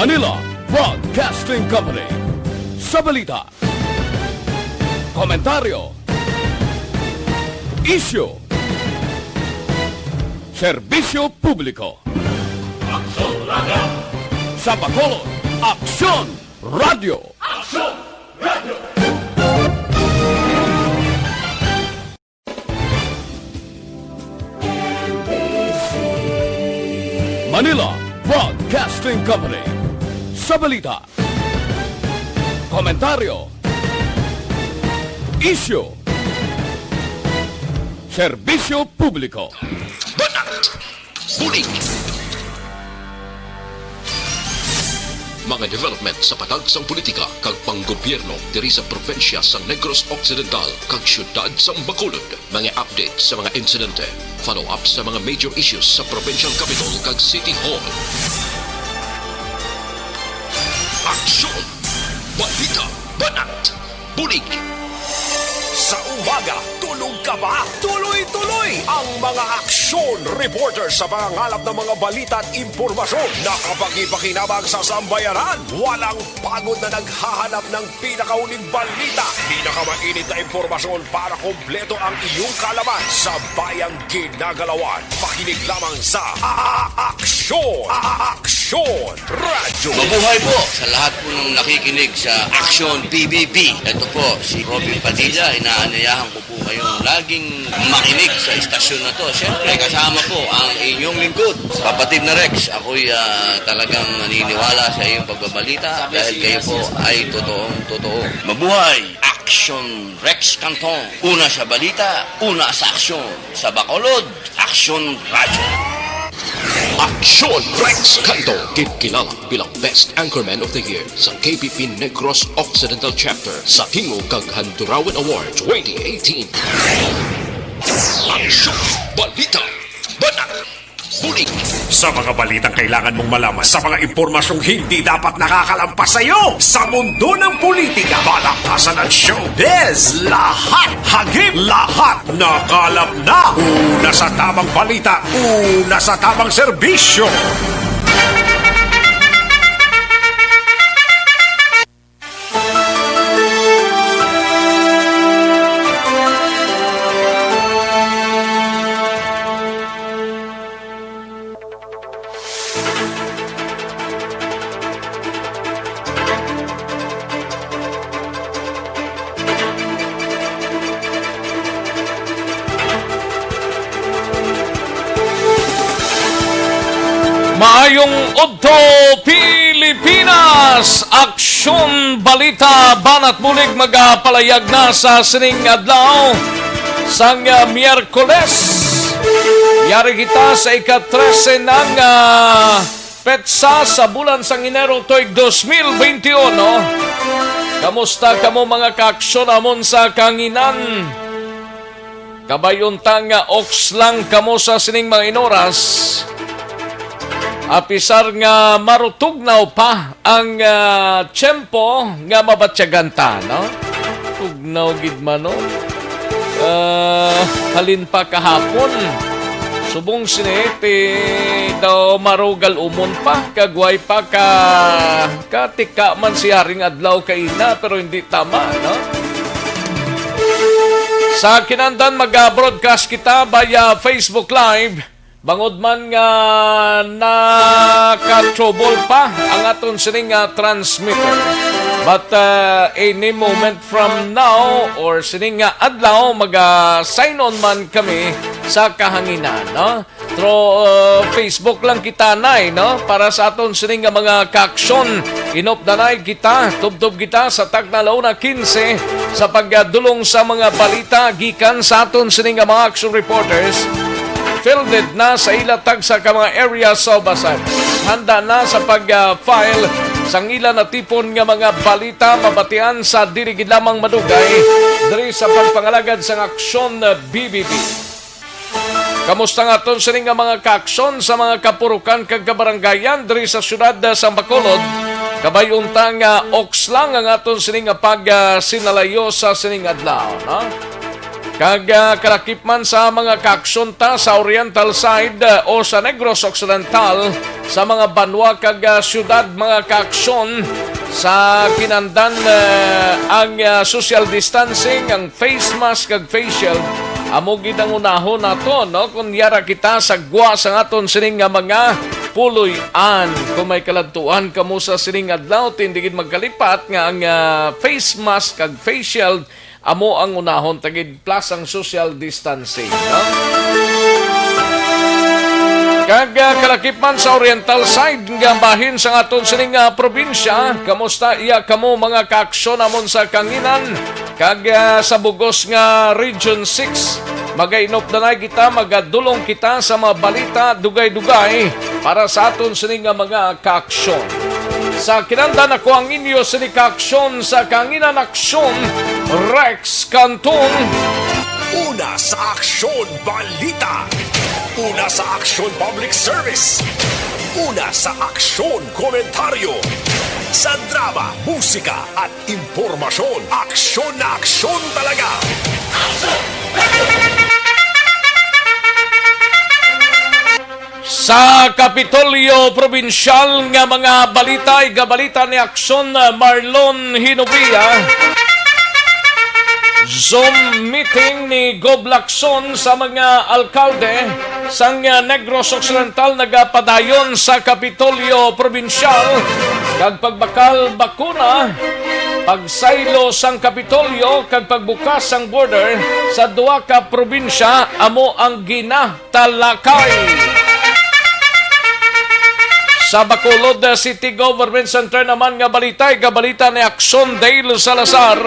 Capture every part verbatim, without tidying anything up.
Manila Broadcasting Company. Sa balita, komentaryo, isyu, serbisyo publiko. Aksyon Radio! Sa Bacolod, Aksyon Radio! Aksyon Radio! Manila Broadcasting Company. Sa balita, komentaryo, isyu, serbisyo publiko. Banat! Bulig! Mga development sa patag sang politika kag panggobyerno diri sa probinsya sang Negros Occidental kag siyudad sang Bacolod. Mga update sa mga insidente, follow-up sa mga major issues sa provincial capitol kag city hall. Aksyon! Balita! Banat! Bulig! Sa umaga, tulog ka ba? Tuloy-tuloy ang mga aksyon reporter sa pangangalap ng mga balita at impormasyon na kapakipakinabang sa sambayanan. Walang pagod na naghahanap ng pinakahuling balita, pinakamainit na impormasyon para kompleto ang iyong kaalaman sa bayang ginagalawan. Makinig lamang sa A-, A-, Aksyon! A-, A-, Aksyon Radyo! Mabuhay po sa lahat po ng nakikinig sa Aksyon P B B. Ito po si Robin Padilla. Inaanyayahan ko po kayong laging makinig sa istasyon na to. Siyempre, kasama po ang inyong lingkod, kapatid na Rex. Ako'y, ah, talagang naniniwala sa iyong pagbabalita dahil kayo po ay totoong totoo. Mabuhay! Aksyon Rex Canton. Una sa balita, una sa aksyon. Sa Bacolod, Aksyon Radyo. Aksyon Rex Canto, ginkilala bilang Best Anchorman of the Year sa K P P Negros Occidental Chapter sa Tingog kag Handurawan Award twenty eighteen. Aksyon, balita, banat, bulig. Sa mga balitang kailangan mong malaman, sa mga impormasyong hindi dapat nakakalampas sa iyo, sa mundo ng politika, balaktasan at showbiz, lahat, hagip, lahat nakalap na. Una sa tamang balita, una sa tamang serbisyo. Maayong udto, Pilipinas! Aksyon, balita, banat bulig magapalayag na sa sining adlaw sang, ah, Miyerkules. Yari kita sa ika-trese ng, ah, petsa sa bulan sang Enero tuig dos mil beinti uno. Kamusta kamo, mga kaaksyon amon sa kahanginan? Kabay unta nga oks lang kamo sa sining mga inoras, apisar nga marutugnaw pa ang, ah, tiyempo nga mabatyagan ta, no? Tugnaw gid man, no? Ah, halin pa kahapon, subong sini, ti daw marugal umon pa, kag way pa ka, katika man si Haring Adlaw kaina, pero hindi tama, no? Sa kinandan, mag-broadcast kita via Facebook Live. Bangod man nga naka-trouble pa ang aton sining nga transmitter. But, uh, any moment from now or sining nga adlaw, maga-sign on man kami sa kahanginan, no? Through, uh, Facebook lang kita, nay, no? Para sa aton sining nga mga kaaksyon, inupdanay kita, tubtob kita sa tagna la una quince sa pagdulong sa mga balita gikan sa aton sining nga mga action reporters. Fielded na sa ila tagsa ka mga areas of assignment. Handa na sa pag-file sang ila natipon nga mga balita mabatian sa dili gid lamang madugay diri sa pagpangalagad sang Aksyon B B B. Kamusta nga aton sini nga mga kaaksyon sa mga kapurukan kag kabarangayan diri sa siyudad sa Bacolod? Kabay unta nga oks lang ang aton sini nga pag, ah, sinalayo sa sining adlaw, no? Kag, ah, kalakip man sa mga kaaksyon ta sa Oriental side, ah, o sa Negros Occidental, sa mga banwa kag, ah, syudad, mga kaaksyon, sa kinahanglan, ah, ang, ah, social distancing, ang face mask kag face shield, amo gid ang unahon nato, no? Kung yara kita sa gwa sa aton sining nga mga puloy-an, kung may kaladtuan kamo sa sining adlaw, tindi gid magkalipat nga ang, ah, face mask kag face shield amo ang unahon tagid plus ang social distancing, no? Kag, ah, kalakip man sa oriental side nga bahin sang aton sining, ah, probinsya, kamusta iya kamo mga kaaksyon namon sa Kanginan kag, ah, sa bugos nga Region six? Magainop na kita, magadulong kita sa mga balita dugay-dugay para sa aton sini nga mga kaaksyon. Sa kinahanglan, ako ang inyo sini kaaksyon sa Kanginan Aksyon, Rex Canton. Una sa aksyon, balita. Una sa aksyon, public service. Una sa aksyon, komentaryo. Sa drama, musika, at impormasyon, aksyon na aksyon talaga. Sa Kapitolyo Probinsyal nga mga balita, igabalita ni Aksyon Marlon Hinubia. Zoom meeting ni Gob Lacson sa mga alkalde sang Negros Occidental nagapadayon sa Kapitolyo Probinsyal kag pagbakal bakuna, pagsaylo sang Kapitolyo kag pagbukas sang border sa duha ka probinsya amo ang gina talakay. Sa Bacolod City Government Center naman nga balita, igabalita ni Aksyon Dale Salazar.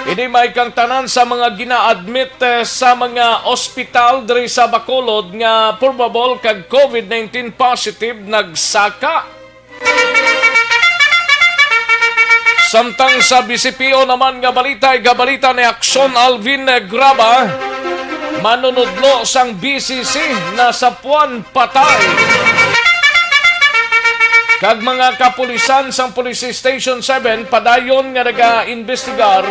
Ini may kang tanan sa mga gina-admit, eh, sa mga ospital diri sa Bacolod nga probable kag covid nineteen positive nagsaka. Samtang sa B C P O naman nga balita, igabalita ni Aksyon Alvin Graba, manunudlo sang B C C nasapuan patay. Kag mga kapulisan sang Police Station seven padayon nga nagaimbestigar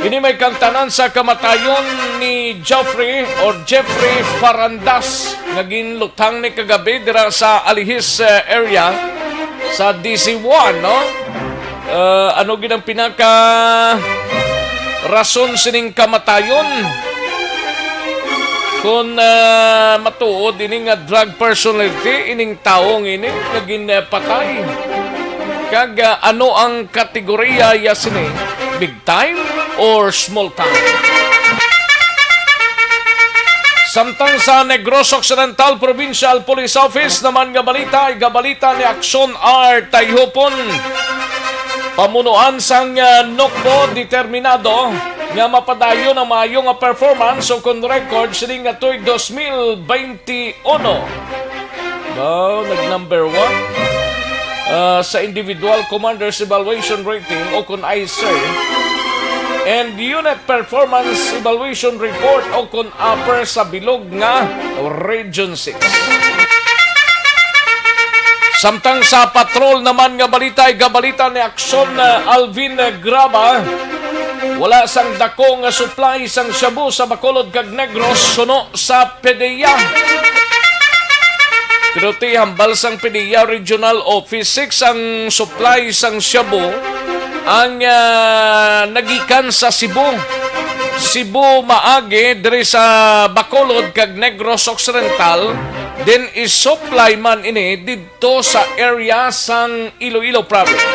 ini may kang tanan sa kamatayon ni Geoffrey or Jeffrey Parandas nga ginlutang ni kagabi dira sa Alihis, eh, area sa D C one, no? Eh, ano gid ang pinaka rason sining kamatayon? Kung, eh, matuod ini nga drug personality, ining tawo nga ini nga ginpatay. Kag, ah, ano ang kategorya ya sini? Big time or small time? Samtang sa Negros Occidental Provincial Police Office naman nga balita, igabalita ni Aksyon R Tayhupon. Pamunuan sang, ah, NOCPO determinado nga mapadayon ang maayo nga performance o kon record sining nga tuig dos mil baynte uno. Wow, nag number one, ah, sa Individual Commanders Evaluation Rating o kon I C E R, and Unit Performance Evaluation Report o kon upper sa bilog nga Region six. Samtang sa patrol naman nga balita, igabalita ni Aksyon, uh, Alvin Graba, wala sang dako nga supply sang shabu sa Bacolod kag Negros suno sa PDEA. Pero ti hambal sang PDEA Regional Office six ang supply sang shabu ang, ah, nagikan sa Cebu. Cebu maagi diri sa Bacolod kag Negros Occidental, din i-supply man ini didto sa area sang Iloilo Province.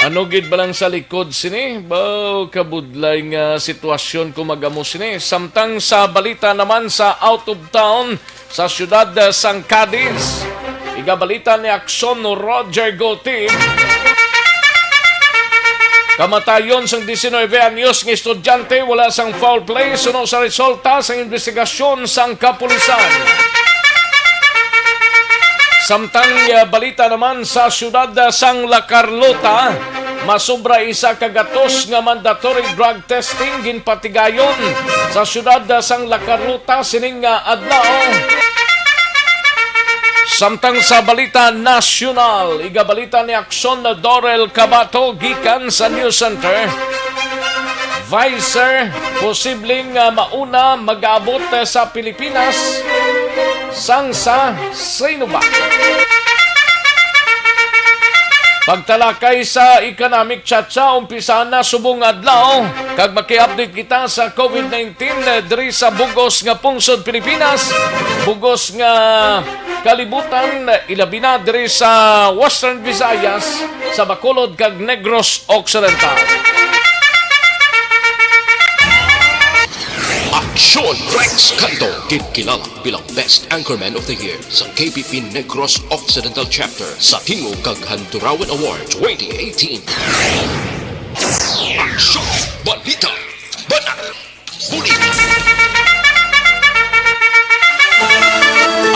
Ano gid ba lang sa likod sini? Baw, kabudlay nga sitwasyon kung mag-amo sini. Samtang sa balita naman sa out of town, sa siyudad, eh, sang Cadiz. Igabalita ni Aksyon Roger Gotib. Kamatayon sang diecinuebe anyos nga estudyante wala sang foul play suno sa resulta sang investigasyon sang kapulisan. Samtang, eh, balita naman sa siyudad, eh, sang La Carlota, masobra isa ka gatos nga mandatory drug testing ginpatigayon sa siyudad sang La Carlota sining nga adlaw. Samtang sa balita nasyonal, igabalita ni Aksyon Dorel Cabato gikan sa News Center. Pfizer, posibleng, ah, mauna mag-aabot, ah, sa Pilipinas sang sa Sinovac. Pagtalakay sa economic, Chacha, umpisa na subong adlaw, kag maki-update kita sa COVID nineteen, eh, diri sa bugos nga pungsod Pilipinas, bugos nga kalibutan, ilabi na diri sa Western Visayas, sa Bacolod kag Negros Occidental. Aksyon! Rex Canto, gid kilala bilang Best Anchorman of the Year sa K P P Negros Occidental Chapter sa Tingog kag Handurawan Award twenty eighteen. Aksyon! Balita! Banat! Bulig!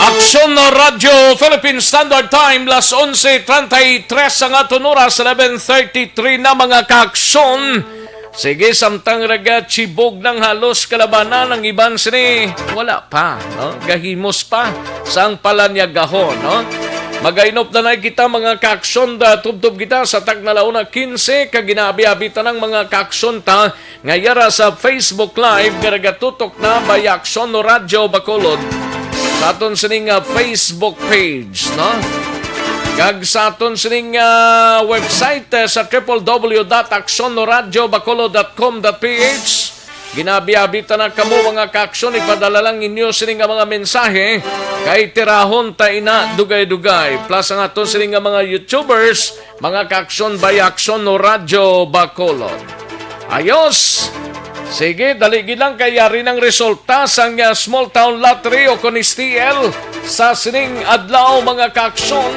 Aksyon na Radyo Philippine Standard Time, las onse treinta y tres ang aton oras, eleven thirty-three na, mga kaaksyon. Sige, samtang nagachibog nang halos kalabanan, ang iban sini wala pa, no? Gahimos pa sang palanyagahon, no? Magainop na na kita, mga kaaksyon, da tubtob kita sa tagna la una quince, kag ginaabi-abi ta nang, mga kaaksyon, ta nga yara sa Facebook Live nga nagatutok na by Aksyon no Radyo Bacolod sa aton sining, ah, Facebook page, no? Kag sa aton sining, ah, website, eh, sa triple W dot aksyon no radyo bacolod dot com dot P H. Ginabi-abi ta na kamo, mga kaaksyon, ipadala lang inyo sini nga mga mensahe, kay tirahon ta ina dugay-dugay. Plus ang aton sini nga mga YouTubers, mga kaaksyon by Aksyon no Radyo Bacolod. Ayos! Sige, dali gid lang kay yari nang resulta sang, ah, small town lottery o kon S T L sa sining adlaw, mga kaaksyon,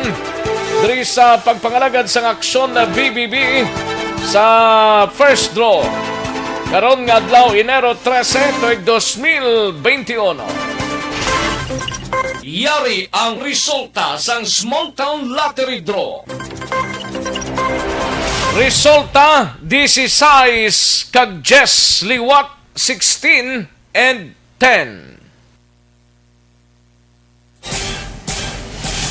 diri sa pagpangalagad sang Aksyon na B B B sa first draw. Karon nga adlaw, Enero trese, tuig dos mil benti uno. Yari ang resulta sang Small Town Lottery Draw. Resulta, dieciséis kag diyes liwat, sixteen and ten.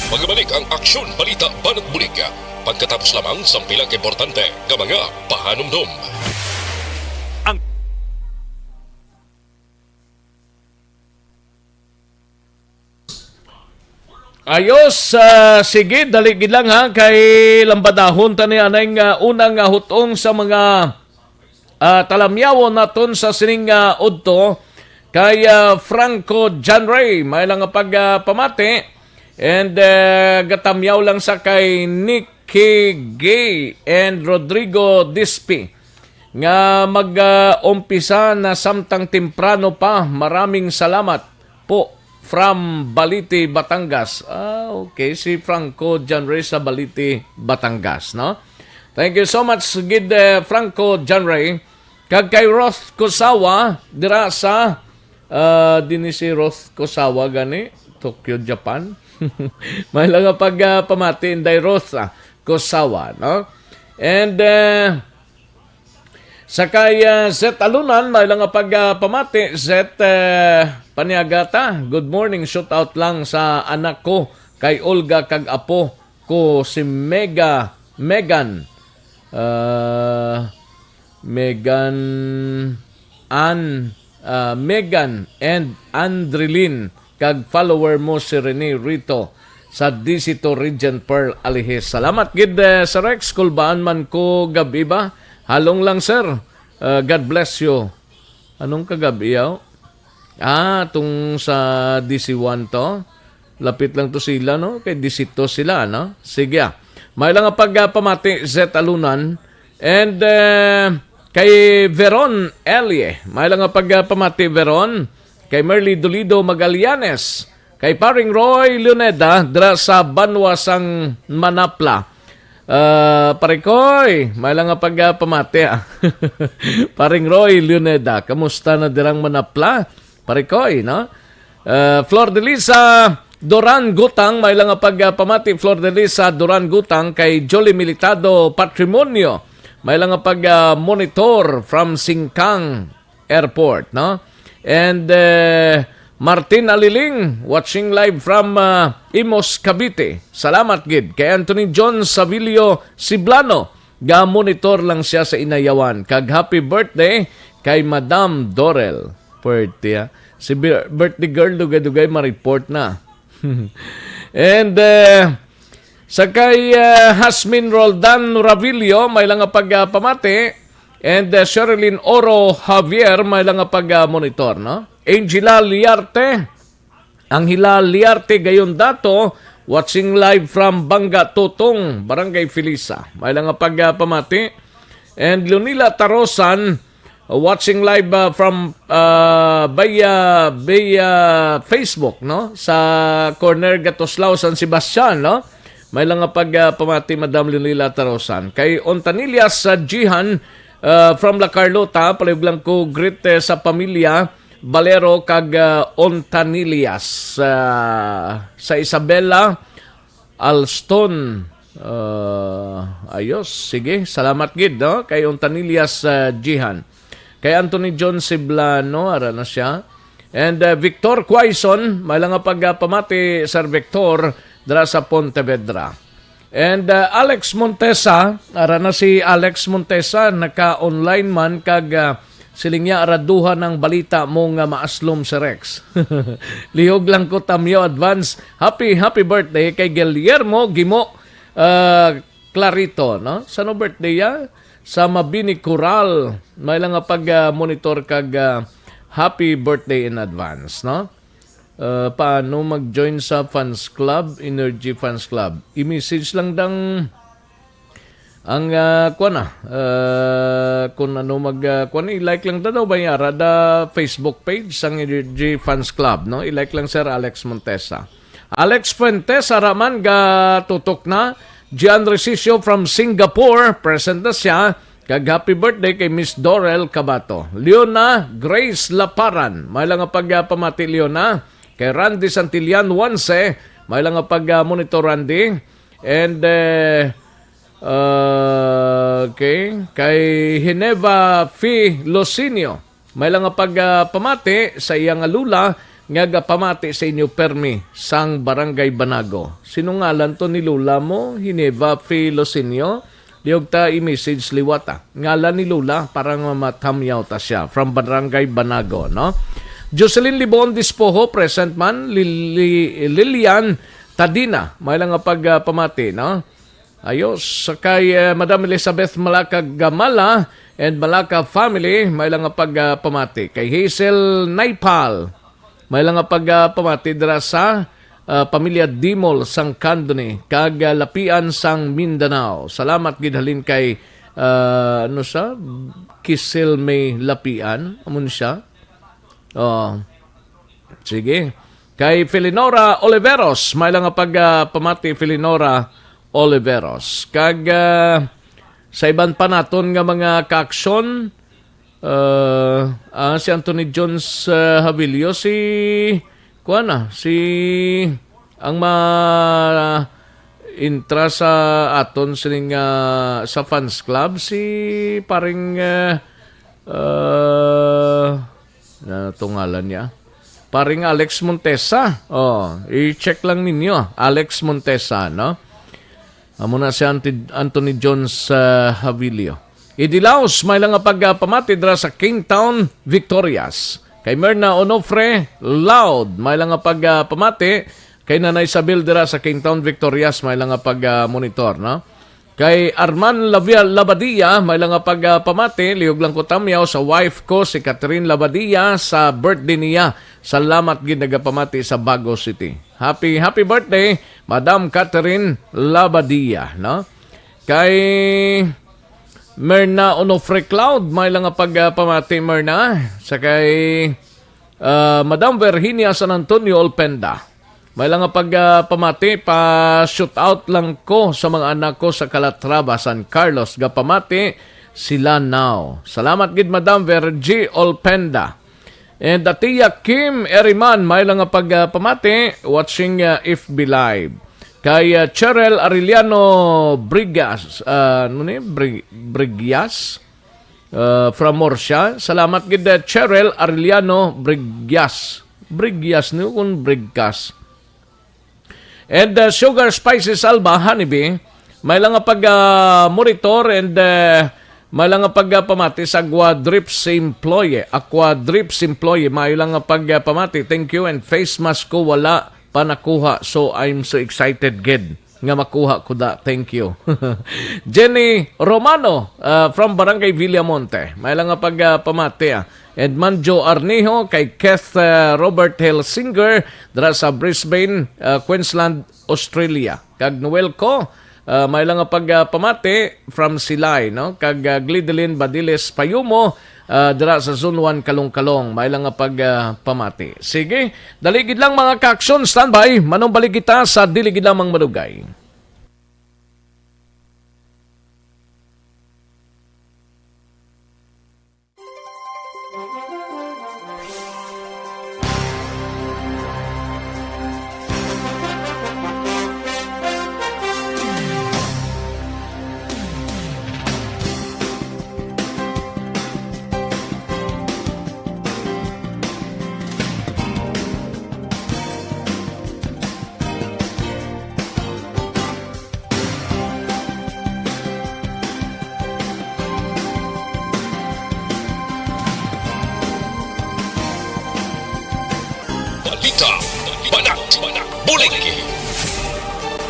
Magabalik ang Aksyon Balita Banat Bulig pagkatapos lamang sang pila ka importante nga mga pahanumdom. Ang Ayos, ah, sige, dali gid lang ha, kay lambadahon ta ni anay nga unang, ah, hutong sa mga, ah, talamyawon naton sa sining, ah, udto kay, ah, Franco John Ray. May lang nga pag, ah, pamati and, ah, gatamyaw lang sa kay Nicky Gay and Rodrigo Dispi nga mag, ah, umpisa na samtang temprano pa. Maraming salamat po from Balite, Batangas. Ah, okay. Si Franco John Ray sa Balite, Batangas, no? Thank you so much, gid, eh, Franco John Ray. Kag kay Roth Kusawa, dira sa, ah, dinhi si Roth Kusawa gani, Tokyo, Japan. May lang nga pag, ah, pamati, Inday Roth, ah, Kusawa, no? And, eh, sa kay, ah, Zet Alunan, may lang nga pag, ah, pamati, Zet, eh, Paniagata. Good morning, shout out lang sa anak ko, kay Olga, kag apo ko, si Mega, Megan, ah, Megan Ann, ah, Megan and Andrilyn, kag follower mo si Rene Rito sa D C two Regent Pearl Alihis. Salamat gid, eh, Sir Rex. Kulbaan man ko gab-i ba? Halong lang, sir. Ah, God bless you. Anong kagab-i, yaw? Ah, tung sa D C one to. Lapit lang to sila, no? Kay D C two sila, no? Sige, ah. May lang nga pag, ah, pamati, Zet Alunan. And, eh, kay Veron Elie. May lang nga pag, ah, pamati, Veron. Kay Merly Dolido Magallanes. Kay Paring Roy Leoneda, dira sa banwa sang Manapla. Ah, Pare Koy, may lang nga pag, ah, pamati, ah. Paring Roy Leoneda, kamusta na dirang Manapla? Pare Koy, no? Ah, Flor de Lisa Duran Gutang, may lang nga pag, ah, pamati, Flor de Lisa Duran Gutang, kay Jolie Militado Patrimonio, may lang nga pag, ah, monitor from Singkang Airport, no? And, eh, Martin Aliling, watching live from, ah, Imus, Cavite. Salamat gid kay Anthony John Savilio Siblano. Ga-monitor lang siya sa Inayawan. Kag happy birthday kay Madam Dorel. Puwerte, ah. Si bir-, birthday girl, dugay-dugay ma-report na. And, eh, sa kay, eh, Hasmin Roldan Ravillo, may lang nga pagpamati. And, eh, Sherilyn Oro Javier, may lang nga pag, ah, monitor, no? Angela Liarte, Angela Liarte gayon dato, watching live from Banga Tutong, Barangay Felisa. May lang nga pagpamati. And Lunila Tarosan, watching live, uh, from, uh, via, via Facebook, no? Sa corner Gatuslao, San Sebastian, no? May lang nga pagpamati, Madam Lunila Tarosan. Kay Ontanillas sa Jihan, uh, from La Carlota, palihog lang ko greet, eh, sa pamilya Valero kag, ah, Ontanillas, ah, sa Isabela, Alston. Ah, ayos, sige, salamat gid, no? Kay Ontanillas, ah, Jihan. Kay Anthony John Siblano, ara na siya. And, ah, Victor Quaison, may lang nga pagpamati, Sir Victor, dira sa Pontevedra. And, uh, Alex Montesa, ara na si Alex Montesa, naka-online man kag, uh, siling niya, "Ara duha nang balita mo nga maaslom si Rex." Lihog lang ko, Tamyo, advance. Happy, happy birthday kay Guillermo Gimo, uh, Clarito, no? Sano birthday ya? Sa Mabini Coral. May lang nga pag, uh, monitor kag, uh, happy birthday in advance, no? Uh, paano mag-join sa fans club, Energy Fans Club? I-message lang dang ang, uh, kuwan na, uh, kung ano mag, uh, kuwan, i-like lang ta daw, bayara da Facebook page sang Energy Fans Club, no? I-like lang, Sir Alex Montesa. Alex Fuentes, ara man, ga tutok na. Gian Resicio from Singapore, present na siya. Kag happy birthday kay Miss Dorel Cabato. Leona Grace Laparan, may lang nga pagpamati, Leona. Kay Randy Santillan Wanse, may lang nga pag, ah, monitor, Randy. And, eh, ah, okay, kay Geneva Fi Losinio, may lang nga pagpamati sa iya nga lula nga gapamati sa inyo permi sang Barangay Banago. Sino ngalan to ni lula mo, Geneva Fi Losinio? Lihog ta i-message liwat, ah. Ngalan ni Lola para nga matamyaw ta siya. From Barangay Banago, no? Jocelyn Libon Dispoho, present man. Lili-, Lilian Tadina, may lang nga pagpamati, no? Ayos. Kay, eh, Madam Elizabeth Malaka Gamala and Malaka family, may lang nga pagpamati. Kay Hazel Naipal, may lang nga pagpamati dira sa, ah, pamilya Dimol sang Candoni kag, ah, Lapian sang Mindanao. Salamat gid halin kay, ah, ano sa, Kisil May Lapian, amon siya. Oh. Sige. Kay Felinora Oliveros, may lang nga pagpamati, Felinora Oliveros. Kag, ah, sa iban pa naton nga mga kaaksyon, ah, ah, si Anthony Jones, ah, Havilio, si, kuwan na, si, ang ma-, intra sa aton sining, ah, sa fans club, si paring, ah, ah, ano to ngalan niya? Paring Alex Montesa. Oh, i-check lang ninyo, Alex Montesa, no? Amo na si Anti-, Anthony Jones, ah, Havilio. Idilaos, may lang nga pagpamati dira sa Kingtown, Victorias. Kay Merna Onofre, Loud, may lang nga pagpamati. Kay Nanay Isabel dira sa Kingtown, Victorias, may lang nga pag, ah, monitor, no? Kay Arman Lavia-, Labadia, may lang nga pagpamati, lihog lang ko tamyaw sa wife ko, si Catherine Labadia, sa birthday niya. Salamat gid nagapamati sa Bago City. Happy, happy birthday, Madam Catherine Labadia, no? Kay Merna Onofre Cloud, may lang nga pagpamati, Merna. Sa kay, ah, Madam Virginia San Antonio Olpenda. May lang nga pagpamati, pa-shoot out lang ko sa mga anak ko sa Calatrava, San Carlos. Gapamati sila now. Salamat gid, Madam Virgie Olpenda. And Atiya Kim Eriman, may lang nga pagpamati, watching, uh, F B Live. Kay, uh, Cheryl Arellano Brigas, uh, ano ni? Bri-, Brigyas? Uh, from Murcia. Salamat gid, uh, Cheryl Arellano Brigyas. Brigyas ni kun Brigkas. And, uh, Sugar Spices Alba, Honeybee, may lang nga pag, uh, monitor and, uh, May lang nga pagpamati sa Aquadrips employee. Aquadrips employee, may lang nga pagpamati. Thank you, and face mask ko wala pa nakuha. So, I'm so excited gid nga makuha ko da. Thank you. Jenny Romano, uh, from Barangay Villamonte. May lang nga pagpamati, ah. Edmanjo Arnijo, kay Keith, uh, Robert Helsinger, dira sa Brisbane, uh, Queensland, Australia. Kag Noel ko, ah, may lang nga pagpamati from Silay, no? Kag, ah, Glideline Badiles Payumo, ah, dira sa Zone one, Kalong-Kalong. May lang nga pagpamati. Sige, dali gid lang, mga ka-aksyon, standby. Manumbalik kita sa dili gid lamang madugay. Balita, banat, buliki.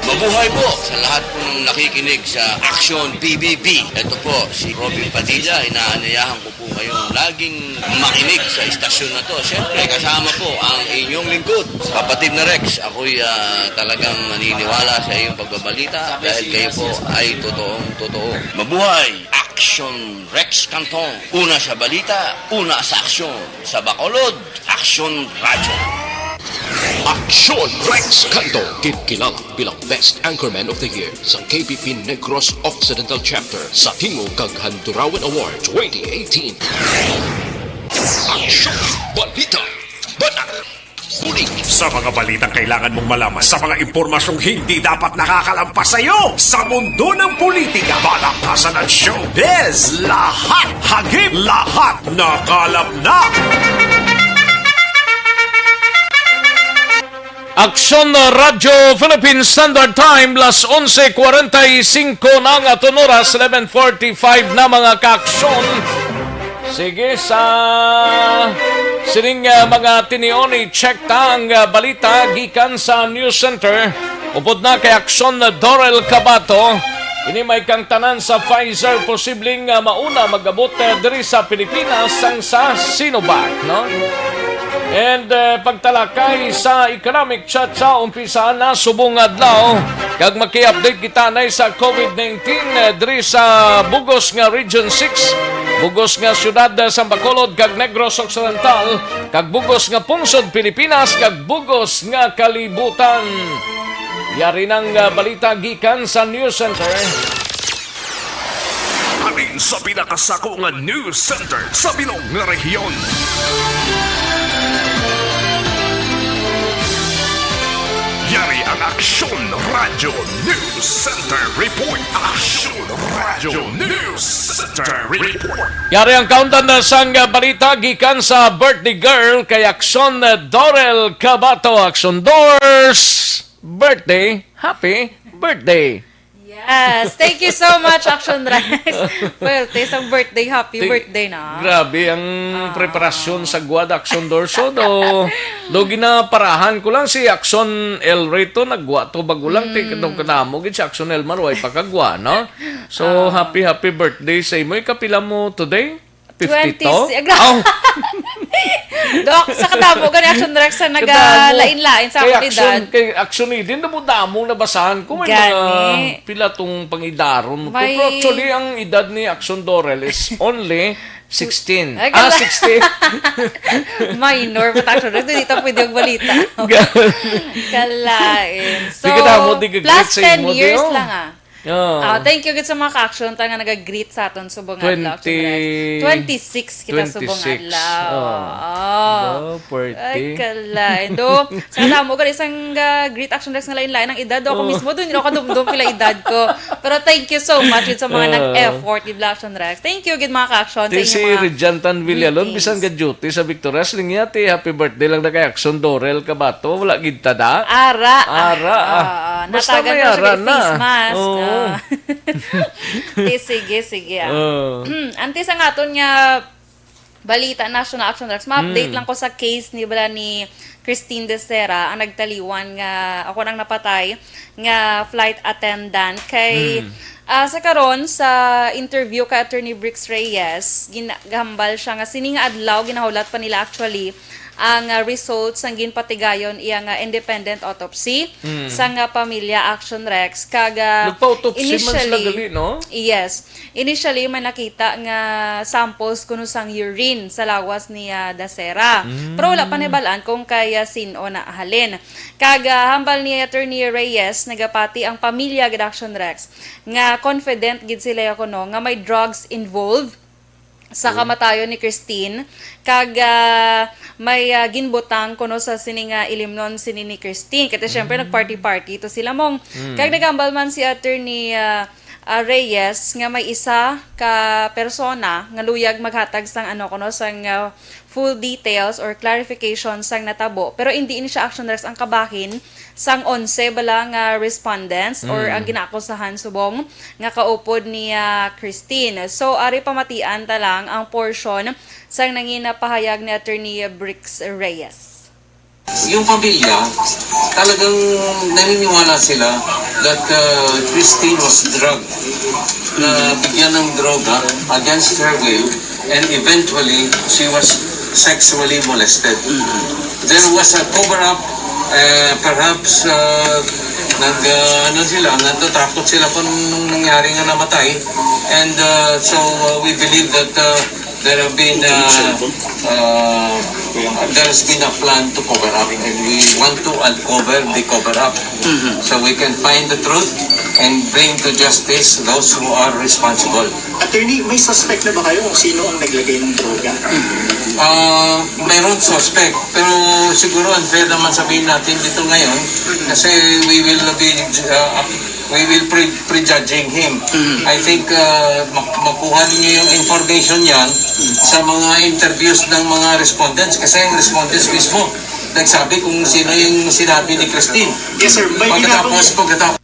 Mabuhay po sa lahat po ng nakikinig sa Action P B B. Ito po si Robin Padilla. Inaanyayahan ko po kayong laging makinig sa istasyon na to. Siyempre, kasama po ang inyong lingkod, kapatid na Rex. Ako'y, ah, talagang naniniwala sa iyong pagbabalita dahil kayo po ay totoong totoo. Mabuhay! Action Rex Cantong. Una sa balita, una sa aksyon. Sa Bacolod, Aksyon Radyo. Aksyon Rex Cantong, ginkilala bilang Best Anchorman of the Year sa K B P Negros Occidental Chapter sa Tingog kag Handurawan Award twenty eighteen. Aksyon, balita, banat, buliki. Sa mga balitang kailangan mong malaman, sa mga impormasyong hindi dapat nakakalampas sa iyo, sa mundo ng politika, balaktasan at showbiz, lahat hagip, lahat nakalap na. Aksyon Radyo Philippine Standard Time, las onse cuarenta y cinco na ang aton oras, eleven forty-five na, mga kaaksyon. Sige, sa sining, ah, mga tinion, i-check ta ang, ah, balita gikan sa News Center. Upod na kay Aksyon Dorel Cabato. Ini may kang tanan sa Pfizer, posibleng, ah, mauna mag-abot, ah, diri sa Pilipinas sang sa Sinovac, no? And, eh, pagtalakay sa economic chat sa umpisa na subong adlaw, kag maki-update kita na sa COVID nineteen, eh, diri sa bugos nga Region six, bugos nga siyudad, eh, sa Bacolod kag Negros Occidental, kag bugos nga pungsod Pilipinas, kag bugos nga kalibutan. Yari nang, ah, balita gikan sa News Center. Halin sa pinakasako nga news center sa bilog nga rehiyon. Yari ang Aksyon Radyo News Center Report. Aksyon Radyo News Center Report. Yari ang countdown na sang balita gikan sa birthday girl kay Aksyon Dorel Cabato. Aksyon Dors, birthday, happy birthday. Yes. Thank you so much, Action Rex. Well, isang birthday, happy Thank- birthday na. Grabe ang Ah. preparasyon sa Guad Action Dorso, do. Do ginaparahan ko lang si Action El Rito, nagwa to bago lang, ti Mm. kadamo gid si Action El Mar, way pa kagwa, no? So, Ah. happy, happy birthday sa imo. Ikapila mo today? Fifty-two? Twenty-six. Aw! Dok, sa kadamo gani, Action Rex, sa Kadamo. nagalain-lain sa Kay akong Action, edad. kay Action Eden, damo-damo nabasahan ko. May Gani. mga pila tong pangidaron mo to. May Pero actually, ang edad ni Action Dorel is only sixteen. Ay, Ah, kala- sixteen. Minor pa ta, Action Rex. Hindi ta pwede ang balita. Ga- Kalain. So, Di ka damo, di ka plus great sa ten imo, di, years oh. lang, ah. Oo. Ah, thank you gid sa mga ka-action ta nga nag-greet sa aton subong adlaw, Twenty, Action Rex. Twenty-six kita subong twenty-six. adlaw. Oo. Oo. Oh, forty. Ay, kalain. Do, sa damo gani sang, ah, greet, Action Rex, nga lain-lain ang edad. Do, ako Oo. mismo, do, hindi ako kadumdum pila edad ko. Pero thank you so much gid sa mga Oo. nag-effort gid, Action Rex. Thank you gid, mga ka-action, sa Ti inyong si mga Regent Tan Villalon, greetings. bisan ga-duty sa Victorias, lingyati, happy birthday lang na kay Action Dorel Cabato. Wala gid ta da. Ara. Ara, ah. Oo. Basta natagan mo siya mayara kay na. Face mask. Oo. Ah. Di, sige, sige, ah. Oo. Antes ang aton nga balita, National Action Rex, ma-update Mm. lang ko sa case ni, bala, ni Christine De Serra, ang nagtaliwan nga, ako nang napatay, nga flight attendant. Kay, Mm. ah, sa karon, sa interview kay Attorney Bricks Reyes, gin-, gahambal siya nga sini nga adlaw, ginahulat pa nila actually, ang, ah, results sang ginpatigayon iya nga independent autopsy Mm. sang, ah, pamilya, Action Rex. Kag, ah, Nagpa-autopsy man sila initially, gali, no? Yes. Initially, may nakita nga samples kuno sang urine sa lawas ni, ah, De Serra. Mm. Pero wala pa nabal-an kung kay, ah, sin-o na halin. Kag, ah, hambal ni Attorney Reyes, nagapati ang pamilya gid, Action Rex, nga confident gid sila kuno nga may drugs involved sa Mm. kamatayon ni Christine, kag, ah, may, ah, ginbutang kuno sa sini nga ilimnon sini ni Christine. Kay, syempre, Mm. nagparty-party to sila, mong. Mm. Kag nagambal man si Attorney, ah, ah, Reyes nga may isa ka persona nga luyag maghatag sang, ano, kuno sang, ah, full details or clarification sang natabo. Pero indi ni siya, Action Rex, ang kabahin sang onse bala nga respondents or Mm. ang ginaakusahan subong nga kaupod ni, ah, Christine. So, ari pamatian ta lang ang portion sang nangin pahayag ni Attorney Bricks Reyes. Yung pamilya, talagang naniniwala sila that, uh, Christine was drugged, na bigyan ng droga against her will, and eventually, she was sexually molested. There was a cover-up, uh, perhaps, uh, nag, uh, ano sila, natatakot sila kung nangyari nga namatay. And, uh, so, uh, we believe that, uh, there have been, uh, uh, there has been a plan to cover up, and we want to uncover the cover-up Mm-hmm. so we can find the truth and bring to justice those who are responsible. Attorney, may suspect na ba kayo kung sino ang naglagay ng droga? Ah, mayroon suspect, pero siguro unfair naman sabihin natin dito ngayon kasi we will be, uh, we will pre- prejudging him. Mm. I think, uh, mak- makuha ninyo yung information yan sa mga interviews ng mga respondents kasi ang respondents mismo nagsabi kung sino yung sinabi ni Christine. Yes, sir. May Pagkatapos, ginagawa- pagkatapos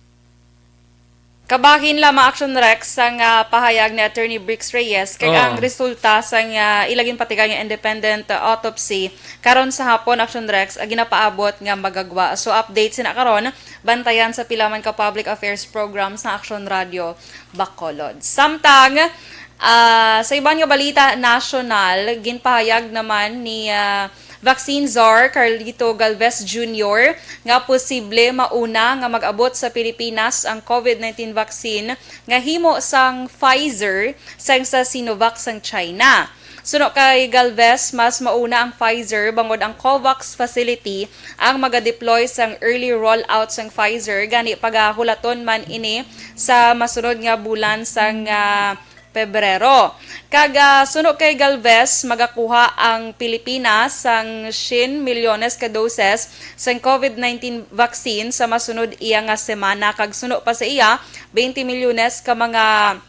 Kabahin lamang, Action Rex, sang, ah, pahayag ni Attorney Bricks Reyes kay Oh. ang resulta sang, ah, ila ginpatigayon nga independent, ah, autopsy karon sa hapon, Action Rex, ang ginapaabot nga magagwa. So, update sina karon, bantayan sa pila man ka public affairs programs sa Action Radio Bacolod. Samtang, ah, sa iban nga balita nasyonal, ginpahayag naman ni, ah, Vaccine Czar Carlito Galvez Junior nga posible mauna nga mag-abot sa Pilipinas ang COVID nineteen vaccine nga himo sang Pfizer sang sa Sinovac sang China. Suno kay Galvez, mas mauna ang Pfizer bangod ang COVAX facility ang maga-deploy sang early rollout sang Pfizer, gani pagahulaton man ini sa masunod nga bulan sang, ah, Pebrero. Kag, ah, suno kay Galvez, magakuha ang Pilipinas sang syen milyones ka doses sang COVID nineteen vaccine sa masunod iya nga semana, kag suno pa sa iya, twenty milyones ka mga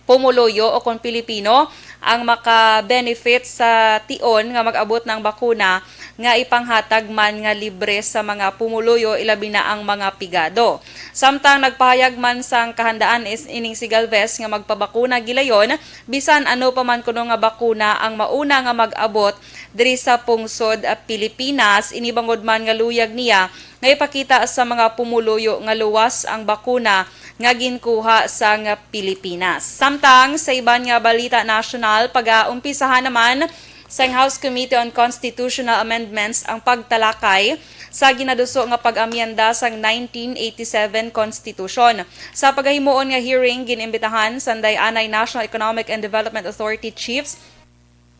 pumuluyo o kon Pilipino ang maka-benefit sa tion nga mag-abot na ang bakuna nga ipanghatag man nga libre sa mga pumuluyo, ilabi na ang mga pigado. Samtang nagpahayag man sang kahandaan is ining si Galvez nga magpabakuna gilayon, bisan ano pa man kuno nga bakuna ang mauna nga mag-abot diri sa pungsod, ah, Pilipinas, ini bangod man nga luyag niya nga ipakita sa mga pumuluyo nga luwas ang bakuna nga ginkuha sang Pilipinas. Samtang sa iban nga balita nasyonal, pag-aumpisahan naman sang House Committee on Constitutional Amendments ang pagtalakay sa ginaduso nga pag-amyenda sang nineteen eighty-seven Constitution. Sa pagahimuon nga hearing, gin-imbitahan sang Dianay National Economic and Development Authority Chiefs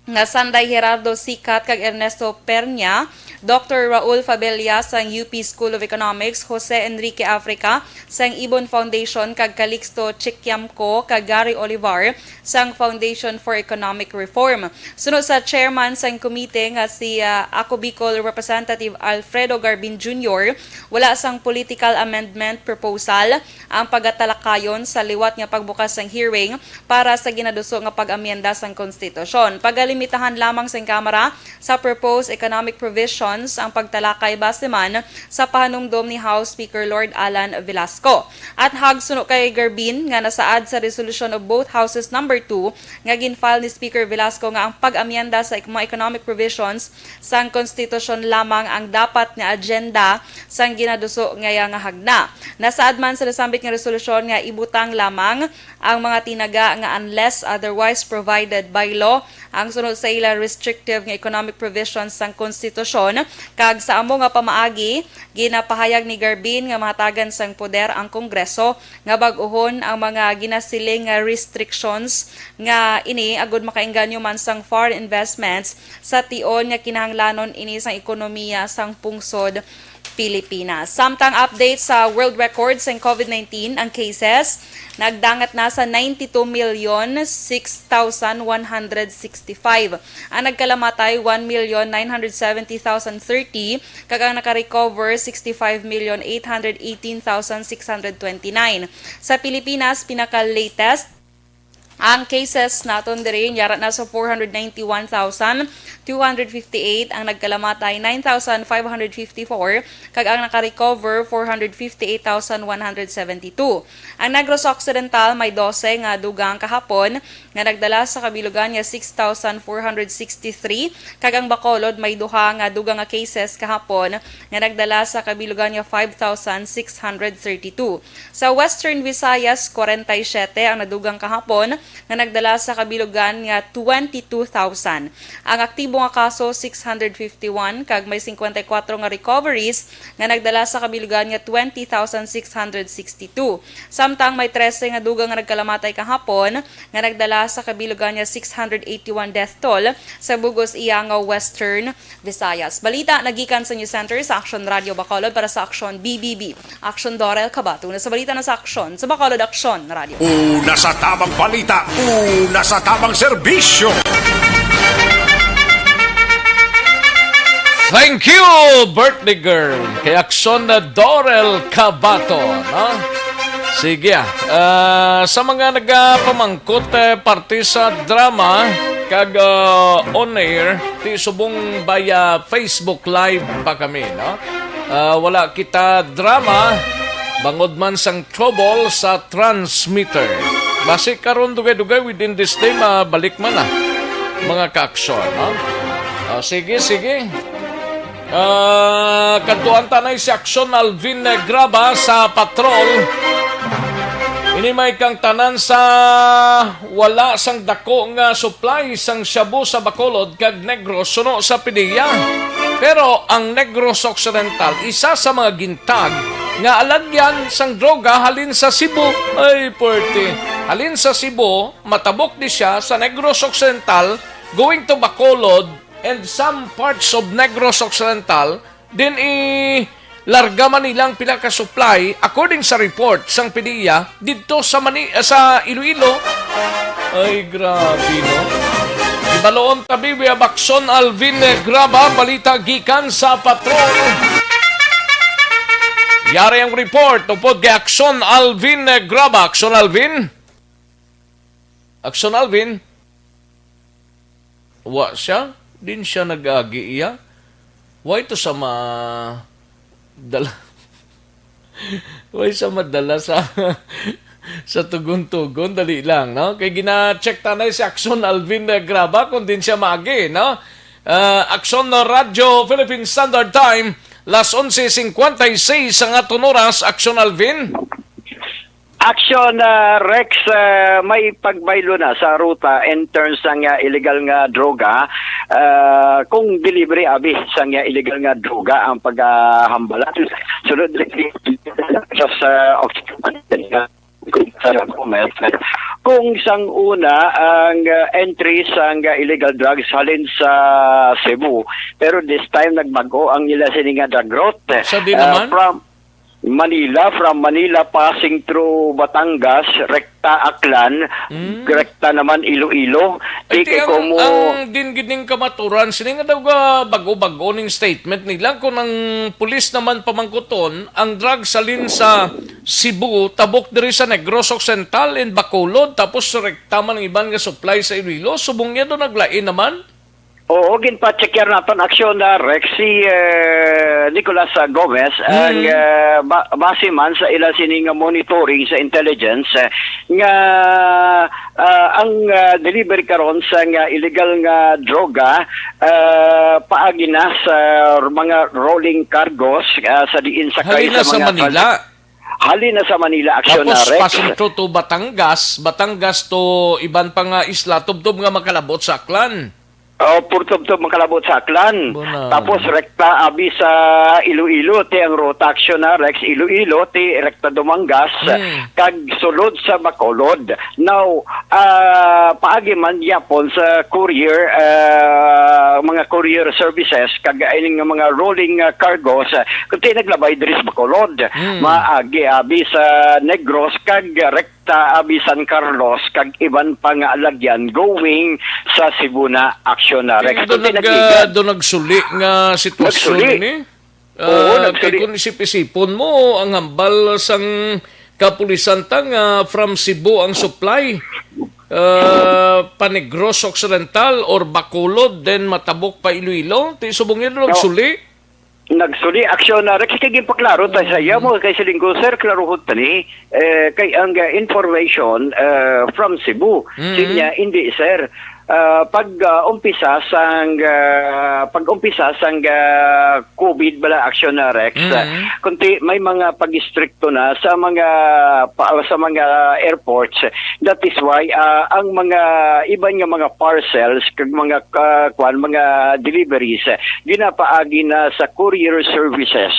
nga sanday Gerardo Sicat kag Ernesto Pernia, Doctor Raul Fabella sang U P School of Economics, Jose Enrique Africa sang Ibon Foundation, kag Calixto Chiquiamco kag Gary Olivar sang Foundation for Economic Reform. Suno sa chairman sang komite nga si, ah, Ako Bicol Representative Alfredo Garbin Junior, wala sang political amendment proposal ang pagatalak- kayon sa liwat nga pagbukas sang hearing para sa ginaduso nga pag-amyenda sang konstitusyon. Pagalimitahan lamang sang Kamara sa proposed economic provisions ang pagtalakay base man sa pahanumdom ni House Speaker Lourd Alan Velasco. At hagsuno kay Garbin nga nasaad sa resolution of both houses number two nga gin-file ni Speaker Velasco nga ang pag-amyenda sa ek-, mga economic provisions sang konstitusyon lamang ang dapat nga agenda sang ginaduso nga iya nga hagna. Nasaad man sa nasambit nga resolusyon nga ibutang lamang ang mga tinaga nga unless otherwise provided by law ang sunod sa ila restrictive nga economic provisions sang konstitusyon, kag sa amo nga pamaagi, ginapahayag ni Garbin nga mahatagan sang poder ang Kongreso nga bag-ohon ang mga ginasiling nga restrictions nga ini agud makaengganyo man sang foreign investments sa tion nga kinahanglanon ini sang ekonomiya sang pungsod Pilipinas. Samtang update sa world record sang covid nineteen, ang cases nagdangat na sa ninety-two million six thousand one hundred sixty-five. Ang nagkalamatay, one million nine hundred seventy thousand thirty, kag ang nakarecover, sixty-five million eight hundred eighteen thousand six hundred twenty-nine. Sa Pilipinas, pinaka-latest, ang cases naton diri yara na sa four hundred ninety-one thousand two hundred fifty-eight, ang nagkalamatay nine thousand five hundred fifty-four, kag ang nakarecover four hundred fifty-eight thousand one hundred seventy-two. Ang Negros Occidental may dose nga dugang kahapon nga nagdala sa kabilugan nga six thousand four hundred sixty-three, kag ang Bacolod may duha nga dugang nga cases kahapon nga nagdala sa kabilugan nga five thousand six hundred thirty-two. Sa Western Visayas, forty-seven ang nadugang kahapon nga nagdala sa kabilugan nga twenty-two thousand. Ang aktibo nga kaso, six hundred fifty-one, kag may fifty-four nga recoveries nga nagdala sa kabilugan nga twenty thousand six hundred sixty-two. Samtang may trese nga dugang nga nagkalamatay kahapon nga nagdala sa kabilugan nga six hundred eighty-one death toll sa bug-os iya nga Western Visayas. Balita nagikan sa News Center sa Aksyon Radio Bacolod para sa Aksyon B B B. Aksyon Dorel Cabato na sa balita na sa Aksyon sa Bacolod Aksyon Radio. Una sa tamang balita, una sa tamang serbisyo. Thank you, birthday girl, kay Aksyon na Dorel Cabato, no? Sige, ah. Ah, sa mga nagapamangkot, eh, parte sa drama kag, ah, on air, ti subong via Facebook Live pa kami, no? Ah, wala kita drama bangod man sang trouble sa transmitter. Basi karon dugay-dugay within this day mabalik man na mga kaaksyon, no? Ah, sige, sige. Ah, kadtuan ta na si Aksyon Alvin Graba sa patrol. Ini may kang tanan sa wala sang dako nga supply sang shabu sa Bacolod kag Negros suno sa PDEA. Pero ang Negros Occidental, isa sa mga gintag nga alagyan sang droga halin sa Cebu. Ay, perte. Halin sa Cebu, matabok di siya sa Negros Occidental, going to Bacolod and some parts of Negros Occidental, din i larga man nila ang pila ka supply, according sa report sang PDEA, didto sa Mani-, sa Iloilo. Ay, grabe, no? Ibaloon tabi, we have Aksyon Alvin Graba, balita gikan sa patrol. Yari ang report, upod kay Aksyon Alvin Graba. Aksyon Alvin? Aksyon Alvin? Wa siya? Din siya nag-agi iya? Wa ito sa ma-, dala. Wa sa madala sa, sa tugon-tugon. Dali lang, no? Kay gina-check tanay si Aksyon Alvin, eh, Graba kung din siya maagi, no? Ah, Aksyon Radyo Philippine Standard Time, las onse cincuenta y seis ang aton oras, Aksyon Alvin. Action, ah, Rex, ah, may pagbaylo na sa ruta in terms sang, ah, illegal nga droga. Ah, kung delivery abi sang, ah, illegal nga droga ang paghambalan. Sunod sa kung sang una ang, ah, entry sang, ah, illegal drugs halin sa Cebu, pero this time nagbag-o ang ila sini nga drug route. Sa di Ah, naman? From Manila, from Manila passing through Batangas, rekta Aklan, Mm. rekta naman Iloilo. Ay, Ti ti kay ang, komo ang din gid ning kamaturan sini nga daw ga bago-bago ning statement nila kung ang pulis naman pamangkuton ang drugs halin sa Cebu tabok diri sa Negros Occidental and Bacolod, tapos rekta man ang iban nga supply sa Iloilo. Subong niya do naglain naman. Oo, ginpa-checkar naton aksyon na Rex si, eh, Nicolas, ah, Gomez ang, Mm. eh, ba-, base man sa ila sini nga monitoring sa intelligence, eh, nga, ah, ang, ah, delivery karon sa nga illegal nga droga, ah, paagi na sa mga rolling cargos, ah, sa diin sakay Halin na sa sa mga Manila. trans-, halin na sa Manila, aksyon na Tapos Rex. passing through to Batangas, Batangas to iban pa nga isla, tubtob nga makalabot sa Aklan. Oh, purtubtob makalabot sa Aklan. Bona. Tapos rekta abi sa Iloilo, ti ang ruta aksyon na Rex Iloilo, ti rekta Dumangas, Hmm. kag sulod sa Bacolod. Now, ah, paagi man gyapon sa courier, ah, mga courier services, kag ining mga rolling, ah, cargos, ah, kunti naglabay diri sa Bacolod. Hmm. Maagi abi sa Negros, kag rekta abi San Carlos, kag iban pa nga alagyan going sa Cebu na aksyon na Rex. Kay do Kunti nag-, nagligad. do nagsuli nga sitwasyon Nagsuli. ni? Oo, Ah, kay nagsuli. kung isip-isipon mo, ang hambal sang kapulisan ta nga from Cebu ang supply, ah, pa Negros Occidental or Bacolod, then matabok pa Iloilo, ti subong yun No. nagsuli? Nagsuli, aksyon na, Rex, kay ginpaklaro ta sa iya Mm. mo, kay siling ko, sir, klaruhon ta ni, eh, kay ang, ah, information, ah, from Cebu. Mm. Sinya, hindi, sir. Ah, pag, ah, umpisa sang, ah, pag umpisa sang, ah, COVID bala aksyon na, Rex, ah, Mm. kunti may mga pag-istrikto na sa mga, pa, sa mga airports. That is why, ah, ang mga iban nga mga parcels, kag mga, ah, kwan, mga deliveries, ah, ginapaagi na sa courier services.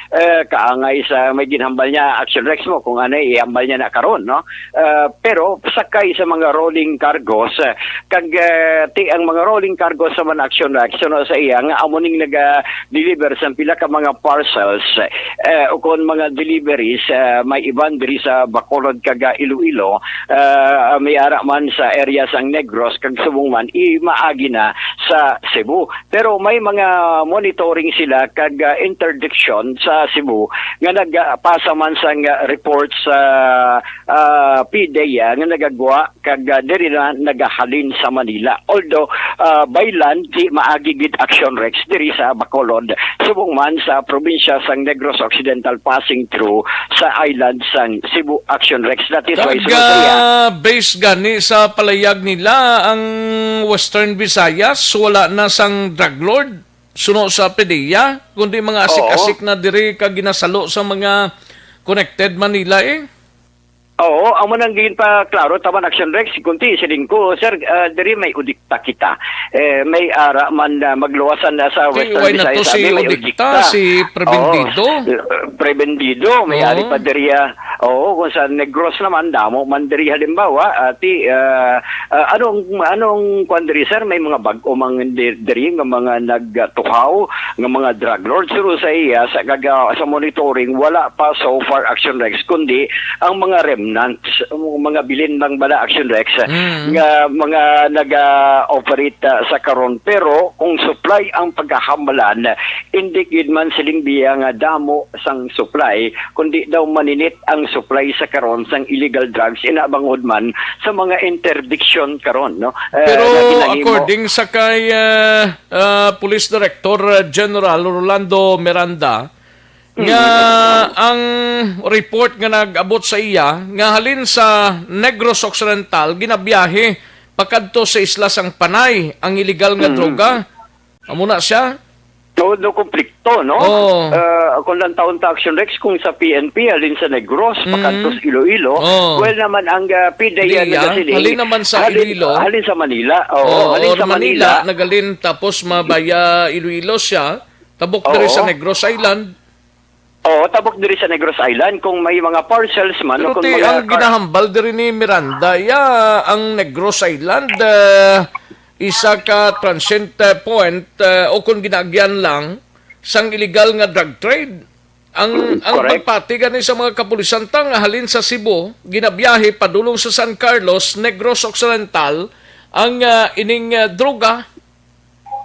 Eh, kaangay sa may ginhambal niya, aksyon Rex mo, kung ano ihambal niya na karon, no? Eh, pero sakay sa mga rolling cargos, eh, kag, eh, ti ang mga rolling cargos naman, aksyon Rex, no, sa iya nga amo ning naga-deliver sa pila ka mga parcels, eh, o kon mga deliveries, eh, may iban diri sa Bacolod kag, ah, Iloilo, eh, may ara man sa area sang Negros kag subong man, i-, maagi na sa Cebu. Pero may mga monitoring sila kag, ah, interdiction sa Cebu nga nagpasa man sang, ah, report sa, ah, PDEA nga nagagwa kag, ah, diri na nagahalin sa Manila. Although, ah, by land, di maagi gid aksyon Rex diri sa Bacolod, subong man sa probinsya sang Negros Occidental passing through sa island sang Cebu aksyon Rex. That is why Kag, sunod sa iya. ah, base gani sa palayag nila, ang Western Visayas wala na sang drug lord suno sa PDEA, kundi mga Oo. asik-asik na diri kag ginasalo sa mga connected man nila, eh. Oo, amo nang ginpaklaro taman aksyon Rex, kunti siling ko, sir, ah, diri may udikta kita. Eh, may ara man na magluwasan na sa Kay Western why na to Visayas, si abi, may udikta, udikta. si Prebendido? Oo, Prebendido, may Oo. ari pa diri, ah, oo, kung sa Negros naman, damo man diri halimbawa, ati, ah, ah, anong, anong kwan diri, sir? May mga bag-o man di-, diri nga mga nagtuhaw, nga mga drug lords. Pero sa iya, sa kaga-, sa monitoring, wala pa so far, aksyon Rex, kundi ang mga remnants, ang mga bilin lang bala, aksyon Rex, Mm. nga mga naga-operate, ah, sa karon. Pero kung supply ang pagkahambalan, hindi gid man siling biya nga damo sang supply, kundi daw maninit ang supply sa karon sang illegal drugs, inabangod man sa mga interdiction karon, no? Eh, Pero na ginahimo. according sa kay, ah, ah, Police Director, ah, General Rolando Miranda, nga Mm. ang report nga nag-abot sa iya nga halin sa Negros Occidental ginabiyahe pakadto sa isla sang Panay ang illegal nga Mm. droga. Amo na siya? No, no konflikto, no? Oo. Ah, kung lang taon ta, aksyon Rex, kung sa P N P, halin sa Negros, Mm. pakadto sa Iloilo, Oo. well naman ang, ah, PDEA Diya, nagasiling, halin naman sa halin, Iloilo. halin sa Manila. Oo, Oo, halin or sa Manila, Manila. nagalin, tapos mabaya Iloilo siya, tabok diri sa Oo. Negros Island. Oo, tabok diri sa Negros Island, kung may mga parcels man, o Pero kung ti, mga ang car- ginahambal diri ni Miranda, ya, ang Negros Island, ah, isa ka transient, ah, point, ah, o kung ginaagyan lang, sang illegal nga drug trade. Ang, ang Correct. Pagpati gani sa mga kapulisan ta nga halin sa Cebu, ginabiyahe padulong sa San Carlos, Negros Occidental, ang, ah, ining, ah, droga.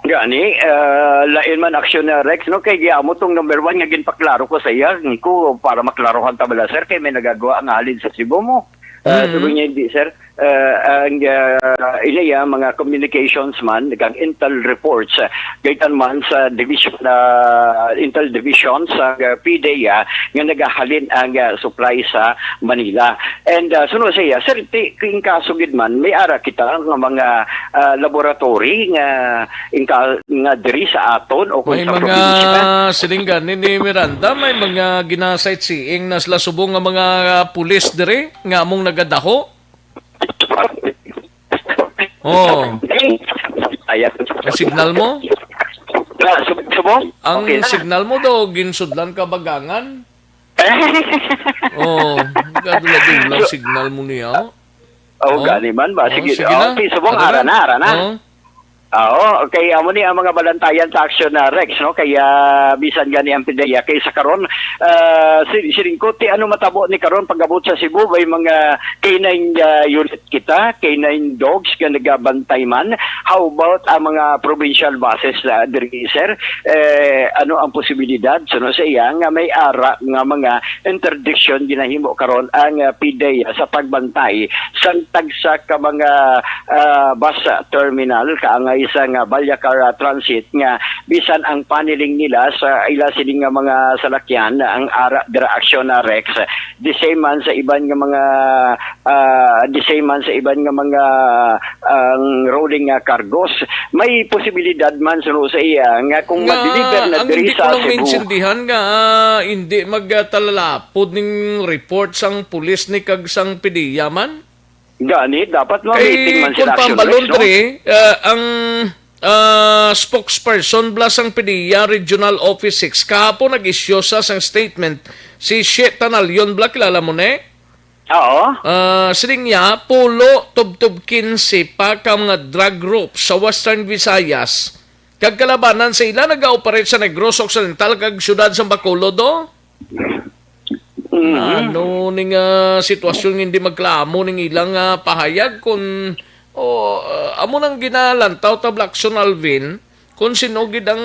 Gani, ah, lain man aksyon na Rex, no? Kay giamo tong number one nga ginpaklaro ko sa iya, ko para maklarohan ta bala, sir, kay may nagagawa nga halin sa Cebu mo. Ah, Mm. sabi niya, hindi, sir. Ah, ang, ah, ina iya, mga communications man, kag intel reports, ah, gikan man sa division, ah, intel division sa, ah, P D E A, nga nagahalin ang, ah, supply sa Manila. And, ah, suno sa iya, sir, ti, king kaso gid man, may ara kita nga mga, ah, laboratory nga ingka-, nga diri sa aton o kung May sa mga probinsya. Siling gani ni Miranda, may mga gina-sightseeing na sila subong nga mga, ah, pulis diri nga among nagadaho. Oh. Ayan. Ang signal mo? Ah, sub-, subong? Ang Okay na. Signal mo daw, ginsudlan ka bagangan? Oh, gadula-dula So, signal mo niya, oh. Oh, Oh. Gani man ba? Oh, Sige, sige oh, na. Okay, subong, Ara ara na. Na, ara na. Oh. Oo, okay, amo ni ang mga balantayan sa aksyon na Rex, no? Kaya bisan gani ang P D E A kay sa karon, ah, si, siling ko, ti ano matabo ni karon pag-abot sa Cebu, may mga K nine, ah, unit kita, K nine dogs nga nagabantay man. How about ang mga provincial buses na diri, sir? Eh, ano ang posibilidad, suno sa iya, nga may ara nga mga interdiction ginahimo karon ang, ah, P D E A sa pagbantay sang tagsa ka mga, ah, bus terminal kaangay sa nga Balyacar, ah, Transit nga bisan ang paneling nila sa ila sini nga mga salakyan ang ara dira aksyon na Rex. The same man sa iban nga mga, ah, the same man sa iban nga mga, ang rolling nga cargos. May posibilidad man suno sa iya nga kung Nga ma-deliver na ang diri hindi sa ko lang Cebu. maintindihan nga, ah, hindi magtalalapod ning report sang pulis ni kag sang P D E A man? Gani, dapat ma-meeting Kay man kung sila, Action pambalon Rex, no? diri, ah, ang, ah, spokesperson bala sang P D E A Regional Office six kahapon nag-issue sa sang statement, si She Tanalion bala, kilala mo ni? Oo. Ah, siling niya, pulo tubtob kinse pa ka mga drug group sa Western Visayas kag kalabanan sa ila nag-operate sa Negros Occidental kag siyudad sa Bacolod, oh. Mhm. Ano ni nga sitwasyon nga hindi magklamo ning ilang, ah, pahayag kun, oh, ah, amo nang ginalantaw ta, Blackson Alvin, kung sino gid ang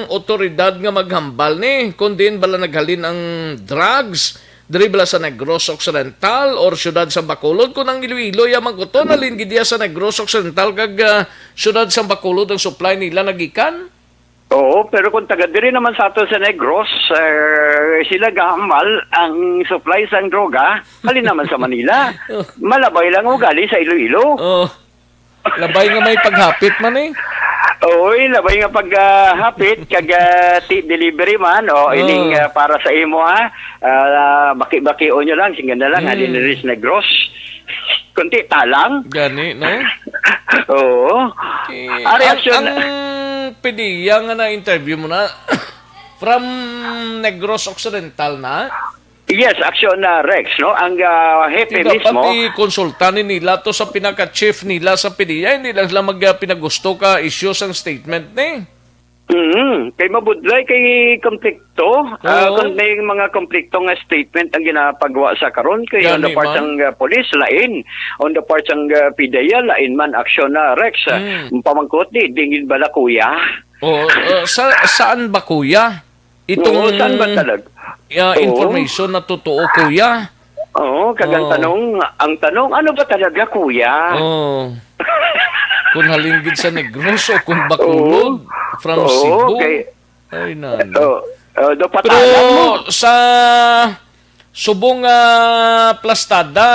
otoridad nga maghambal ni, kung diin bala naghalin ang drugs, diri bala sa Negros Occidental or siyudad sa Bacolod, kung ang Iloilo ya mangkuton, halin gid diya sa Negros Occidental kag, ah, siyudad sa Bacolod ang supply nila nagikan? Oo, pero kung taga diri naman sa ato sa Negros, eh, sila gahambal ang supply sang droga, halin naman sa Manila. Oh. Malabay lang ugali sa Iloilo. Oh. Labay nga may paghapit man eh. Oy, labay nga paghapit kag, ah, ti-, delivery man o Oh. ining, ah, para sa imo, ha. Ah, baki-bakion nyo lang, singgan na lang, Mm. halin diri sa Negros. Kunti talang. Gani, no? Oo. Okay. Ari, Ang, action ang na- P D E A nga na-interview mo na from Negros Occidental na? Yes, action na, Rex, no? Ang, ah, hepe Di dapat mismo. ikonsulta ni nila to sa pinaka-chief nila sa P D E A, hindi lang sila mag, ah, pinagusto ka issue sang statement ni. Mm, kay mabudlay kay konflikto. Ah, Oo. Kung may mga konflikto nga statement ang ginapagawa sa karon, kay on the Gani part man. sang, ah, police, lain. On the part sang, ah, P D E A, lain man aksyon na, Rex. Ah, Mm. pamangkot ni, dingin bala, kuya? Oo, uh, sa, saan ba, kuya? Itong, Oo, saan ba talag-, uh, Oo. information na totoo, kuya? Oo, kag ang Oo. tanong, ang tanong, ano ba talaga, kuya? Oo. Kung halin gid sa Negros o kung Bacolod, Oo. from Oo, Cebu. kay, Ay, nani. Oo. Oh, do Pero patalan mo. sa subong nga plastada,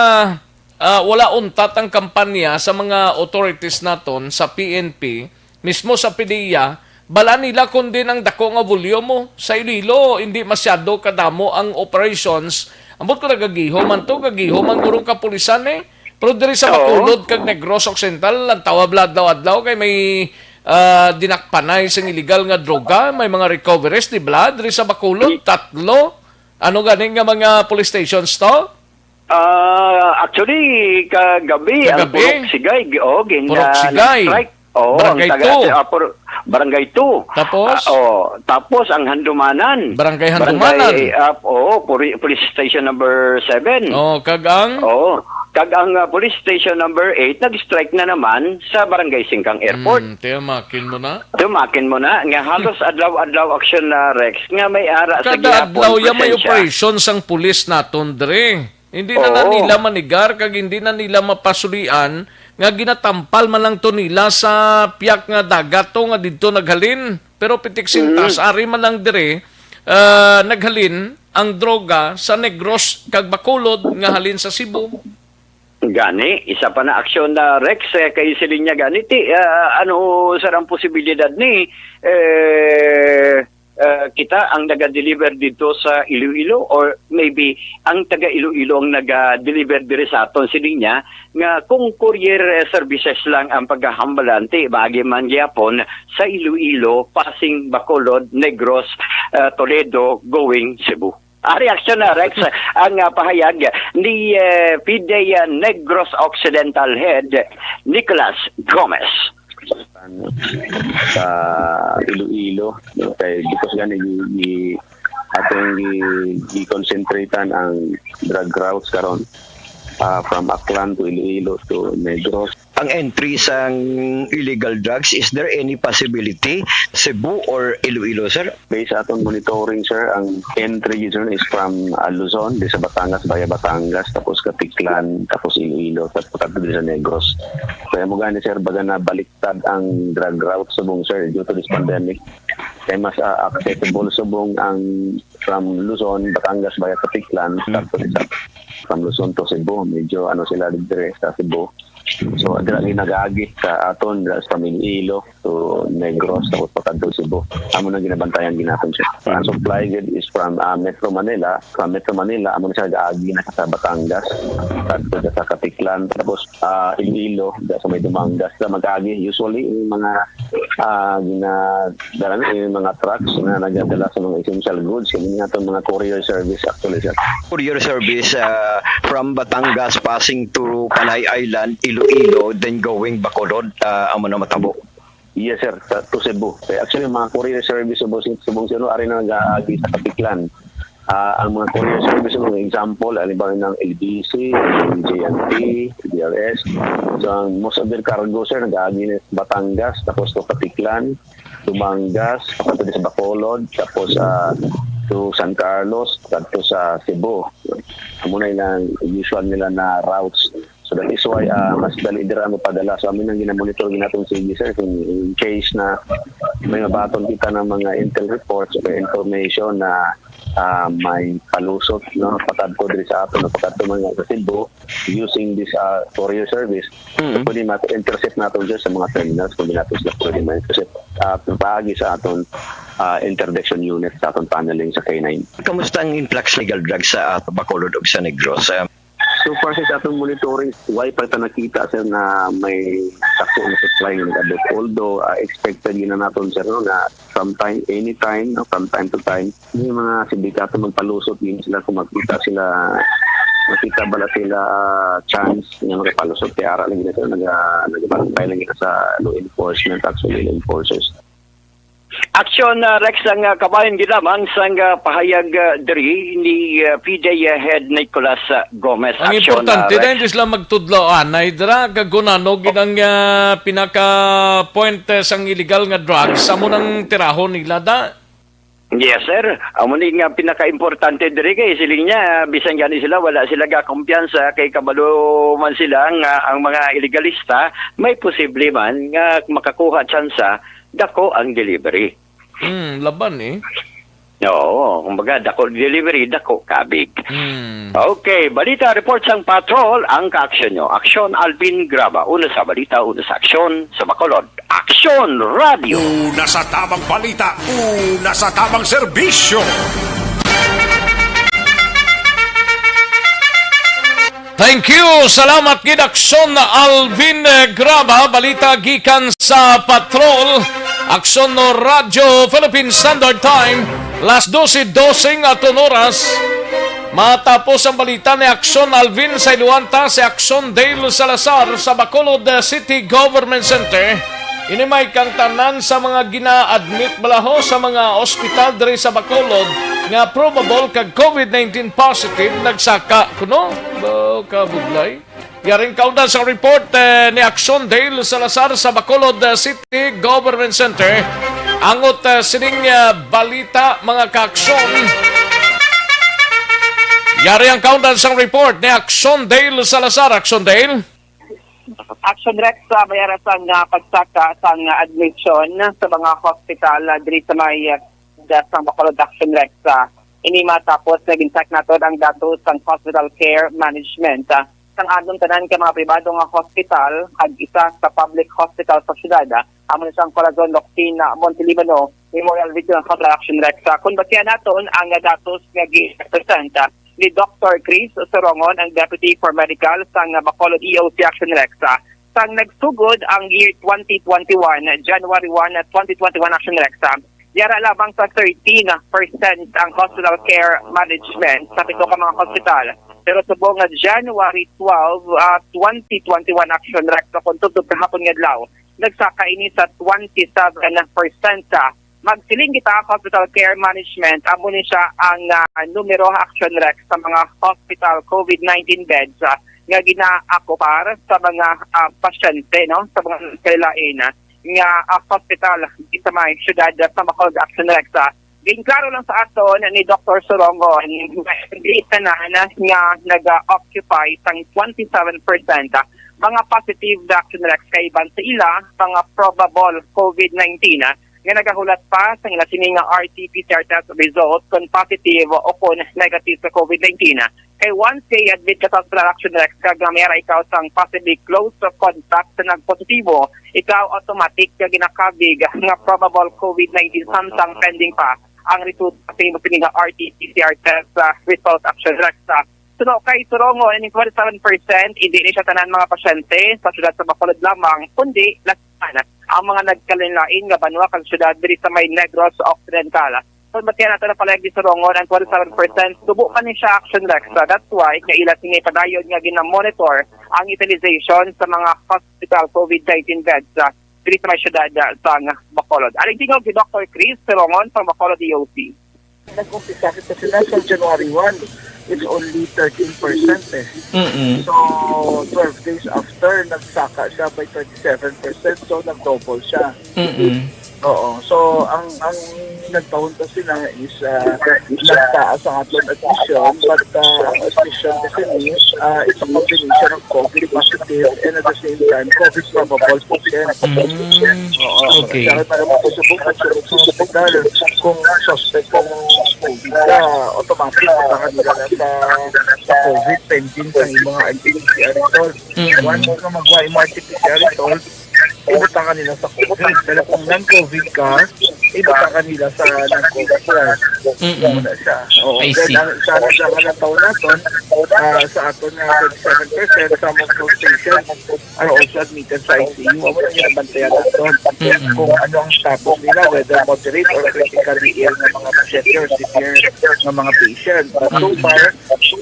ah, wala untat ang kampanya sa mga authorities naton sa P N P, mismo sa P D E A, bala nila kun diin ang dako nga volume mo. Sa Iloilo, hindi masyado kadamo ang operations. Ambot ko nagagiho man to, gagiho man gurong kapulisan eh. Pero diri sa Oo. Bacolod kag Negros Occidental, lantawa bala adlaw-adlaw kay may, ah, dinakpanay sing illegal nga droga, may mga recoveries, di bala? Diri sa Bacolod, tatlo. Ano gani nga mga police stations to? Ah, actually, kagabi, ang Kagabi? Purok Sigay, gi-, oh, gin-, Purok ah, Sigay. na-strike. Oo, ang Barangay taga two. Ah, por-, Barangay two. Tapos? Ah, oh, tapos ang Handumanan. Barangay Handumanan. Barangay, ah, oo, puri-, Police Station number seven. Oh, kag ang? Oo. Kag ang, ah, Police Station number eight, nag-strike na naman sa Barangay Singkang Airport. Hmm, tiyan, makin mo na. Tumakin mo na, nga halos adlaw-adlaw aksyon na, Rex, nga may ara sa Kada gihapon adlaw ya may presensya. Operation sang pulis naton, dre. Hindi na, na Oo. nila manigar, kag hindi na nila mapasulian nga ginatampal man lang to nila sa piyak nga dagat to nga didto naghalin. Pero pitik sintas, Mhm. ari man lang dire, ah, naghalin ang droga sa Negros kag Bacolod nga halin sa Cebu. Gani, isa pa na aksyon na, Rex, eh, kay siling niya gani, ti, ah, ano, sir, ang posibilidad ni, eh, ah, kita ang naga-deliver dito sa Iloilo, or maybe ang taga Iloilo ang naga-deliver diri sa aton, siling niya, nga kung courier, eh, services lang ang paghahambalan, ti, maagi man gyapon sa Iloilo, passing Bacolod, Negros, ah, Toledo, going Cebu. Ah, reaksyon na, Rex, ang, ah, pahayag ni, eh, P D A Negros Occidental Head Nicholas Gomez. Sa Iloilo, no? Kay because gani gi-, gi-, atong gi-, gi-concentrate-an ang drug routes karon, ah, from Aklan to Iloilo to Negros. Ang entry sang illegal drugs, is there any possibility Cebu or Iloilo, sir? Based sa atong monitoring, sir, ang entry, sir, is from, ah, Luzon, di sa Batangas, via Batangas, tapos Caticlan, tapos Iloilo, tapos pagkadto di sa Negros. Kaya mo gani, sir, baga nabaliktad ang drug route subong, sir, due to this pandemic. Kaya mas, ah, accessible subong ang from Luzon, Batangas, via Caticlan, Hmm. tapos sa, from Luzon to Cebu, medyo ano sila dire sa Cebu. So, dira ni nag-agi sa aton, dira sa Iloilo to Negros, tapos pakadto Cebu. Amo nang ginabantayan ginaton siya. Ang supply gid is from, ah, Metro Manila. From Metro Manila, amo na siya nag-agi na sa Batangas, kadto sa Caticlan, tapos, ah, Iloilo, dira sa may Dumangas, sa mag-agi. Usually, yung mga, ah, gina-, dala na yung mga trucks na nagdadala sa mga essential goods, kami nga itong mga courier service actually, sir. Courier service, ah, from Batangas passing to Panay Island, Iloilo, then going Bacolod, ah, amo na matabo. Yes, sir. Sa, to Cebu. Kaya actually, mga courier service subong, subong sino, ari na nag-aagi sa Caticlan. Ah, ang mga courier service, mga example, halimbawa ng L B C, J N T, D R S. So, ang most of their cargo, sir, nag-aagi na sa Batangas, tapos to Caticlan, Dumangas, papunta sa Bacolod, tapos, ah, to San Carlos, tapos sa Cebu. Amo na ilang usual nila na routes. So that is why, ah, mas dali dira ang mapadala. So, amin ang ginamonitor ginaton sige, sir, kung in case na may mabaton kita ng mga intel reports o information na, ah, may palusot, no, pakadto diri sa aton, o pakadto man nga sa Cebu, using this, ah, courier service, Mm. pwede ma-intercept naton dyan sa mga terminals, kung di natin sila pwede ma-intercept. Ah, paagi sa aton, ah, interdiction unit, sa aton tunneling sa K nine. Kamusta ang influx legal drugs sa, ah, Bacolod ug sa Negros? Ah, So far, sir, sa atong monitoring, way pa ta nakita, sir, na may dako na supply nga nag-abot. Although, ah, expected yun na naton, sir, no, na sometime, anytime, no, from time to time, may mga sindikato magpalusot din sila kung makita sila, makita bala sila, ah, chance nga makapalusot. Kaya ara lang yun, sir, nag-, ah, nagbarangay lang yun sa law enforcement, actually, law enforcers. Aksyon, ah, Rex, ang, ah, kabahin ginamang sang, ah, pahayag, ah, diri ni, ah, P D A Head Nicolas, ah, Gomez. Ang Aksyon, ah, importante na Rex. Hindi sila magtudlo anay dira kag kung ano gid ang, ah, pinaka point, eh, sang illegal nga drugs, amo nang tirahon nila da. Yes, sir. Amo ni nga pinaka-importante diri kay siling niya, ah, bisan gani sila wala sila gakumpiyansa kay kabalo man sila nga ang mga illegalista may posible man nga makakuha tsansa dako ang delivery. Hmm, laban eh. Oo, kumbaga, dako delivery, dako kabig. Hmm. Okay, balita report sang patrol, ang kaaksyon nyo. Aksyon, Alvin Graba. Una sa balita, una sa aksyon, sa Bacolod. Aksyon Radio. Una sa tamang balita, una sa tamang serbisyo. Thank you. Salamat gid, Aksyon Alvin, eh, Graba. Balita gikan sa Patrol. Aksyon no Radyo Philippine Standard Time, las dose dose nga aton oras. Matapos ang balita ni Aksyon Alvin, sa iluwanta si Aksyon Dale Salazar sa Bacolod City Government Center. Ini may kang tanan sa mga gina-admit bala ho sa mga ospital diri sa Bacolod nga probable kag COVID nineteen positive nagsaka kuno. Ba, kabudlay. Yaring kaundan sa report, eh, ni Action Dale Salazar sa Bacolod, eh, City Government Center. Angot, eh, sining, eh, balita, mga ka-aksyon. Yari ang kaundan sa report ni Action Dale Salazar. Action Dale. Action Rex, sa mayara sang, ah, pagsaka sang, ah, admission sa mga hospital, ah, diri sa may, ah, da-, sang Bacolod. Action Rex, ah, ini matapos nga ginsak nato ang datos sang hospital care management, ah, sang aton tanan ka mga pribado nga hospital kag isa sa public hospital sa syudad, ah, amo na siyang Corazon Locsin, ah, Montelibano Memorial Regional Hospital. Action Rex, ah, kung batian naton ang, ah, datos nga gi-present, ah, ni Doctor Chris Sorongon, ang Deputy for Medical sang Bacolod E O C. Action Rex, ah, sang nagsugod ang year twenty twenty-one, January one, twenty twenty-one. Action Rex, ah, yara lamang sa thirteen percent ang hospital care management sa pito ka mga hospital. Pero subong nga January twelve, ah, twenty twenty-one. Action Rex, sa kung tubtob kahapon nga adlaw, nagsaka ini sa twenty-seven percent. Magsiling kita, hospital care management, amo ni siya ang, ah, numero, Action Rex, sa mga hospital COVID nineteen beds, ah, nga ginaakupar sa mga, ah, pasyente, no, sa mga kalain, ah, nga, ah, hospital di sa may syudad, ah, sa Bacolod. Action Rex, ah. Ginklaro lang sa aton ni Doctor Sorongon nga hindi tanan nga nag-occupy sang twenty-seven percent, ah, mga positive. Action Rex, kay iban sa ila mga probable COVID nineteen, ah, nga nagahulat pa sang ila sini nga R T P C R test result kon positive o kon negative sa COVID nineteen. Kay once kay admit ka sa hospital, Action Rex, kag nga may ara ikaw sang possibly close contact sa nagpositibo, ikaw automatic nga ginakabig nga probable COVID nineteen samtang pending pa ang resulta sa imo sini nga R T P C R test, ah, result. Action Rex, ah. Suno kay Sorongon, ining forty-seven percent, hindi ni siya tanan mga pasyente sa siyudad sa Bacolod lamang, kundi lasahan ang mga nagkalain-lain nga banwa kag siyudad diri sa may Negros Occidental. Kung batian nato na pala ni Sorongon, ang forty-seven percent, tubo pa ni siya, Action Rex. So, that's why nga ila sini padayon nga ginamonitor ang utilization sa mga hospital COVID nineteen beds, ah, diri sa may siyudad, ah, sa Bacolod. Aling tingog si Doctor Chris Sorongon sa Bacolod E O C. Nag-umpisa kita sila sa January one. It's only thirteen percent eh. Mm-mm. So, twelve days after, nagsaka siya by twenty-seven percent. So, nag-double siya. Mm-mm. Oo. So, ang, ang nagpahunta sila is, ah, nagtaas ang aton admission, but, ah, ang admission kasi ni, ah, it's a combination of COVID positive and at the same time, COVID probable patient. Mm. Oo. Okay. Kaya para makasubok at sa hospital, kung suspect kung COVID ka, automatic, baka nila na sa, sa COVID, pending sa imong R T P C R result. Mm-mm. Once nga magwa imong R T P C R result, ibutangan nila sa COVID. Pero kung non-COVID ka, ibutangan nila sa non-COVID ward. Mm-mm. Muna siya. Oo. I see. Then, ang isa na sa mga tao naton, ah, sa aton nga twenty-seven percent, some of those patients are also admitted sa I C U. Amo na yung nabantayan naton. Mm-mm. Kung ano ang status nila, whether moderate or critically ill nga mga pasyente or severe nga mga patient. But so Mm-mm. far,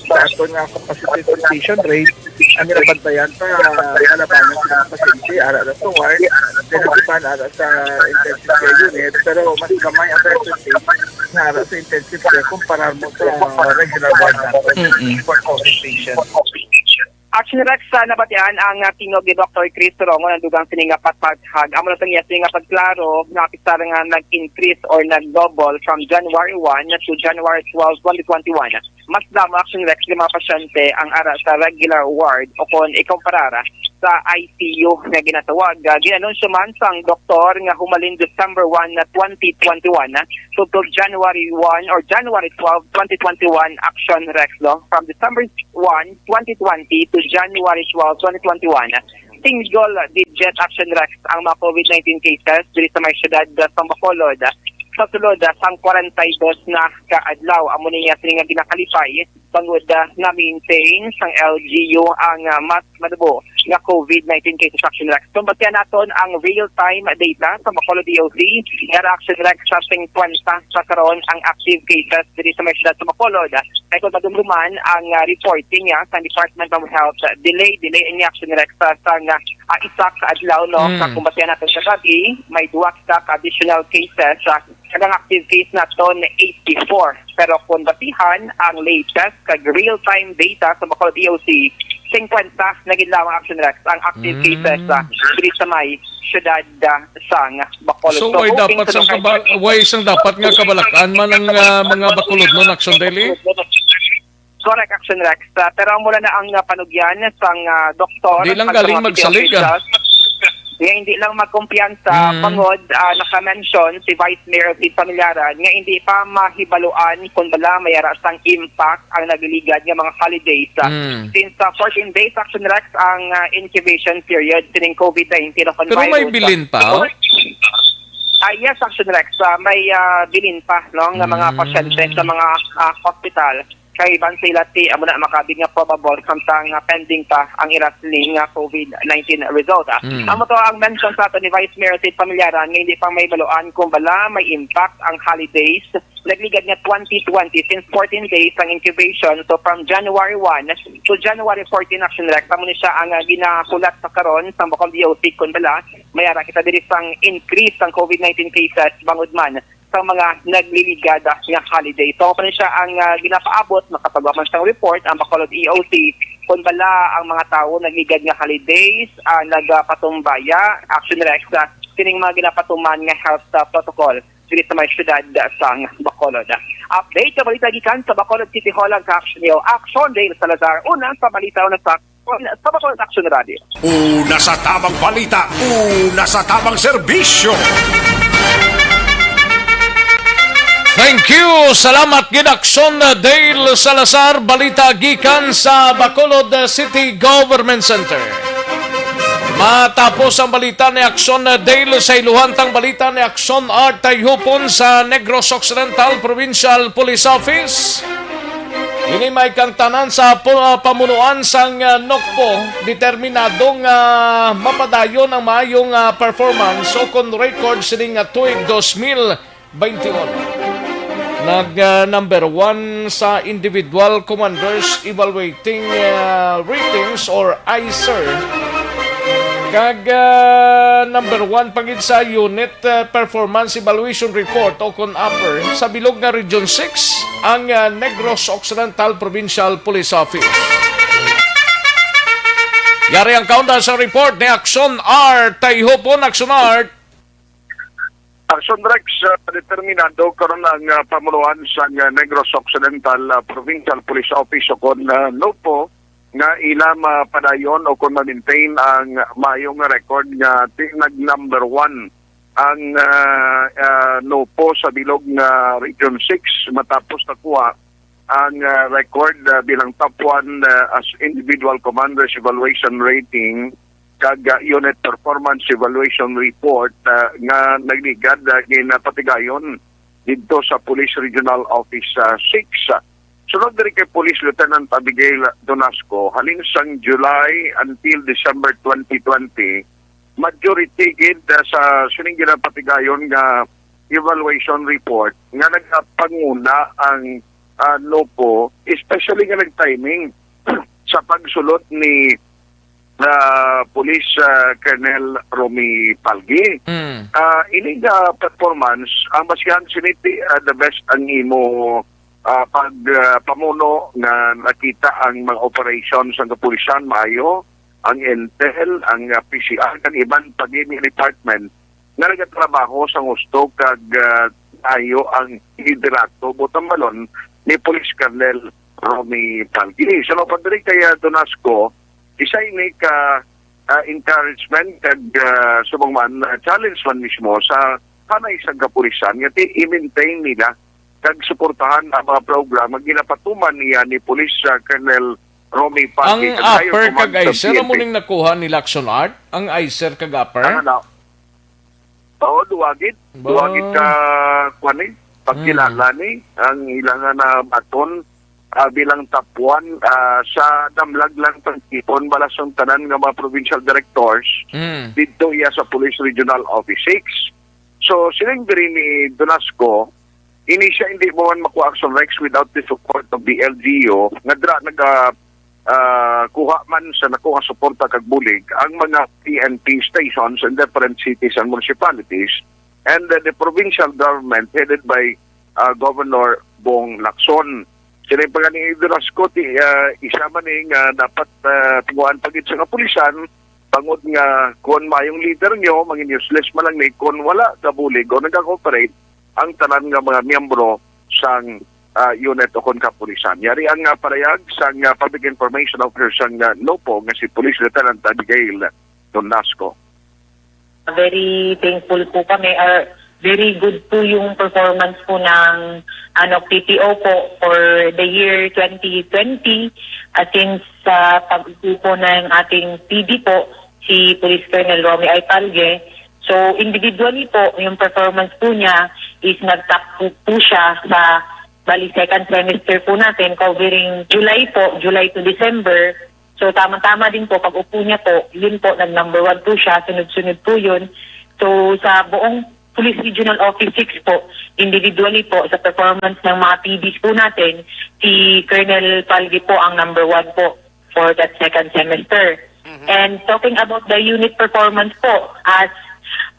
sa aton nga capacity utilization rate, ang ginabantayan pa, kalabanan sa mga pasyente, ara na sa ward, then ang iban ara sa intensive care unit, pero mas gamay ang percentage na ara sa intensive care kumpara mo sa regular ward natin Mm-mm. for COVID patients. Action Rex, sa nabatian ang, ah, tingog ni Doctor Chris Sorongon, ang dugang sining nga pagpathag. Amo na sa iya sining nga pagklaro, nga pisar nga nag-increase or nag-double from January one to January twelve, twenty twenty-one. Mas damo, Action Rex, nga mga pasyente ang ara sa regular ward o kon ikumparar sa I C U nga ginatawag. Ah, ginanunsyo man sang doktor nga humalin December one na twenty twenty-one, ah, tubtob January one or January twelve, twenty twenty-one, Action Rex, no? From December one, twenty twenty to January twelve, twenty twenty-one, single digit, Action Rex, ang mga COVID nineteen cases diri sa may siyudad sa Bacolod sa sulod, ah, sang kwarenta y dos na ka adlaw. Amo ni nga sini nga ginakalipay bangod, ah, na-maintain sang L G U ang, ah, mas manubo nga COVID nineteen cases, Action Rex. Kung basihan naton ang real-time data sa Bacolod D O C, yara, Action Rex, sa singkwenta sa karon ang active cases diri sa may siyudad sa Bacolod. Kay kung madumduman ang, ah, reporting niya sa Department of Health, ah, delay, delay ini, Action Rex, sa, sa nga, ah, isa ka adlaw, no? Mm. Sa kung basihan naton sa gabi, may duha kita ka additional cases, ah, kag ang active case naton eighty-four. Pero kung basihan ang latest kag real-time data sa Bacolod D O C, singkwenta na gid lamang, Action Rex, ang active Mm. cases, ah, diri sa may siyudad, ah, sang Bacolod. So, So, way hoping dapat to sang the kaba-, way sang dapat nga kabalakan man ang, ah, mga Bacolodnon, Action Daily? Correct, Action Rex. Ah, pero mula na ang, ah, panugyan sang, ah, doktor, Di lang kag sa galing mga magsalig, ah. officials, nga hindi lang magkumpiyansa, Mm. bangod, ah, naka-mention si Vice Mayor Sid Pamillaran nga hindi pa mahibaluan kung bala may ara sang impact ang nagliligad nga mga holidays. Ah, Mm. since, ah, fourteen days, Action Rex, ang, ah, incubation period sining COVID nineteen o kon Pero may virus. bilin pa, oh? Ah, yes, Action Rex, ah, may, ah, bilin pa, no, nga mga Mm. pasyente sa mga, ah, hospital. Kay iban sila ti, amo na, makabig nga probable, samtang, ah, pending pa ang ira sining, ah, COVID nineteen result, ah. Mm. Amo to ang mention sa ato ni Vice Mayor Sid Pamillaran nga hindi pa mahibaluan kung bala may impact ang holidays. Nagligad nga twenty twenty, since fourteen days ang incubation. So, from January one to January fourteen, Action Rex, amo ni siya ang, ah, ginahulat sa karon sa Bacolod D O C kung bala may ara kita diri sang increase sang COVID nineteen cases, bangod man sa mga nagliligad, ah, nga holiday. So, pa ni siya ang, ah, ginapaabot, makapagawa man sang report ang Bacolod E O C kung bala ang mga tawo nagligad nga holidays, ah, nagapatumbaya, Action Rex, ah, sining mga ginapatuman nga health, ah, protocol diri sa may siyudad, ah, sang Bacolod. Update sa balita gikan sa Bacolod City Hall ang ka-action niyo, Action Dale Salazar. Una sa balita, una sa, sa Bacolod Action Radio. Una sa tamang balita, una sa tamang serbisyo. Thank you. Salamat gid, Action Dale Salazar. Balita gikan sa Bacolod City Government Center. Matapos ang balita ni Action Dale, sa iluhan tang balita ni Action Art Tayhupon sa Negros Occidental Provincial Police Office. Ini may kang tanan sa pu-, ah, pamunuan sang, ah, NOCPO, determinado nga mapadayon ang maayong, ah, performance o kon record sining, ah, tuig dos mil twenty-one. Nag, ah, number one sa Individual Commanders Evaluating, ah, Ratings or I C E R. Kag, ah, number one pa gid sa Unit, ah, Performance Evaluation Report o kon upper sa bilog nga Region six ang, ah, Negros Occidental Provincial Police Office. Yari ang kaunda sa report ni Action Art Tayhupon. Action Art. Action Rex, ah, determinado karon ang, ah, pamunuan sa, ah, Negros Occidental, ah, Provincial Police Office o kon, ah, NOCPO nga ila mapadayon o kon ma-maintain ang maayong record nga ti-, nag number one ang, ah, ah, NOCPO sa bilog nga Region six matapos nakuha ang, ah, record, ah, bilang top one, ah, as individual commanders evaluation rating kag, ah, unit performance evaluation report, ah, nga nagligad, ah, ginapatigayon didto sa Police Regional Office, ah, six. Sunod diri kay Police Lieutenant Abigail Donasco, halin sang July until December twenty twenty, majority gid, ah, sa sining ginapatigayon nga evaluation report nga nagapanguna ang, ah, NOCPO, especially nga nag-timing sa pagsulod ni, ah, Police, ah, Colonel Romy Palgi. Mm. Ah, ini nga performance, ang basihan sini ti, ah, the best ang imo, ah, pag, ah, pamuno nga nakita ang mga operation sa kapulisan maayo, ang intel, ang, ah, P C R, kag iban pa gid nga department nga nagatrabaho sang husto kag, ah, maayo ang liderato, buot hambalon, ni Police Colonel Romy Palgi. Sa pa diri kay, ah, Donasco, isa ini ka, ah, encouragement kag, ah, subong man, ah, challenge man mismo sa hanay sang kapulisan nga ti-, i-maintain nila kag suportahan ang mga programa ginapatuman niya ni Police, ah, Colonel Romy Palgi Ang kag Higher upper Command kag sa I C E R, amo P N P. Ning nakuha nila, Action Art? Ang I C E R kag upper? Ang ano? Oo, duwa gid. Ba? Duwa gid ka, kuwan eh, pagkilala Mm. ni, ang ilang nga nabaton. ah, bilang top one, ah, sa damlag lang tang tipon bala sang tanan nga mga provincial directors Mm. didto iya sa Police Regional Office six. So, siling diri ni Donasco, ini siya hindi mo man makuha action, Rex, without the support of the L G U, nga dira naga, ah, kuha man sa nako nga suporta kag bulig ang mga P N P stations in different cities and municipalities and, uh, the provincial government headed by, uh, Governor Bong Lacson. Sila pa gani, Idol Asco, ti, uh, isa man ni nga dapat, uh, tunguhan pa gid sa kapulisan, bangod nga kon mayong leader nyo, mangin useless man lang ni kon wala kabulig o nagka-cooperate ang tanan nga mga miyembro sang, uh, unit o kon kapulisan. Yari ang, uh, parayag sang, uh, public information officer sang, uh, NOPO nga si Police Lieutenant Abigail Donasco. Very thankful po kami, or very good po yung performance po ng, ano, P P O po for the year twenty twenty. At since sa pag-upo po ng ating P D po, si Police Colonel Romy Alpalge, so individually po, yung performance po niya is nag-top po, po siya sa, bali, second semester po natin, covering July po, July to December. So, tama-tama din po, pag-upo niya po, yun po, nag-number one po siya, sunod-sunod po yun. So, sa buong Police Regional Office six po, individually po, sa performance ng mga P Ds po natin, si Colonel Palgi po ang number one po for that second semester. Mhm. And talking about the unit performance po, as,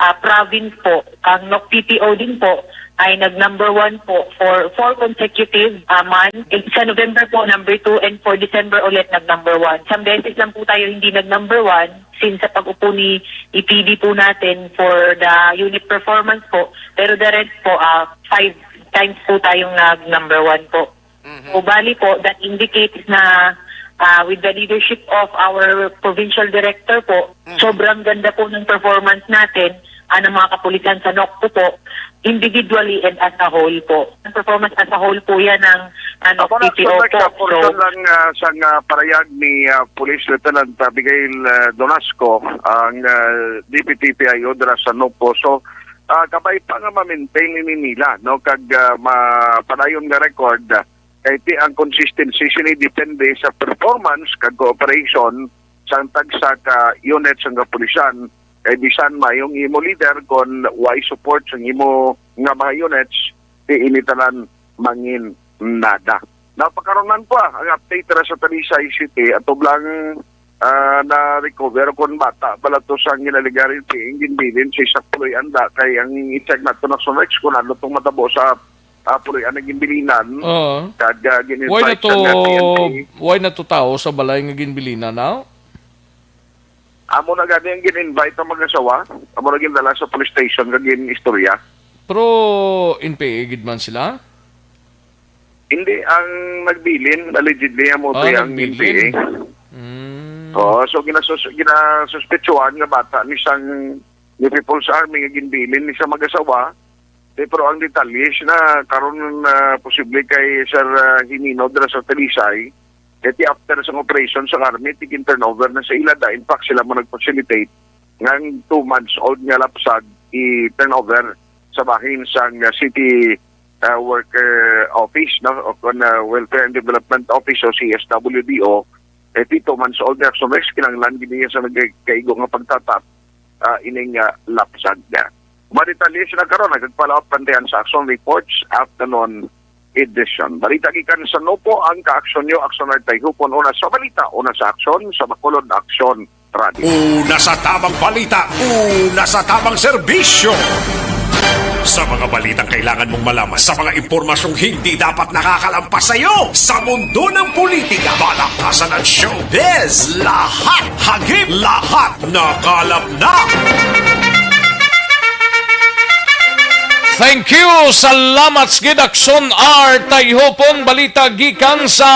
ah, province po, ang NOC P P O din po ay nag-number one po for four consecutive, ah, months. Sa November po, number two, and for December ulit, nag-number one. Isang beses lang po tayo hindi nag-number one, since sa pag-upo ni E P D po natin for the unit performance po. Pero the rest po, ah, five times po tayong nag-number one po. Mhm. So, bali po, that indicates na, ah, with the leadership of our provincial director po, Mhm. sobrang ganda po ng performance natin, ah, ng mga kapulisan sa NOC po, individually and as a whole po. Ang performance as a whole po yan ng, ano, Ako na, P P O sa next, po. Ah, portion So, lang, ah, sa nga parayag ni, ah, Police Lieutenant Abigail, ah, Donasco, ang, ah, Deputy P I O dira sa NOC po. So, ah, kabay pa nga ma-maintain ni nila, no, kag, ah, mapadayon nga record, ah, kay ti ang consistency sini depende sa performance kag cooperation sang tagsa ka unit sang kapulisan. Kay bisan mayong imo leader, kon way support sang imo nga mga units, ti ini tanan mangin nada. Napakaronan pa ang update ra sa Talisay City, atubang, ah, na-recover kon bata pala to sa ginaligarin, ti ginbilin sa isa ka puloy-an da, kay ang i-check nato na sa next kung ano tong matabo sa, ah, puloy-an nga ginbilinan. Oo. Kag, ah, gin-invite Why na to, sang, ah, P N P. Why na to tao sa balay nga ginbilinan, no? Amo na gani ang gin-invite ang mag-asawa. Amo na gindala sa police station kag gin-istorya. Pero N P A gid man sila? Hindi, ang nagbilin, allegedly, amo Ah, to ang nagbilin. N P A. Mm. Oo, so ginasus-, ginasuspetsuhan nga bata ni sang, ni People's Army nga ginbilin ni sa mag-asawa. Di, pero ang detalye na karon na posible kay Sir, ah, Himino dira sa Talisay, kay ti after sa operation sa army, tigin turnover na sa ila da. In fact, sila mo nag-facilitate nga ang two months old nga lapsag i-turnover sa bahin sang, ah, city, ah, worker office, no? O kon, ah, Welfare and Development Office o C S W D O, eh, ti two months old nga, so next kinahanglan gid niya sa nagkaigo nga pagtatap, ah, ining, ah, lapsag na. Madetalye sila karon, nagpalaot pantayan sa action reports, afternoon edition. Balita gikan sa NOPO, ang kaaksyon nyo, aksyonar tayo hupon, una sa balita, una sa aksyon, sa Bacolod Aksyon Radio. Una sa tamang balita, una sa tamang serbisyo. Sa mga balitang kailangan mong malaman, sa mga impormasyong hindi dapat nakakalampas sa iyo, sa mundo ng politika, balakasan at showbiz, lahat hagip, lahat nakalap na. Thank you. Salamat sa gid, Aksyon R. Tayhopon, balita gikan sa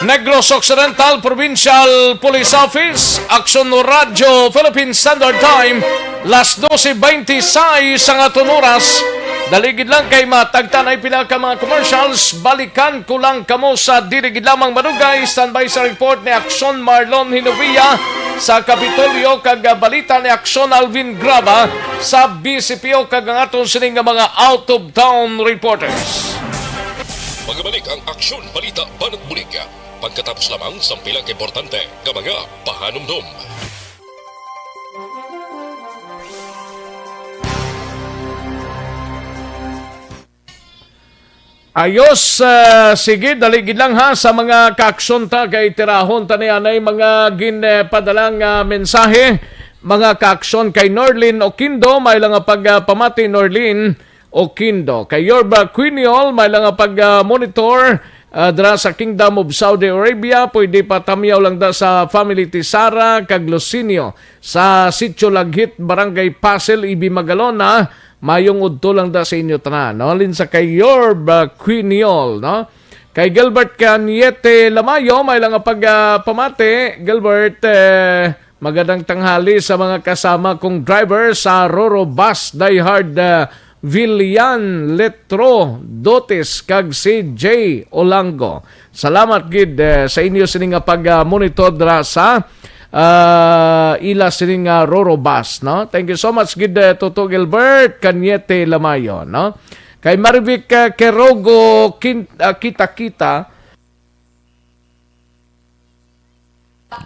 Negros Occidental Provincial Police Office, Aksyon Radyo Philippine Standard Time, las doce veintiséis ang aton oras. Dali gid lang kay matagtanay pila ka mga commercials. Balikan ko lang kamo sa dili gid lamang madugay. Standby sa report ni Aksyon Marlon Hinovia sa Kapitolyo kag balita ni Aksyon Alvin Graba sa B C P O kag ang aton sining nga mga out-of-town reporters. Pagabalik ang Aksyon Balita Banat Bulig. Pagkatapos lamang sang pila ka importante nga mga pahanumdom. Ayos, ah, sige, dali gid lang ha sa mga kaaksyon ta, kay tirahon ta ni anay mga ginpadala nga mensahe, mga kaaksyon. Kay Norlin Oquindo, may lang nga pag, ah, pamati, Norlin Oquindo. Kay Yorba Quiniol, may lang nga pag, ah, monitor, ah, dira sa Kingdom of Saudi Arabia. Pwede pa tamyaw lang da sa family ti Sara kag Lucinio sa Sitio Laghit, Barangay Pasil, Ibi, Magalona. Mayong udto lang da sa inyo tanan, no? Halin sa kay Yorb, ah, Quiniol, no? Kay Gilbert Cañete Lamayo, may lang nga pag, ah, pamati. Gilbert, eh, magandang tanghali sa mga kasama kong driver sa Roro Bus Diehard, ah, Villan, Letro, Dotis, kag si Jay Olango. Salamat gid, eh, sa inyo sini nga pag, ah, monitor dira sa, ah, ila sini nga Roro Bus, no? Thank you so much gid, eh, Toto Gilbert Cañete Lamayo, no? Kay Marivic, eh, Querogo Quin-, ah, Kita-Kita,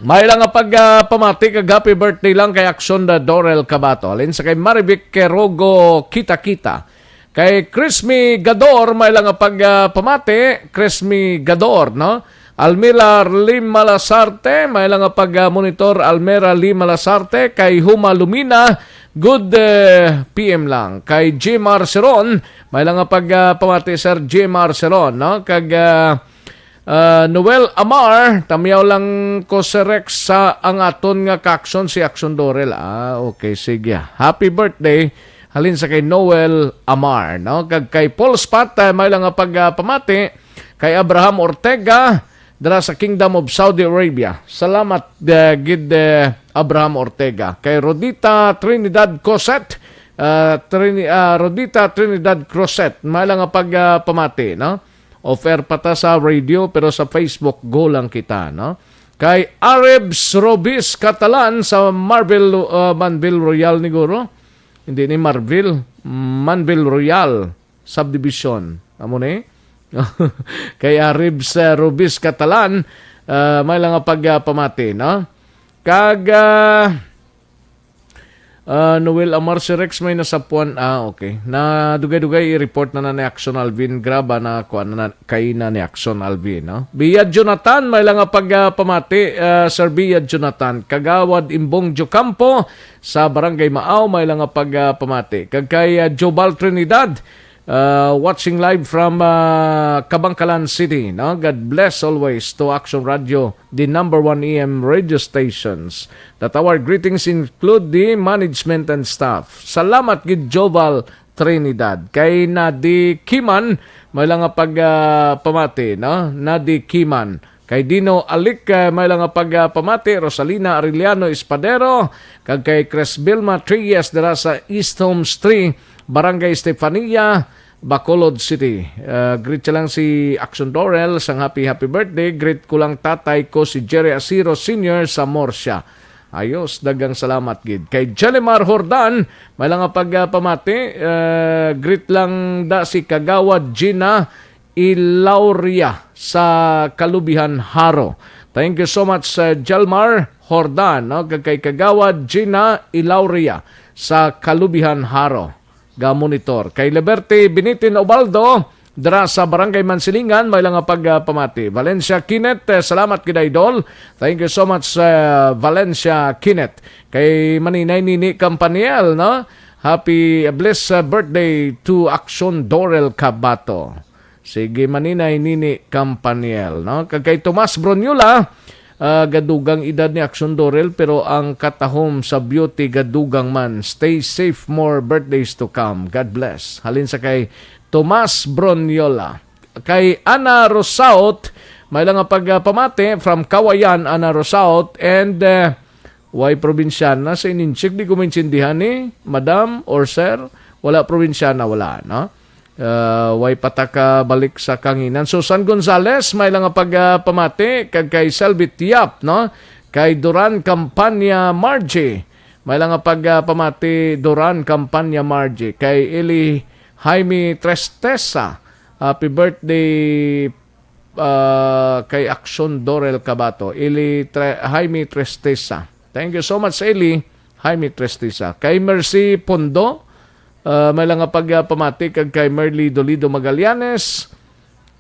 may lang nga pag, ah, pamati kag happy birthday lang kay Aksyon da Dorel Cabato. Halin sa kay Marivic Querogo Kita-Kita. Kay Chris Migador, may lang nga pag, ah, pamati, Chris Migador, no? Almira Lim Malasarte, may lang nga pag, ah, monitor, Almira Lim Malasarte, kay Huma Lumina, good, eh, P M lang. Kay Jim Arceron, may lang nga pag, ah, pamati, Sir Jim Arceron, no? Kag, ah, ah, Noel Amar, tamyaw lang ko, Sir Rex, sa ang aton nga kaaksyon si Aksyon Dorel. Ah, okay, sige. Happy birthday. Halin sa kay Noel Amar, no? Kag kay Paul Spot, ah, may lang nga pag, ah, pamati. Kay Abraham Ortega, dira sa Kingdom of Saudi Arabia. Salamat, ah, gid, eh, Abraham Ortega. Kay Rodita Trinidad Coset, ah, Trini-, ah, Rodita Trinidad Coset, may lang nga pag, ah, pamati, no? Off air pa ta sa radio, pero sa Facebook, go lang kita, no? Kay Aribs Robis Catalan sa Marville, ah, Manville Royal, niguro. Hindi ni Marville, Manville Royal Subdivision. Amo ni? Kay Aribs, ah, Robis Catalan, ah, may lang nga pag, ah, pamati, no? Kag, ah, Ah, Noel Amar, si Rex may nasapuan. Ah, okay. Na dugay-dugay i-report na na ni Action Alvin. Graba na, kuan na, kay na ni Action Alvin, no? Bia Jonathan, may lang nga pag, ah, pamati. Ah, Sir Bia Jonathan, Kagawad Imbong Jocampo sa Barangay Maaw, may lang nga pag, ah, pamati. Kag kay, ah, Jobal Trinidad, Uh, watching live from, uh, Kabangkalan City, no? God bless always to Action Radio, the number one A M radio stations. That our greetings include the management and staff. Salamat gid, Joval Trinidad. Kay Nadi Kiman, may lang nga pag, uh, pamati, no? Nadi Kiman. Kay Dino Alik, uh, may lang nga pag, uh, pamati. Rosalina Arellano Espadero, kag kay Chris Vilma Trias dira sa East Homes three, Barangay Estefania, Bacolod City. Ah, greet siya lang si Action Dorel sang happy, happy birthday. Greet ko lang tatay ko si Jerry Asiro Senior sa Murcia. Ayos, daghang salamat gid. Kay Jelimar Jordan, may lang nga pag, ah, pamati. Ah, greet lang da si Kagawad Gina Ilauria sa Kalubihan, Jaro. Thank you so much, ah, Jelmar Jordan, no? Kag kay Kagawad Gina Ilauria sa Kalubihan, Jaro. Ga-monitor. Kay Liberty Binitin Ubaldo, dira sa Barangay Mansilingan, may lang nga pag, ah, pamati. Valencia Kinet, eh, salamat gid, idol. Thank you so much, eh, Valencia Kinet. Kay Maninay Nini Campaniel, no? Happy, uh, blessed, uh, birthday to Action Dorel Cabato. Sige, Maninay Nini Campaniel, no? Kag kay Tomas Bronyola, ah, gadugang edad ni Action Dorel, pero ang katahom sa beauty gadugang man. Stay safe, more birthdays to come. God bless. Halin sa kay Tomas Bronyola. Kay Ana Rosaut, may lang nga pag, ah, pamati from Kawayan, Ana Rosaut, and, ah, way probinsyana sa ininchik, di ko maintindihan ni madam or sir. Wala probinsyana, wala, no? Ah, way pa ta kabalik sa kanginan. Susan Gonzales, may lang nga pag, ah, pamati, kag kay Selvit Yap, no? Kay Duran Campania Margie, may lang nga pag, ah, pamati, Duran Campania Margie. Kay Eli Jaime Tristesa, Happy birthday, ah, kay Action Dorel Cabato. Eli Tre-, Jaime Tristeza. Thank you so much, Eli. Jaime Tristeza. Kay Mercy Pondo, ah, may lang nga pagpamati kag kay Merly Dolido Magallanes.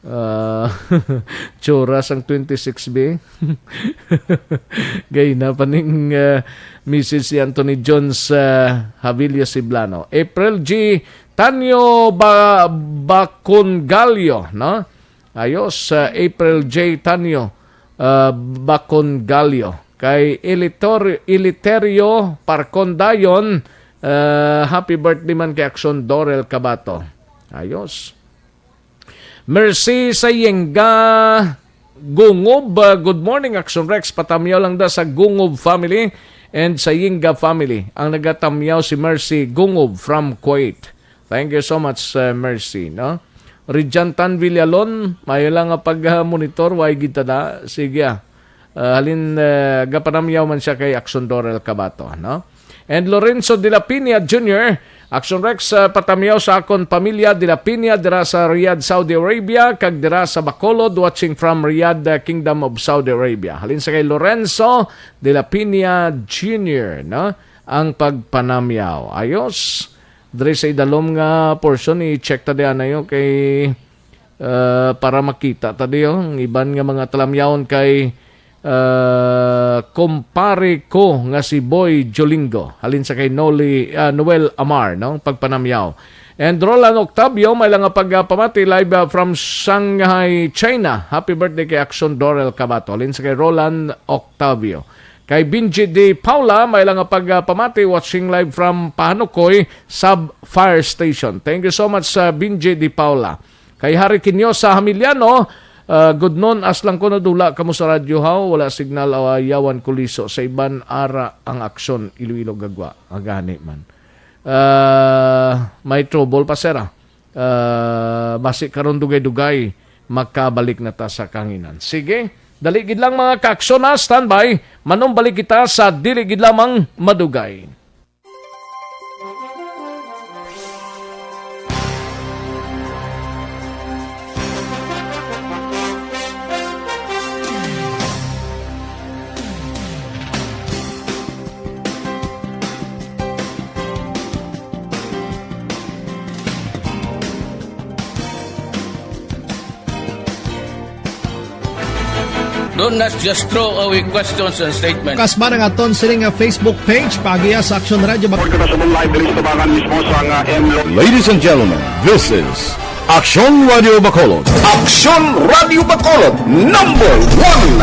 Ah, tsura sang twenty-six B. Gay na pa ning, ah, message si Anthony Jones, ah, Havilla Siblano. April G Tanyo Ba-, Bacongallo, no? Ayos, ah, April J Tanyo, ah, Bacongallo. Kay Elitor-, Eliterio Parcondayon, ah, happy birthday man kay Action Dorel Cabato. Ayos. Mercy Sayengga Gungob, ah, good morning, Action Rex. Patamyaw lang da sa Gungob family and Sayengga family. Ang nagatamyaw si Mercy Gungob from Kuwait. Thank you so much, uh, Mercy, no? Rijantan Villalon, mayo lang nga pag-monitor, way gid tada. Sige, ah. Ah, halin, ah, gapanamyaw man siya kay Action Dorel Cabato, no? And Lorenzo de la Piña Junior, Action Rex, ah, patamyaw sa akon pamilya de la Piña dira sa Riyadh, Saudi Arabia, kag dira sa Bacolod, watching from Riyadh, ah, Kingdom of Saudi Arabia. Halin sa kay Lorenzo de la Piña Junior, no? Ang pagpanamyaw. Ayos. Diri sa idalom nga portion, i-check ta diyan ayo kay, uh, para makita ta diyo ang iban nga mga talamyawon kay, uh, kumpare ko nga si Boy Jolingo. Halin sa kay Noli, uh, Noel Amar, no? Pagpanamyaw. And Roland Octavio, may lang nga pagpamati live, uh, from Shanghai, China. Happy birthday kay Action Dorel Cabato. Halin sa kay Roland Octavio. Kay Binji D Paula, may lang nga pagpamati, watching live from Pahanukoy Sub Fire Station. Thank you so much sa Binji D Paula. Kay Harry Quinosa Hamiliano, ah, good noon, as lang ko nadula kamo sa radyo, haw, wala signal, aw, yawan ko liso sa iban, ara ang aksyon, Iloilo gagwa. Agani man. Ah, may trouble pa, sir, ah. Ah, basi karon dugay-dugay, makabalik na ta sa kahanginan. Sige, dali gid lang, mga kaaksyon, ha, standby. Manumbalik kita sa dili gid lamang madugay. Don't, let's just throw away questions and statements. Kasman ang aton sini nga Facebook page, paagiha sa Action Radio Bac- Report kita sa live diri sa tubangan mismo sa nga M Lo- Ladies and gentlemen, this is Action Radio Bacolod. Action Radio Bacolod, number one.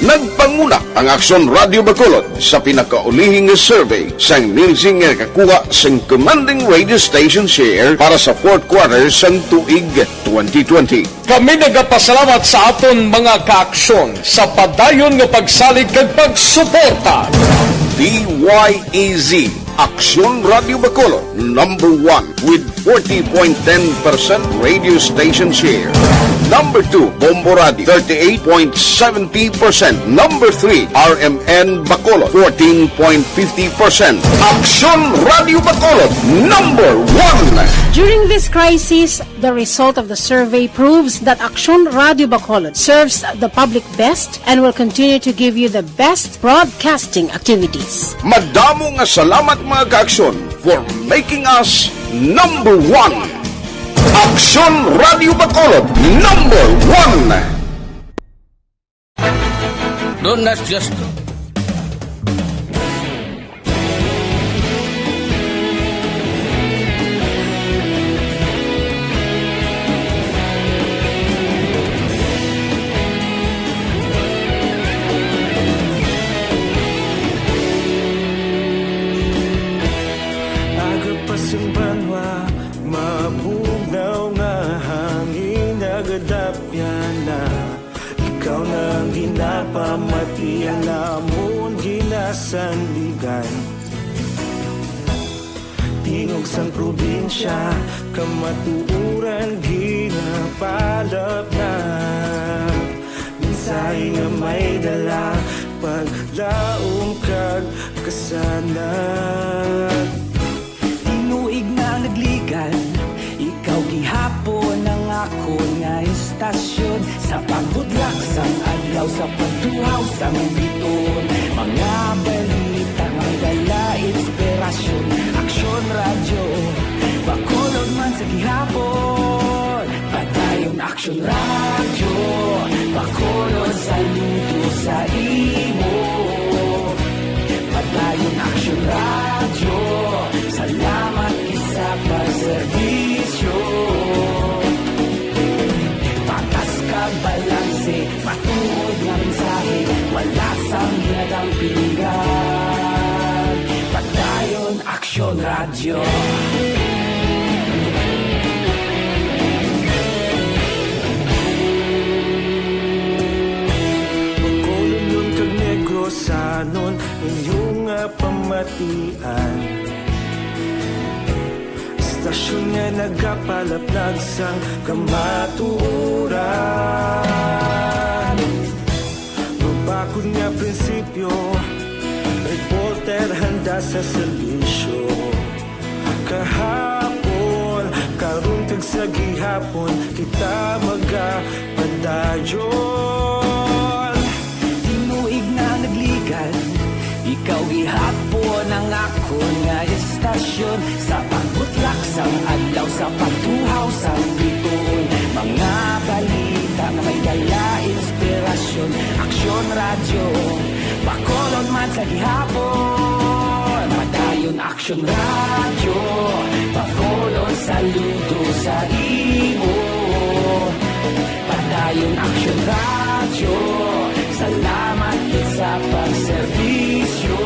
Nagpanguna ang Aksyon Radio Bacolod sa pinakaulihing nga survey sang Nielsen nga nakakuha sang commanding radio station share para sa fourth quarter sang tuig twenty twenty. Kami nagapasalamat sa aton mga kaaksyon sa padayon nga pagsalig kag pagsuporta. D Y E Z, Aksyon Radio Bacolod, number one with forty point ten percent radio station share. Number two, Bombo Radio, thirty-eight point seventy percent. Number three, R M N Bacolod, fourteen point fifty percent. Aksyon Radio Bacolod, number one. During this crisis, the result of the survey proves that Aksyon Radio Bacolod serves the public best and will continue to give you the best broadcasting activities. Madamo nga salamat, mga kaaksyon, for making us number one. Aksyon Radio Bacolod, number one. Don't, let's just Aga pa sang banwa, mabugnaw nga hangin nagadapyan na. Ikaw na ang ginapamati, ang amon ginasandigan. Tingog sang probinsya, kamatuoran ginapalapnap. Mensahe nga may dala, paglaom kag kasanag. Tinuig na nagligad, Hapon ang akon nga istasyon, sa pagbudlak sang adlaw, sa pagtuhaw sang biton. Mga balita nga may dala inspirasyon. Aksyon Radyo, Bacolod man sa gihapon. Padayon Aksyon Radyo, Bacolod, saludo sa imo. Padayon Aksyon Radyo, salamat gid sa pagserbisyo. Patas kag balanse, matuod nga mensahe, wala sang ginadampingan. Padayon Aksyon Radyo. Bacolodnon kag Negrosanon, inyo nga pamatian. Istasyon nga nagapalaplag sang kamatuoran. Mabakod nga prinsipyo, reporter handa sa serbisyo. Kahapon, karon kag sa gihapon, kita magapadayon. Tinuig na nagligan, ikaw gihapon ang akon nga istasyon. Sa pagbutlak sang adlaw, sa pagtuhaw sang bituon, mga balita nga may dala inspirasyon. Aksyon Radyo, Bacolod man sa gihapon. Padayon Aksyon Radyo, Bacolod, saludo sa imo. Padayon Aksyon Radyo, salamat gid sa pagserbisyo.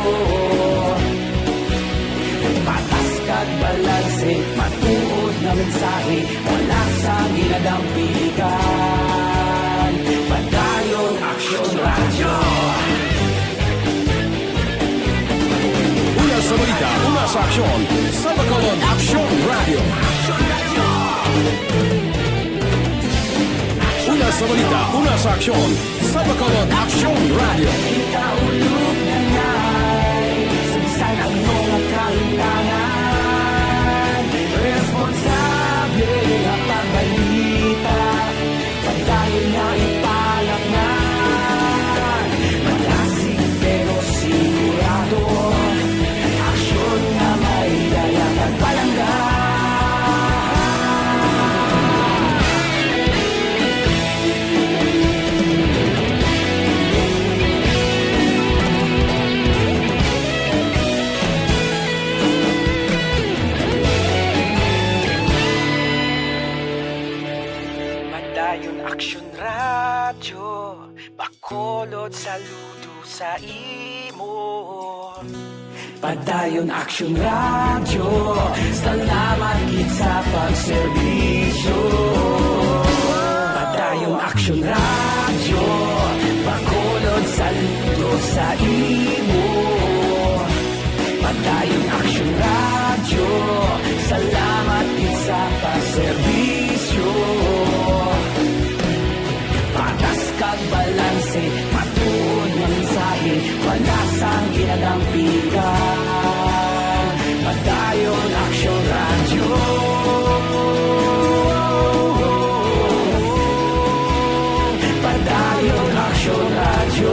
Patas kag balanse, matuod nga mensahe, wala sang ginadampigan. Padayon Aksyon Radyo. Una sa balita, una sa aksyon, sa Bacolod Aksyon Radyo. Una sa balita, una sa aksyon, sa Bacolod Aksyon Radyo. Kita ulog na ngay, sa bisan ano nga kahimtangan, responsable nga pagbalita. Padayon nga ipalaknag, malasig pero sigurado. Aksyon nga may dala kag palangga. Padayon Aksyon Radyo, Bacolod, saludo sa imo. Padayon Aksyon Radyo, salamat gid sa pagserbisyo. Padayon Aksyon Radyo, Bacolod, saludo sa imo. Padayon Aksyon Radyo, salamat gid sa pagserbisyo. Patas kag balanse, matuod nga mensahe, wala sang ginadampigan. Padayon Aksyon Radyo. Padayon Aksyon Radyo.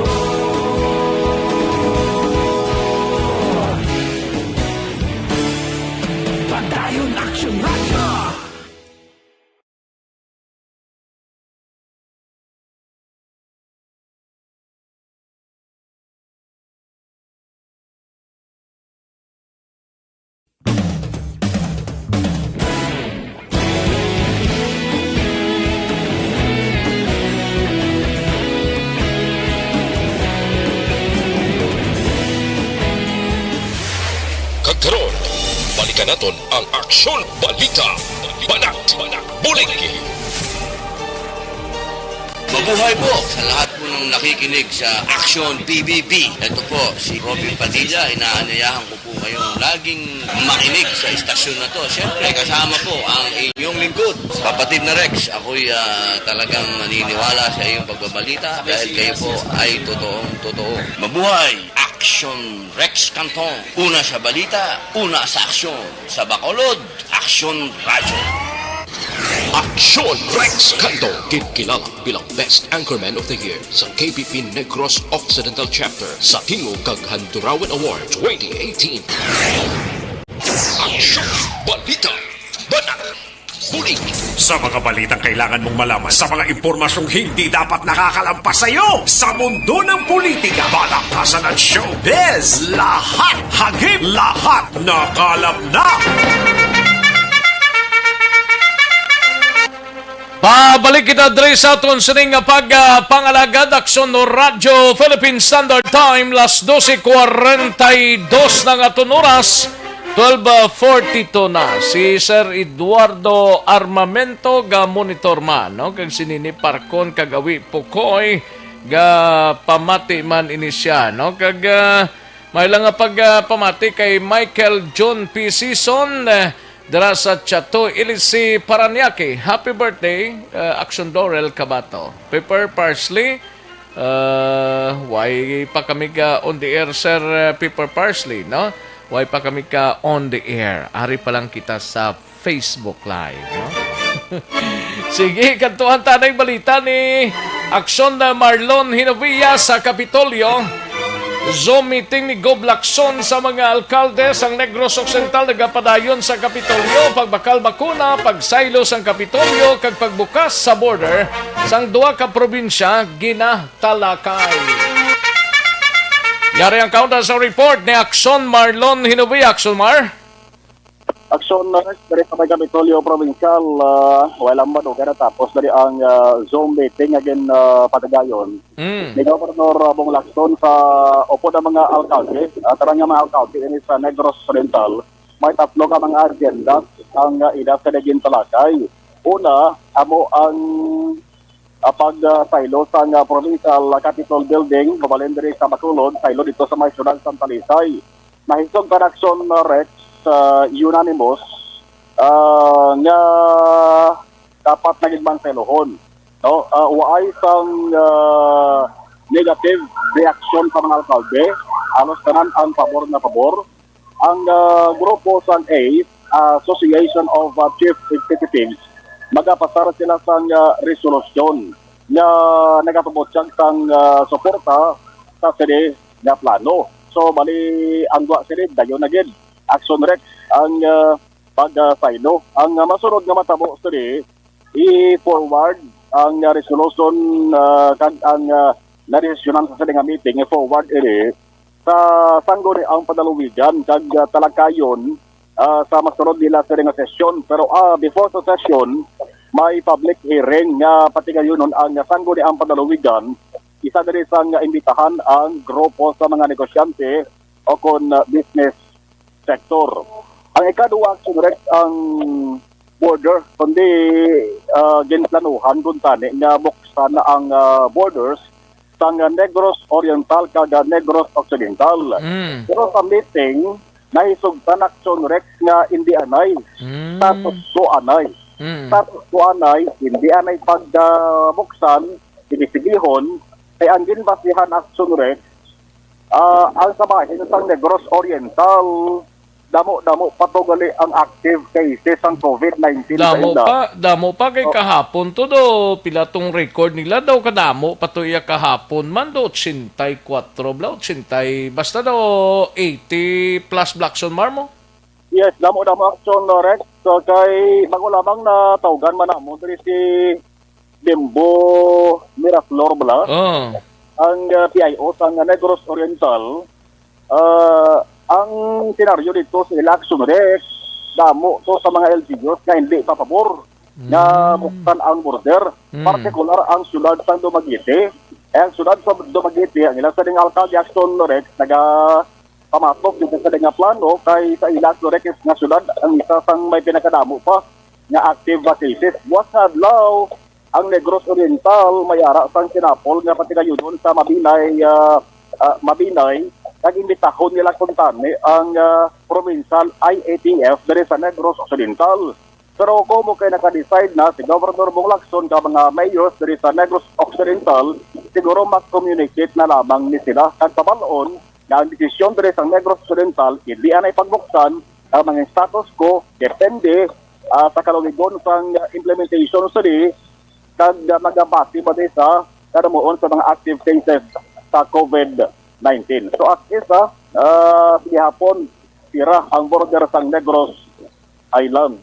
Padayon Aksyon Radyo. Kag karon, balikan naton ang Aksyon Balita. Banat, bulig. Mabuhay po sa lahat po ng nakikinig sa Aksyon P B B. Ito po si Robin Padilla. Inaanyayahan ko po kayong laging makinig sa istasyon na to. Siyempre, kasama po ang inyong lingkod, Kapatid na Rex. Ako'y, ah, talagang naniniwala sa iyong pagbabalita dahil kayo po ay totoong totoo. Mabuhay! Aksyon Rex Canton. Una sa balita, una sa aksyon. Sa Bacolod, Aksyon Radyo. John Rex Cando, ginkilala bilang Best Anchorman of the Year sa K P P Negros Occidental Chapter sa Tingog kag Handurawan Award twenty eighteen. Aksyon! Balita! Banat! Bulig! Sa mga balitang kailangan mong malaman, sa mga impormasyong hindi dapat nakakalampas sa iyo, sa mundo ng politika, balaktasan at showbiz, lahat hagip, lahat nakalap na! Pabalik kita diri sa aton sining nga pag, ah, pangalagad, Aksyon Radyo Philippine Standard Time, las doce cuarenta y dos na nga aton oras, twelve forty-two na. Si Sir Eduardo Armamento ga monitor man, no? Kag si Nini Parcon kag Awi Pukoy ga pamati man ini siya, no? Kag, ah, may lang nga pag, ah, pamati kay Michael John P. Sison, eh, dira sa Chato Ilisi, Parañaque. Happy birthday, uh, Action Dorel Cabato. Pepper Parsley, uh, why pa kami ga on the air, Sir, uh, Pepper Parsley, no? Why pa kami ka on the air? Ari pa lang kita sa Facebook Live, no? Sige, kantuhan ta na yung balita ni Aksyon na Marlon Hinovia sa Kapitolyo. Zoom meeting ni Gob Lacson sa mga alkalde sang Negros Occidental nagapadayon sa Kapitolyo. Pagbakal bakuna, pagsaylo sang Kapitolyo, kag pagbukas sa border sang duha ka probinsya ginatalakay. Yari ang kaunta sa report ni Aksyon Marlon Hinovia. Aksyon Mar? Aksyon, uh, diri sa may Kapitolyo Provincial, uh, wala man, okay, natapos diri ang, uh, Zoom meeting nga gin, uh, patagayon Mm. ni Governor, uh, Bong Lacson sa upod ang mga alkalde, uh, tanan nga mga alkalde ini sa Negros Occidental. May tatlo ka mga agenda ang, uh, ila sa naging talakay. Una, amo ang, uh, pag, uh, saylo sang, uh, Provincial Capitol Building, mabalhin diri sa Bacolod, saylo dito sa may siyudad sa Talisay. Nahisog ka Aksyon, uh, Rex, uh, unanimous, uh, nga dapat na gid man saylohon, no? Ah, waay sang, ah, negative reaction sa mga alkalde. Halos tanan ang pabor nga pabor. Ang, ah, grupo sang A, ah, Association of, ah, Chief Executives, magapasar sila sang, ah, resolusyon nga nagapabutyag sang, ah, suporta sa sini nga plano. So, bali, ang gwa sini, dayon na gid, Action Rex, ang, ah, pag, ah, saylo. Ang, ah, masunod nga matabo sini, i-forward ang, ah, resolution, ah, kag ang, ah, nadesisyonan sa sini nga meeting, i-forward ini sa Sangguniang Panlalawigan kag, ah, talakayon, ah, sa masunod nila sini nga sesyon. Pero, ah, before sa sesyon, may public hearing nga patigayunon ang Sangguniang Panlalawigan. Isa diri sang imbitahan ang grupo sa mga negosyante o kon, ah, business sector. Ang ikaduha, Action Rex, ang border, kundi, ah, ginplanuhan kuntani nga buksan na ang, ah, borders sang, ah, Negros Oriental kag, ah, Negros Occidental. Mm. Pero sa meeting, nahisugtan, Action Rex, nga indi anay. Mm. Status quo anay. Mm. Status quo anay, indi anay pag, ah, buksan, indi sigihon, kay ang ginbasihan, Action Rex, ah, ang sa bahin sang Negros Oriental, damo-damo pa to gali ang active cases sang covid nineteen sa Damo ila. pa, damo pa kay Oh. kahapon to do. Pila tong record nila daw kadamo pa to iya kahapon man do, ochenta y kuatro bla, ochenta, basta daw eighty plus bla, Action Mar mo? Yes, damo-damo, Action Rex. So, kay bago lamang natawgan man namon diri si Bimbo Miraflor bala, Oh. ang, ah, P I O sang Negros Oriental, ah, ang senaryo dito sa election, Rex, damo to sa mga L G Us nga hindi papabor nga Mm. buksan ang border, Mm. partikular ang siyudad sang Dumaguete. Eh, ang siyudad sa Dumaguete, ang ilang sa ding alkalde, Action Rex, naga pamatok dito sa nga plano kay sa ila, Action Rex, nga siyudad ang isa sang may pinakadamo pa nga active nga cases. Buwas nga adlaw, ang Negros Oriental may ara sang sinapol nga patigayunon sa Mabinay, ah, ah, Mabinay, kag imbitahon nila kuntani ang, ah, provincial I A T F diri sa Negros Occidental. Pero komo kay naka-decide na si Governor Bong Lacson ka mga mayors diri sa Negros Occidental, siguro mag-communicate na lamang ni sila kag pabal-on nga ang desisyon diri sa Negros Occidental, hindi anay pagbuksan ang mga status quo, depende ah, sa kaluwigon sang implementation sini, kag, ah, magabati ba di sa kanamuon sa mga active cases sa COVID nineteen. So, as is, ah, ah, sa gihapon, sira ang border sang Negros Island.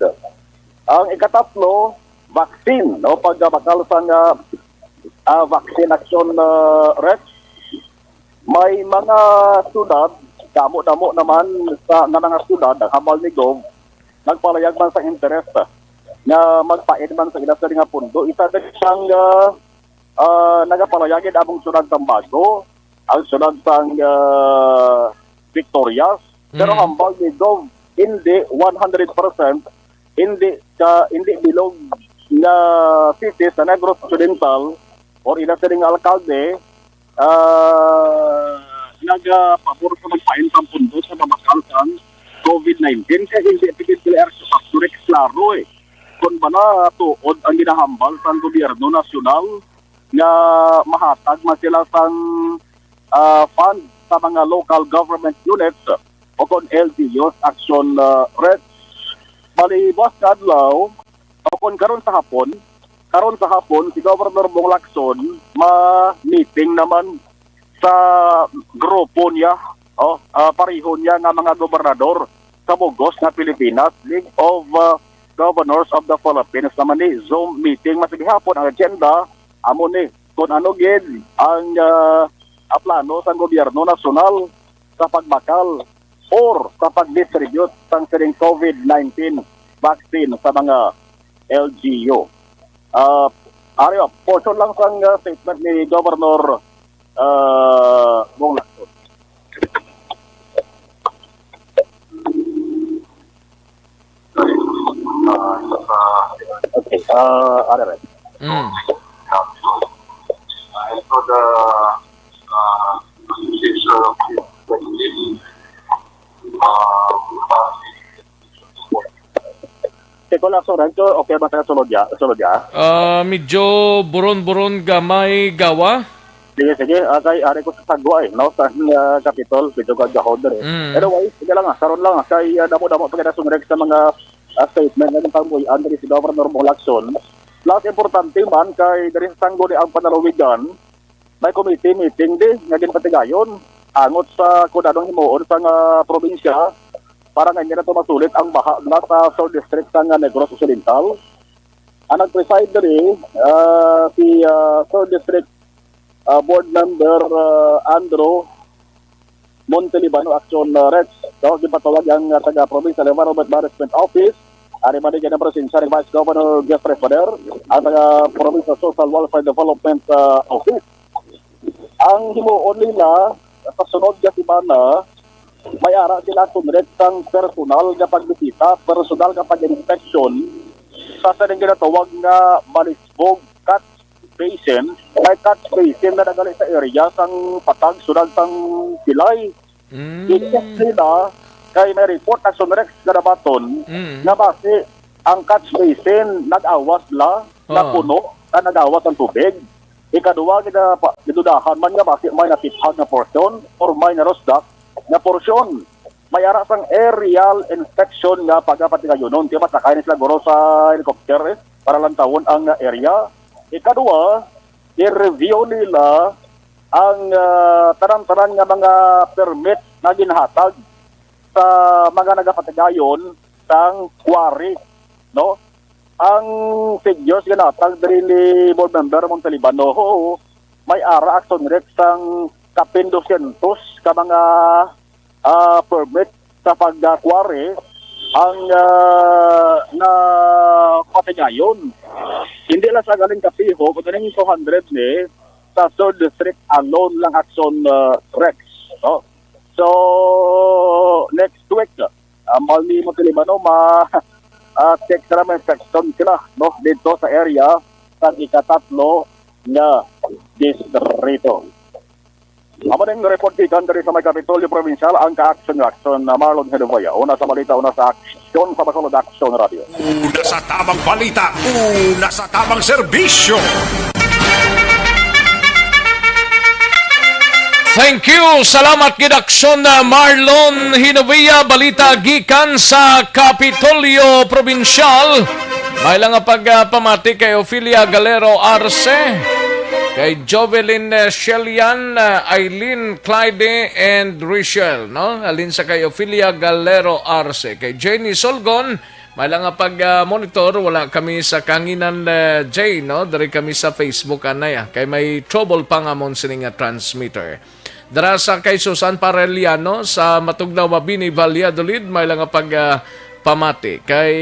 Ang ikatatlo, vaccine, no? Pagbakal sang, ah, ah, vaccine action, ah, Rex. May mga syudad, damo-damo naman sa, nga mga syudad, ang hambal ni Gov, nagpalayag man sa interes, ah, nga magpaid man sa ila sa nga pundo. Isa din sang, ah, ah, nagapalayag gid among syudad sang Bago, ang syudad sang, ah, Victorias. Pero Mm. hambal ni Gov, hindi one hundred percent, hindi ka, hindi bilog nga city sa Negros Occidental or ila sini nga alkalde, ah, nagapabor sa magpain sang pundo sa pabakal sang COVID nineteen kay hindi pa gid sila klaro, eh, kung bala tuod ang ginahambal sang gobyerno nasyonal nga mahatag man sila sang, ah, fund sa mga local government units o kon L G Us action, ah, Rex. Bali, buwas nga adlaw, o kon karon sa hapon, karon sa hapon, si Governor Bong Lacson ma-meeting naman sa grupo niya, oh, ah, pareho niya nga mga gobernador sa bugos nga Pilipinas, League of, ah, Governors of the Philippines naman ni Zoom meeting. Mas gihapon ang agenda, amo ni kung ano gid ang, ah, ah, plano sang gobyerno nasyonal sa pagbakal or sa pag-distribute sang sining COVID nineteen vaccine sa mga L G U. Ah, ari, oh, portion lang sang, ah, statement ni Governor, ah, Bong Lacson. Okay, ah, ari, right. Mm. Check ko lang, sir. Ito, okay ba sa sulod ya? Sulod ya? Ah, medyo buron-buron gamay gawa. Sige, sige. Ah, kay ari ko sa sagwa, eh, no? Sa, ah, Capitol, medyo gagahon diri. Mm. Anyway, sige lang, ah. Karon lang, ah, kay, ah, damo-damo pa kita sumrek sa mga, ah, statement nga ginpangbuhian diri si Governor Bong Lacson. Plus, importante man kay diri sa Sangguniang Panlalawigan, may committee meeting di nga ginpatigayon angot sa kung anong himuon sa nga probinsya para nga hindi na to masulit ang baha nga sa Third District sa nga Negros Occidental. Ang nag-preside diri, ah, si, ah, Third District, ah, Board Member, ah, Andrew Montelibano Action, ah, Rex. So, ginpatawag ang, ah, taga Provincial Environment Management Office. Ari man din ang presensya ni Vice Governor Jeffrey Pader, ang taga Provincial Social Welfare Development, ah, Office. Ang himuon nila, sa sunod nga semana, may ara sila sunod sang personal nga pagbisita, personal nga pag-inspeksyon sa sining ginatawag nga Malisbog Catch Basin. May catch basin na nagali sa area sang Patag, sunod sang Silay. Mm. I-check nila kay may report ang Sunrex nga nabaton Mm. nga basi ang catch basin nag-awas la, Oo. napuno, na nag-awas ang tubig. Ikaduha, gina-, pa-, gidudahan man nga basi may natipag nga porsyon or may narusdak nga porsyon. May ara sang aerial inspection nga pagapatigayonon. Kaya masakay na sila guro sa helicopter, eh, para lantawon ang, ah, area. Ikaduha, i-review nila ang, ah, tanan-tanan nga mga permit nga ginhatag sa mga nagapatigayon sang quarry, no? Ang figures nga natag diri ni Board Member Montalibano, oo, may ara ang Sunrex sang kapin dosyentos ka mga, ah, permit sa pag-quarry ang, ah, napatigayon. Hindi lang sa galing kapiho, kundi ning two hundred ni sa Third District alone lang action, ah, Rex, no? So, next week, ah, mahal ni Montalibano, ma-, ah, check sila, may inspection sila, no, dito sa area sa ikatatlo nga distrito. Amo ning report gikan diri sa may Kapitolyo Provincial, ang ka-action nga action na Marlon Hedovoya. Una sa balita, una sa aksyon sa Bacolod Action Radio. Una sa tamang balita, una sa tamang serbisyo. Thank you. Salamat gid, Aksyon, uh, Marlon Hinovia. Balita gikan sa Kapitolyo Probinsyal. May lang nga pagpamati kay Ophelia Galero Arce, kay Jovelyn, uh, Shelian, uh, Eileen, Clyde, and Richelle, no? Alin sa kay Ophelia Galero Arce, kay Jenny Solgon, may lang nga pag, ah, monitor, wala kami sa kanginan, eh, Jay, no? Diri kami sa Facebook, anay, ah, kay may trouble pa nga amon sini nga transmitter. Dara sa kay Susan Pareliano sa Matugnaw, Mabini, Valladolid, may lang nga pag, ah, pamati kay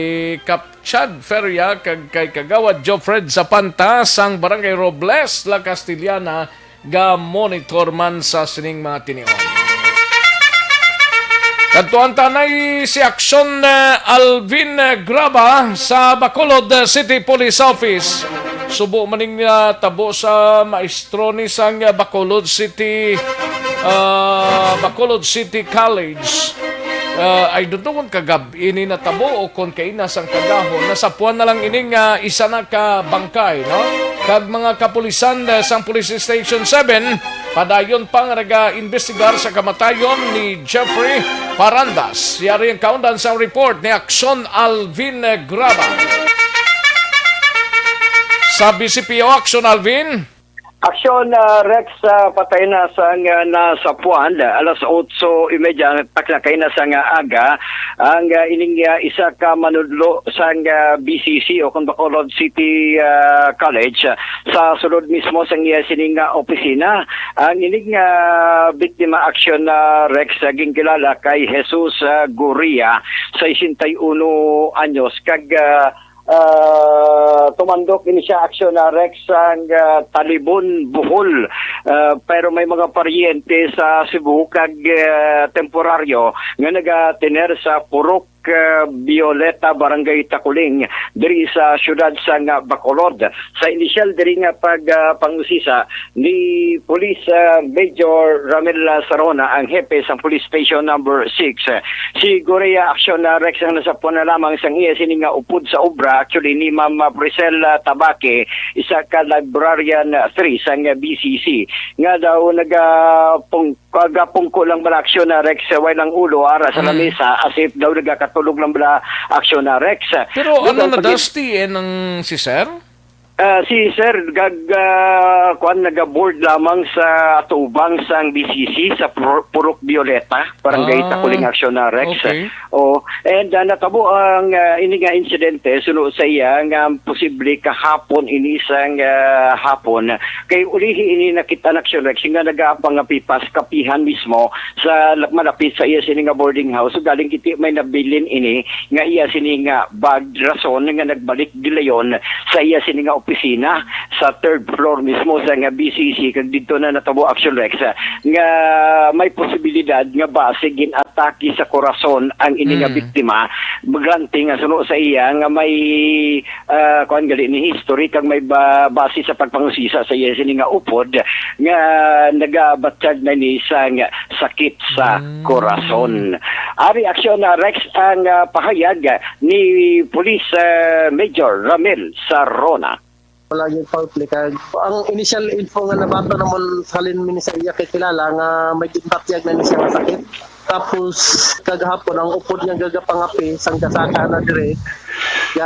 Kap Chad Feria kag kay Kagawad Jofred Zapanta sang Barangay Robles, La Castellana, ga-monitor man sa sining mga tinion. Kadtuan ta anay si Aksyon, eh, Alvin, eh, Graba sa Bacolod, eh, City Police Office. Subo man ning, ah, tabo sa maestro ni sang, eh, Bacolod City, ah, Bacolod City College. Ah, I don't know kung kagab-i ni natabo o kung kaina sang kagahon. Nasapuan na lang ini nga isa na ka bangkay, no? Kag mga kapulisan, eh, sang Police Station seven, padayon pa nga naga-imbestigar sa kamatayon ni Jeffrey Parandas. Yari ang kaundan sang report ni Aksyon Alvin, eh, Graba. Sa B C P O, Aksyon Alvin. Aksyon, ah, Rex, ah, patay na sang, ah, nasapuan, ah, alas otso y media, takna kay na sang, ah, aga, ang, ah, ining, ah, isa ka manudlo sang, ah, B C C o kon Bacolod City, ah, College, ah, sa sulod mismo sang iya sining, ah, opisina. Ang ining, ah, biktima, Aksyon, ah, Rex, ah, ginkilala kay Jesus, ah, Goria, sesenta y uno anyos, kag, ah, ah, tumandok ini siya, Aksyon, ah, Rex, sang, ah, Talibon, Bohol. Ah, pero may mga paryente sa Cebu kag, ah, temporaryo nga nagatener sa Purok, ah, Violeta, Barangay Taculing, diri sa siyudad sang, ah, Bacolod. Sa inisyal diri nga pag, ah, pangusisa, ni Police, ah, Major Ramil Sarona, ang hepe sang Police Station Number Six. Si Gorea, Aksyon, ah, Rex, ang nasapuan na lamang sang iya sini nga upod sa obra, actually, ni Ma'am, ah, Priscilla Tabaque, isa ka librarian, ah, three sang, ah, B C C, nga daw nagapung-, nagapungko lang bala, Aksyon, ah, Rex, ah, way lang ulo ara sa, mm, lamesa, as if daw nagakatulog lang bala, Aksyon, ah, Rex. Pero ano, nag-, na, Dusty, eh, nang si Sir? Ah, si Sir, gag-, ah, kuan, naga-board lamang sa atubang sang B C C sa Pur-, Purok Violeta, Barangay, ah, Taculing, Aksyon, ah, Rex. Okay. Oh, and, ah, natabo ang, ah, ini nga insidente suno sa iya nga posible kahapon ini sang, ah, hapon. Kay ulihi ini nakita, Aksyon, Rex, nga nagaapangapipas kapihan mismo sa la-, malapit sa iya sini nga boarding house. So, galing kiti may nabilin ini nga iya sini nga bag, rason nga nagbalik gilayon sa iya sini nga opisina sa third floor mismo sa nga B C C, kag didto na natabo, Aksyon, Rex, ah, nga may posibilidad nga basi ginatake sa korason ang ini nga, mm, biktima, granting nga suno sa iya nga may, ah, kuan gali ni history kag may ba-, base sa pagpangusisa sa iya sini nga upod nga nagabatyag na ni sang sakit sa, mm, korason. Ari, Aksyon, ah, Rex, ang, ah, pahayag ni Police, ah, Major Ramil Sarona. Wala gyud foul play kag ang initial info nga nabaton namon sa halin mi ni sa iya kay kilala nga may ginbatyag na ni siya nga sakit. Tapos kagahapon ang upod niya gagapangapi sang gasaka na dire. Ya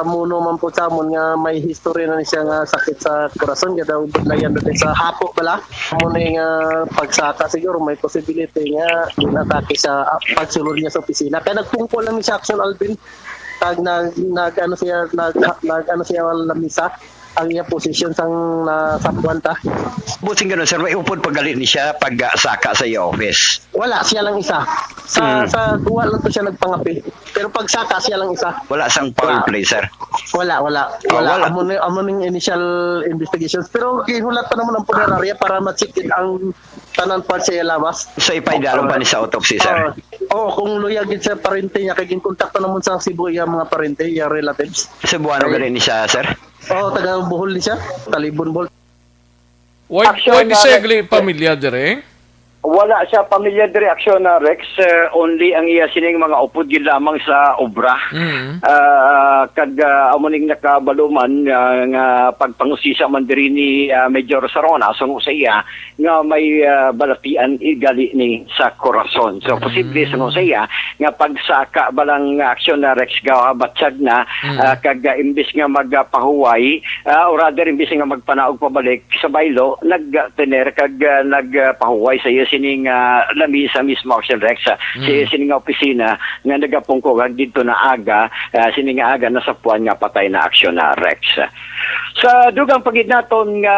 muno man po sa amon nga may history na ni siya nga sakit sa korason, ya daw budlayan na sa hapo bala. Amo ni nga pagsaka siguro may possibility nga ginatake siya, ah, pagsulod niya sa opisina. Kaya nagpungko lang ni siya, Aksyon Alvin. Nag, nag, nag, ano siya, nag, nag, ano siya, lamisa ang iya posisyon sang nasapuan ta. Buting ganun, sir, may upod paggali ni siya pag, ah, saka sa iya office. Wala, siya lang isa. Sa, mm, sa guwa lang to siya nagpangapi. Pero pag saka, siya lang isa. Wala sang foul play, sir? Wala, wala. Ah, wala. Wala. Amo ni, amo ning initial investigations. Pero gihulat pa naman ang punerarya para ma-check ang tanan part sa iya lawas. So, ipaidalom pa ni sa autopsy, sir? Ah, oo, kung luyag gid sa parente niya, kay ginkontakto naman sa Cebu iya mga parente, iya relatives. Cebuano gani ni siya, sir? Oo, taga Bohol ni siya. Talibon, Bohol. Why, why di siya gali pamilya dire? Wala siya pamilya diri, Aksyon na Rex, eh, only ang iya sining mga upod gid lamang sa obra. Mm. Ah, kag, ah, amo ning nakabaluman, ah, nga pagpangusisa man diri ni, ah, Major Sarona, suno sa iya, nga may, ah, balatian igali ni sa korason. So, posible, Mm. suno sa iya, nga pagsaka balang Aksyon na Rex gawa batyag na, Mm. ah, kag, ah, imbis nga magpahuway, ah, or rather, imbis nga magpanaog pabalik, sa baylo, nagtener kag, ah, nagpahuway sa iya sining, ah, lamisa mismo, Aksyon Rex, ah, sa iya Mm. sining nga opisina nga nagapungko kag didto na aga, ah, sining nga aga nasapuan nga patay na, Aksyon na Rex. Sa dugang pa gid naton nga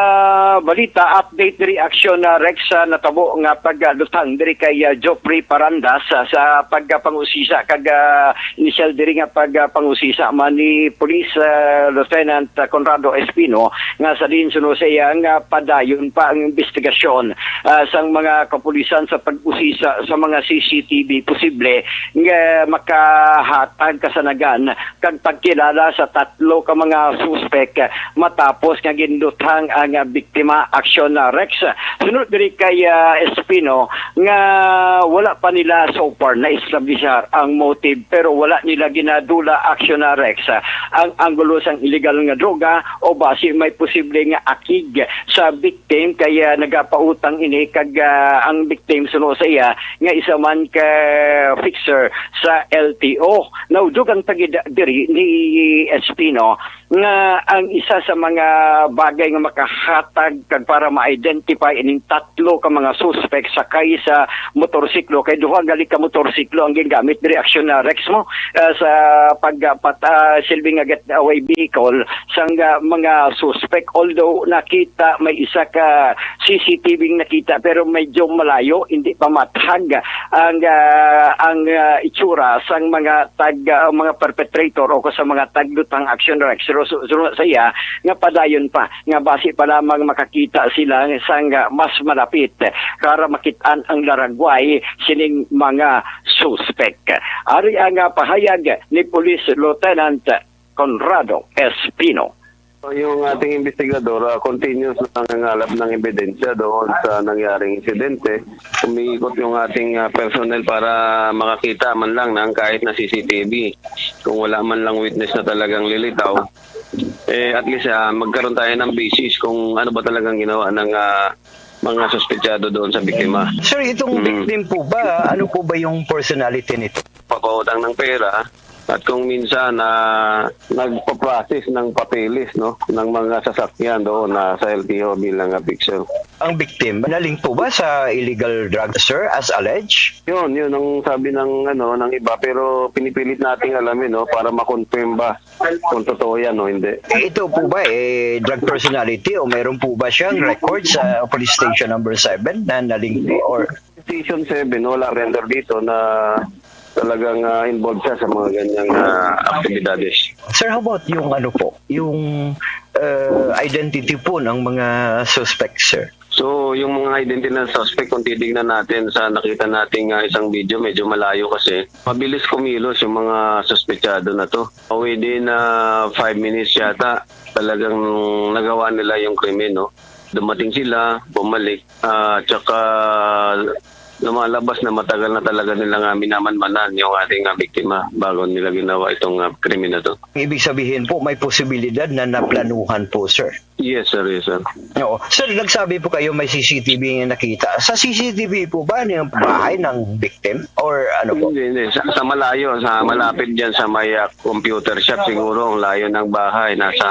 balita, update diri, Aksyon na Rex, sa natabo nga paglutang diri kay, ah, Geoffrey Parandas, ah, sa pagpangusisa kag, ah, inisyal diri nga pagpangusisa man ni Police, ah, Lieutenant, ah, Conrado Espino, nga sa diin suno sa iya nga padayon pa ang investigasyon, ah, sang mga kapulisan sa pag-usisa sa mga C C T V posible nga makahatag kasanagan kag pagkilala sa tatlo ka mga suspek matapos nga ginluthang ang, ah, biktima, Aksyon na Rex. Sunod diri kay, ah, Espino, nga wala pa nila so far na-establishar ang motive, pero wala nila ginadula, Aksyon na Rex, ang anggulo sang iligal nga droga o basi may posible nga akig sa victim, kaya nagapautang ini kag, ah, ang victim suno sa iya nga isa man ka fixer sa L T O. Naudugang tagid diri ni Espino nga ang isa sa mga bagay nga makahatag kag para ma-identify ining tatlo ka mga suspek sakay sa motorsiklo, kay duha gali ka motorsiklo ang gingamit diri, Aksyon na Rex, mo, ah, sa pagpata silbi nga getaway vehicle sang, ah, mga suspek. Although nakita, may isa ka C C T V nga nakita, pero medyo malayo, hindi pa mathag ang, ah, ang, ah, itsura sang mga tag, ah, mga perpetrator o sa mga taglutang, Aksyon na Rex. Pero su-, sunod sa iya nga padayon pa nga basi pa lamang makakita sila sang, ah, mas malapit para makit-an ang laragway sining mga suspek. Ari ang, ah, pahayag ni Police Lieutenant Conrado Espino. So, yung ating investigador, ah, continuous na nangangalap ng ebidensya doon sa nangyaring insidente. Umiikot yung ating, ah, personnel para makakita man lang ng kahit na C C T V. Kung wala man lang witness na talagang lilitaw, eh, at least, ah, magkaroon tayo ng basis kung ano ba talagang ginawa ng, ah, mga suspetsado doon sa biktima. Sir, itong Mm. victim po ba, ano po ba yung personality nito? Papautang ng pera at kung minsan, ah, nagpa-process ng papeles, no, ng mga sasakyan doon na sa L T O bilang, ah, fixer. Ang victim, naling po ba sa illegal drug, sir, as alleged? Yun, yun ang sabi ng, ano, ng iba, pero pinipilit nating alamin, no, para ma-confirm ba kung totoo yan o hindi. Ito po ba, eh, drug personality o meron po ba siyang record sa police station number seven na naling po or Station seven, wala vendor dito na talagang, ah, involved siya sa mga ganyang, ah, aktibidades. Sir, how about yung ano po, yung, uh, identity po ng mga suspects, sir? So, yung mga identity ng suspect, kung titignan natin sa nakita nating, ah, isang video, medyo malayo kasi. Mabilis kumilos yung mga suspetsado na to. Within, ah, five minutes yata, talagang nagawa nila yung krimen, no? Dumating sila, bumalik, ah, tsaka lumalabas na matagal na talaga nilang, ah, minamanmanan yung ating, ah, biktima bago nila ginawa itong, ah, krimen na to. Ibig sabihin po, may posibilidad na naplanuhan po, sir? Yes, sir. Yes, sir. Oo. Sir, nagsabi po kayo may C C T V na nakita. Sa C C T V po ba yung bahay ng victim? Or ano po? Hindi, hindi. Sa, sa malayo, sa malapit dyan sa may, ah, computer shop, siguro ang layo ng bahay. Nasa,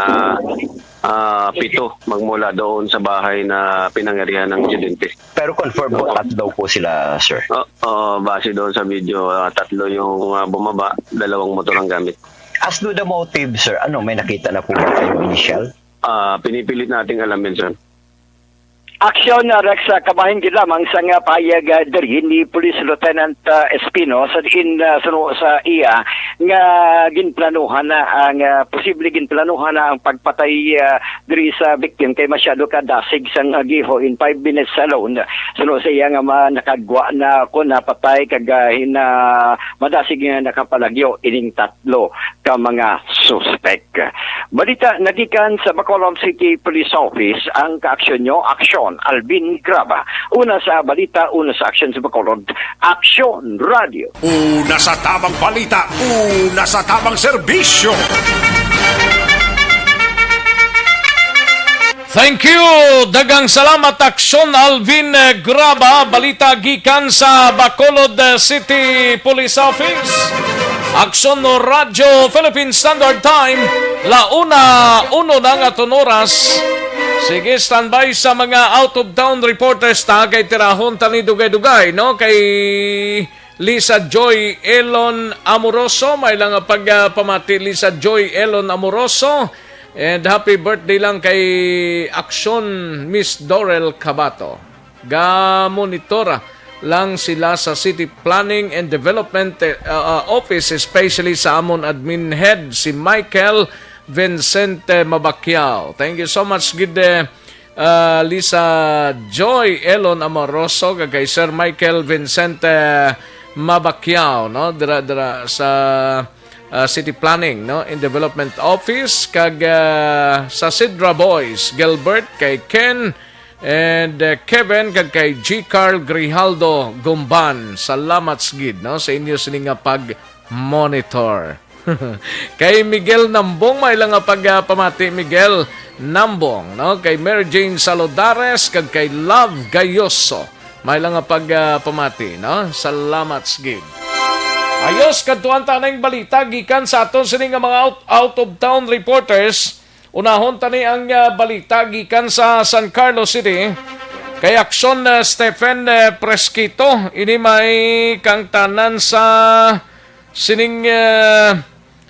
ah, pito magmula doon sa bahay na pinangyarihan ng insidente. Pero confirm po, tatlo po sila, sir? Oo, oo, base doon sa video, ah, tatlo yung, ah, bumaba, dalawang motor ang gamit. As to the motive, sir, ano, may nakita na po ba kayong initial? Ah, pinipilit nating alamin, sir. Aksyon, ah, Rex, ah, kabahin gid lamang sa nga pahayag, ah, diri ni Police Lieutenant, ah, Espino sa diin, ah, suno sa iya nga ginplanuhan na ang, ah, posible ginplanuhan na ang pagpatay, ah, diri sa victim kay masyado ka dasig sang, ah, giho in five minutes alone. Suno sa iya nga ma-, nakagwa na ko napatay kag, ah, hina-, madasig nga nakapalagyo ining tatlo ka mga suspek. Balita nagikan sa Bacolod City Police Office, ang kaaksyon nyo, aksyon. Alvin Graba. Una sa balita, una sa aksyon sa Bacolod. Aksyon Radio. Una sa tamang balita, una sa tamang serbisyo. Thank you. Daghang salamat, Aksyon Alvin, eh, Graba. Balita gikan sa Bacolod, eh, City Police Office. Aksyon Radyo Philippine Standard Time, la una, uno na nga ton oras. Sige, standby sa mga out of town reporters ta, kay tirahon tani dugay-dugay, no? Kay Lisa Joy Elon Amoroso, may lang nga pagpamati, Lisa Joy Elon Amoroso. And happy birthday lang kay Aksyon Miss Dorel Cabato. Ga-monitor lang sila sa City Planning and Development, eh, uh, uh, Office, especially sa amon admin head, si Michael Vincente Mabakiao. Thank you so much, gid, eh, uh, Lisa Joy Elon Amoroso, kag kay Sir Michael Vincente Mabakiao, no? Dira, dira sa, uh, City Planning, no? And Development Office, kag, uh, sa Sidra Boys, Gilbert, kay Ken, and, uh, Kevin, kag kay G Carl Grijaldo Gumban. Salamat gid, no, sa inyo sini nga pag-monitor. Kay Miguel Nambong, may lang nga pagpamati, Miguel Nambong, no? Kay Mary Jane Salodares, kag kay Love Gayoso, may lang nga pagpamati, no? Salamat gid. Ayos, kadtuan ta na ang balita gikan sa aton sini nga mga out, out of town reporters. Unahon tani ang, ah, balita gikan sa San Carlos City. Kay Aksyon, ah, Stephen, ah, Presquito, ini may kangtanan sa sining, ah,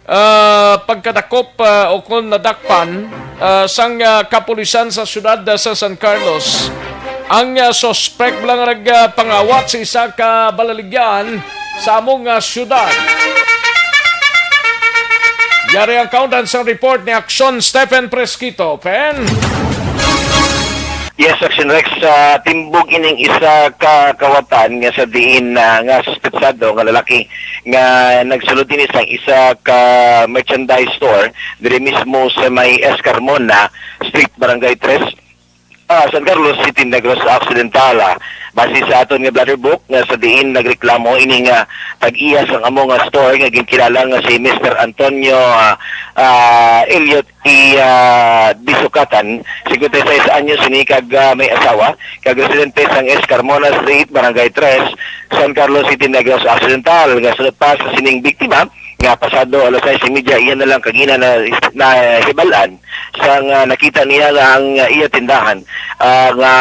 ah, pagkadakop, ah, o kon nadakpan, ah, sang, ah, kapulisan sa siyudad, ah, sa San Carlos. Ang, ah, suspek lang nagpangawat sa isa ka balaligyan sa among, ah, siyudad. Yari ang kaundan sang report ni Aksyon Stephen Presquito. Pen? Yes, Action Rex, sa timbog ining isa ka kawatan nga sa diin, ah, nga suspetsado nga lalaki nga nagsulod ini sa isa ka merchandise store diri mismo sa may S. Carmona Street, Barangay Tres, ah, San Carlos City, Negros Occidental. Ah, base sa aton nga blotter book nga sa diin nagreklamo ini nga tag-iya sang amo nga store nga ginkilala nga si Mister Antonio, ah, ah, Elliot I, ah, Bisukatan, singkwenta y seis anyos ini kag, ah, may asawa, kag residente sang S. Carmona Street, Barangay Tres, San Carlos City, Negros Occidental, nga sulod pa sa sining biktima, nga pasado alas sais y media, iya na lang kagina na, nahibal-an sang, ah, nakita niya nga ang, ah, iya tindahan, ah, nga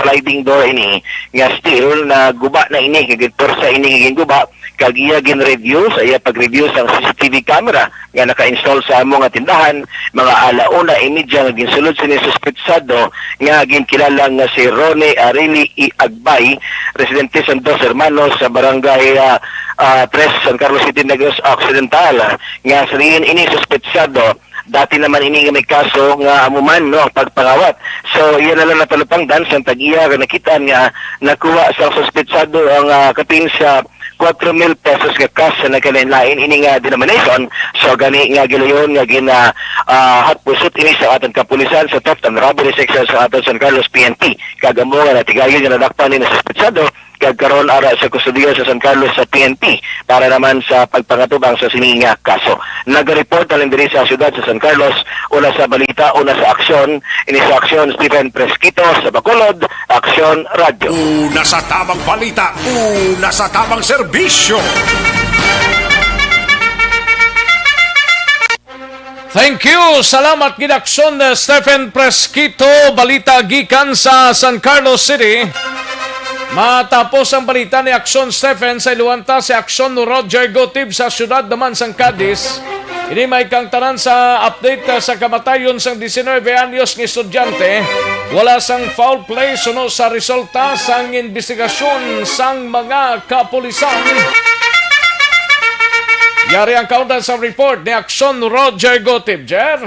sliding door ini nga steel, naguba na ini, kag porsa ini nga ginguba, kag iya gin-review. Sa iya pag-review sang C C T V camera nga naka-install sa amo nga tindahan, mga ala una y media nga ginsulod sini suspetsado nga ginkilala nga si Ronnie Arili I. Agbay, residente sa Dos Hermanos sa barangay, ah, ah, Tres, San Carlos City, Negros Occidental, nga sa diin ini suspetsado, dati naman ini nga may kaso nga amo man, no, pagpangawat. So, iya na lang natalupangdan sang tag-iya nga nakit-an nga nakuha sang suspetsado ang, ah, kapin sa kuwatro mil pesos nga cash sa nagkalain-lain ini nga denomination. So, gani nga gilayon nga gina, ah, hatpusot ini sa aton kapulisan sa Theft and Robbery Section sa aton San Carlos P N P. Kag amo nga natigayon nga nadakpan ni suspetsado, kag karon ara sa kustodiya sa San Carlos sa P N P para naman sa pagpangatubang sa sini nga kaso. Nagareport na lang diri sa siyudad sa San Carlos, una sa balita, una sa aksyon, ini sa aksyon, Stephen Presquito sa Bacolod, Aksyon Radyo. Una sa tamang balita, una sa tamang serbisyo. Thank you. Salamat gid, Aksyon, eh, Stephen Presquito. Balita gikan sa San Carlos City. Matapos ang balita ni Aksyon Stephen, sa iluwanta si Aksyon Roger Gotib sa siyudad naman sang Cadiz. Ini may kang tanan sa update, ah, sa kamatayon sang diecinuebe anyos nga estudyante. Wala sang foul play suno sa resulta sang investigasyon sang mga kapulisan. Yari ang kaundan sa report ni Aksyon Roger Gotib, Jer.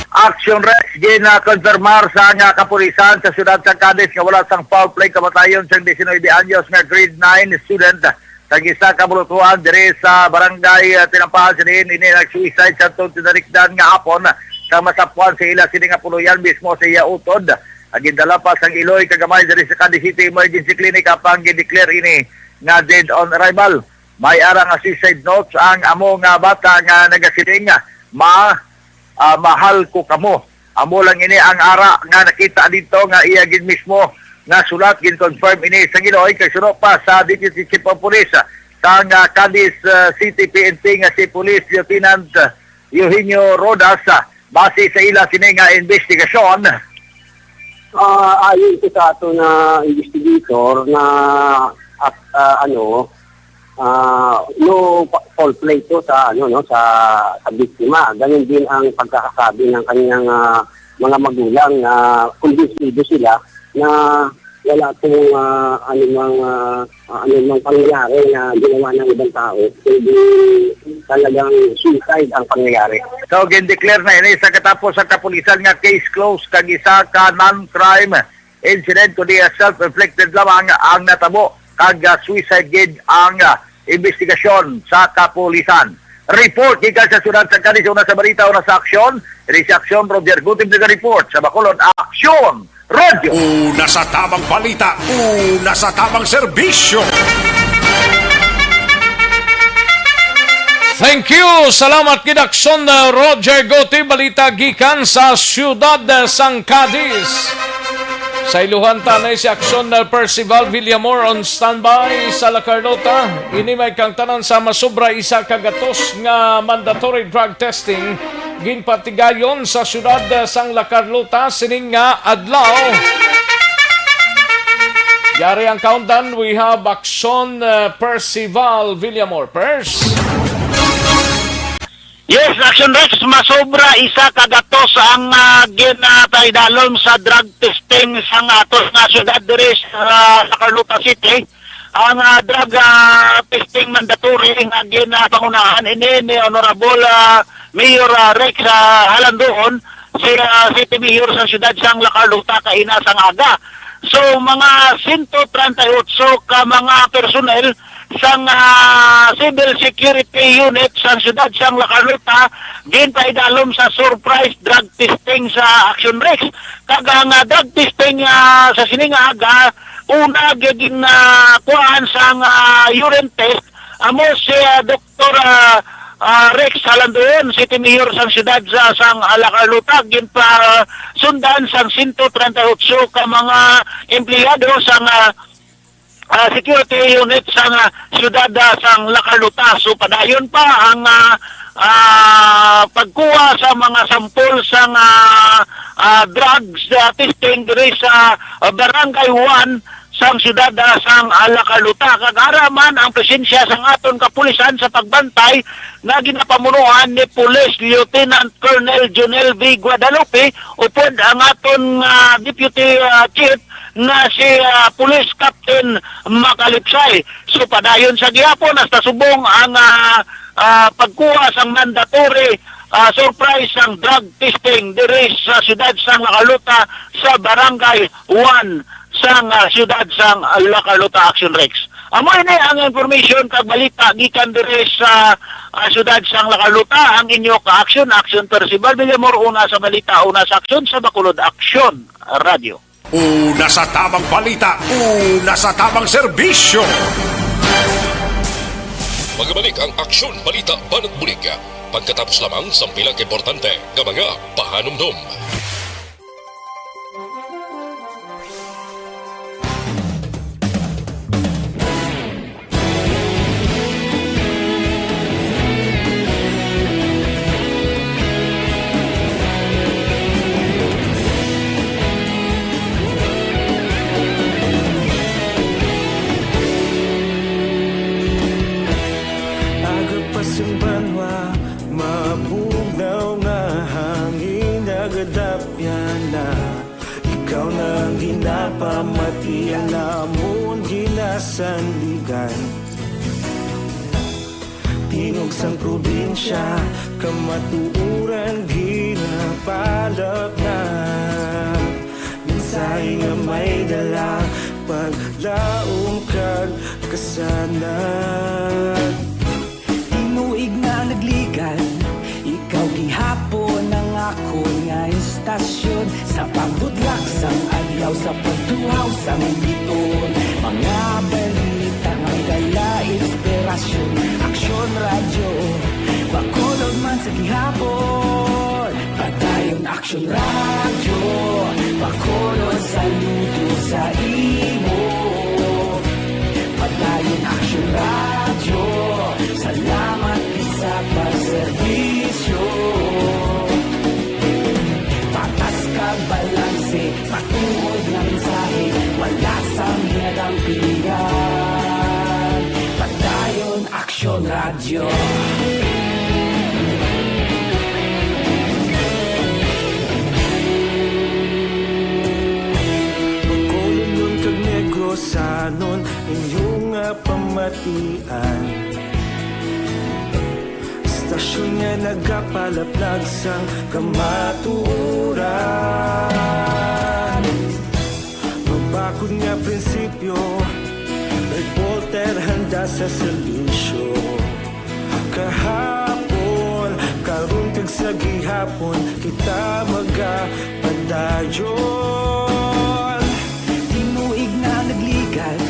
Action Rex, ginakonfirmar sa nga kapulisan sa siyudad sa Cadiz nga wala sang foul play kamatayon sang diecinuebe anyos nga grade nine student sa isa ka bulutuan diri sa barangay, ah, Tinampahan. Sinin ini nag-suicide sa tong tinarikdan nga hapon Sa masapuan sa ila sini nga puloy-an mismo sa iya utod, ang gindala pa sang iloy kagamay diri sa Cadiz City Emergency Clinic, apang gindeclare ini nga dead on arrival. May ara nga suicide notes ang amo nga bata nga nagasiling, "Ma, ah, mahal ko kamo." Amo lang ini ang ara nga nakita dito nga iya gid mismo nga sulat. Gin-confirm ini sa Giloy kay suno pa sa Deputy Chief of Police sang, ah, Cadiz, ah, City P N P nga si Police Lieutenant, ah, Eugenio Rodas, ah, base sa ila sini nga investigasyon. Ah, ayon po sa ato na investigator na, at, ah, ano, ah, no fa-, foul play to sa, ano, no, sa, sa biktima. Ganun din ang pagkakasabi ng kanyang, ah, mga magulang na kumbinsido sila na wala pong, ah, anumang, ah, ah, anumang pangyayari na ginawa ng ibang tao, kundi talagang suicide ang pangyayari. So, gindeclare na ini sa katapos sa kapulisan nga case closed kag isa ka non-crime incident, kundi, ah, self-inflicted lamang ang natabo, kag, ah, suicide gid ang, ah, investigasyon sa kapulisan. Report gikan sa siyudad sa Cadiz, una sa balita, una sa aksyon. Ini si Aksyon, Roger Gutib nag-report sa Bacolod. Aksyon! Radyo. Una sa tamang balita, una sa tamang serbisyo. Thank you. Salamat gid, Aksyon, uh, Roger Goti. Balita gikan sa siyudad, uh, sang Cadiz. Sa iluhan tanay si Aksyon, uh, Percival Villamor on standby sa La Carlota. Ini may kang tanan sa masubra isa ka gatos nga mandatory drug testing ginpatigayon sa siyudad sang La Carlota sining nga adlaw. Yari ang countdown. We have Aksyon, uh, Percival Villamor. Pers. Yes, Action Rex, masobra isa ka gatos ang, ah, ginapaidalom sa drug testing sa aton nga syudad diri sa La Carlota City. Ang, ah, drug, ah, testing mandatory nga ginapangunahan ini ni Honorable, ah, Mayor, ah, Rex, ah, Halandoon, si, ah, City Mayor sa siyudad sang La Carlota kaina sang aga. So, mga sento treinta y ocho ka mga personnel sang, ah, Civil Security Unit sang siyudad sang La Carlota ginpaidalom sa surprise drug testing sa Action Rex. Kag ang, ah, drug testing, ah, sa sining aga, una gyud gin, ah, kuhaan sang, ah, urine test, amo si, ah, Doktor, ah, ah, Rex Halandoon, City Mayor sang siyudad sa, sang, ah, La Carlota, ginpasundan sang sento treinta y ocho ka mga empleyado sang, ah, ah, security unit sang, ah, siyudad, ah, sang La Carlota. So, padayon pa ang, ah, ah, pagkuha sa mga sampol sang, ah, ah, drugs, ah, testing diri sa, ah, Barangay One sang siyudad, ah, sang, ah, La Carlota. Kag ara man ang presensya sang aton kapulisan sa pagbantay nga ginapamunuan ni Police Lieutenant Colonel Jonel V Guadalupe upod ang aton, ah, Deputy, ah, Chief nga si, ah, Police Captain Macalipsay. So, padayon sa gihapon hasta subong ang, ah, ah, pagkuha sang mandatory, ah, surprise sang drug testing diri sa siyudad sang La Carlota sa Barangay One sang, ah, siyudad sang La Carlota, Action Rex. Amo ini ang information kag balita gikan diri sa, ah, siyudad sang La Carlota. Ang inyo ka-action, Action Percival Villamor, una sa balita, una sa aksyon, sa Bacolod Aksyon Radio. Una sa tamang balita, una sa tamang serbisyo. Magbalik ang Aksyon Balita Banat Bulig pagkatapos lamang sang pila ka importante nga mga pahanumdom. Aga pa sang banwa, mabugnaw nga hangin nagadapyan na. Ikaw na ang ginapamati, ang amon ginasandigan. Tingog sang probinsya, kamatuoran ginapalapnag. Mensahe nga may dala, paglaom kag kasanag. Tinuig na nagligad, ikaw gihapon ang Akon nga istasyon, sa pagbudlak sang adlaw, sa pagtuhaw sang bituon, mga balita nga may dala inspirasyon. Aksyon Radyo, Bacolod man sa gihapon. Padayon Aksyon Radyo, Bacolod saludo sa imo. Padayon Aksyon Radyo, salamat gid sa pagserbisyo. Patas kag balanse, matuod nga mensahe, wala sang ginadampigan. Padayon Aksyon Radyo. Bacolodnon kag Negrosanon, inyo nga pamatian. Istasyon nga nagapalaplag sang kamatuoran. Mabakod nga prinsipyo, reporter handa sa serbisyo. Kahapon, karon kag sa gihapon, kita magapadayon. Tinuig na nagligan,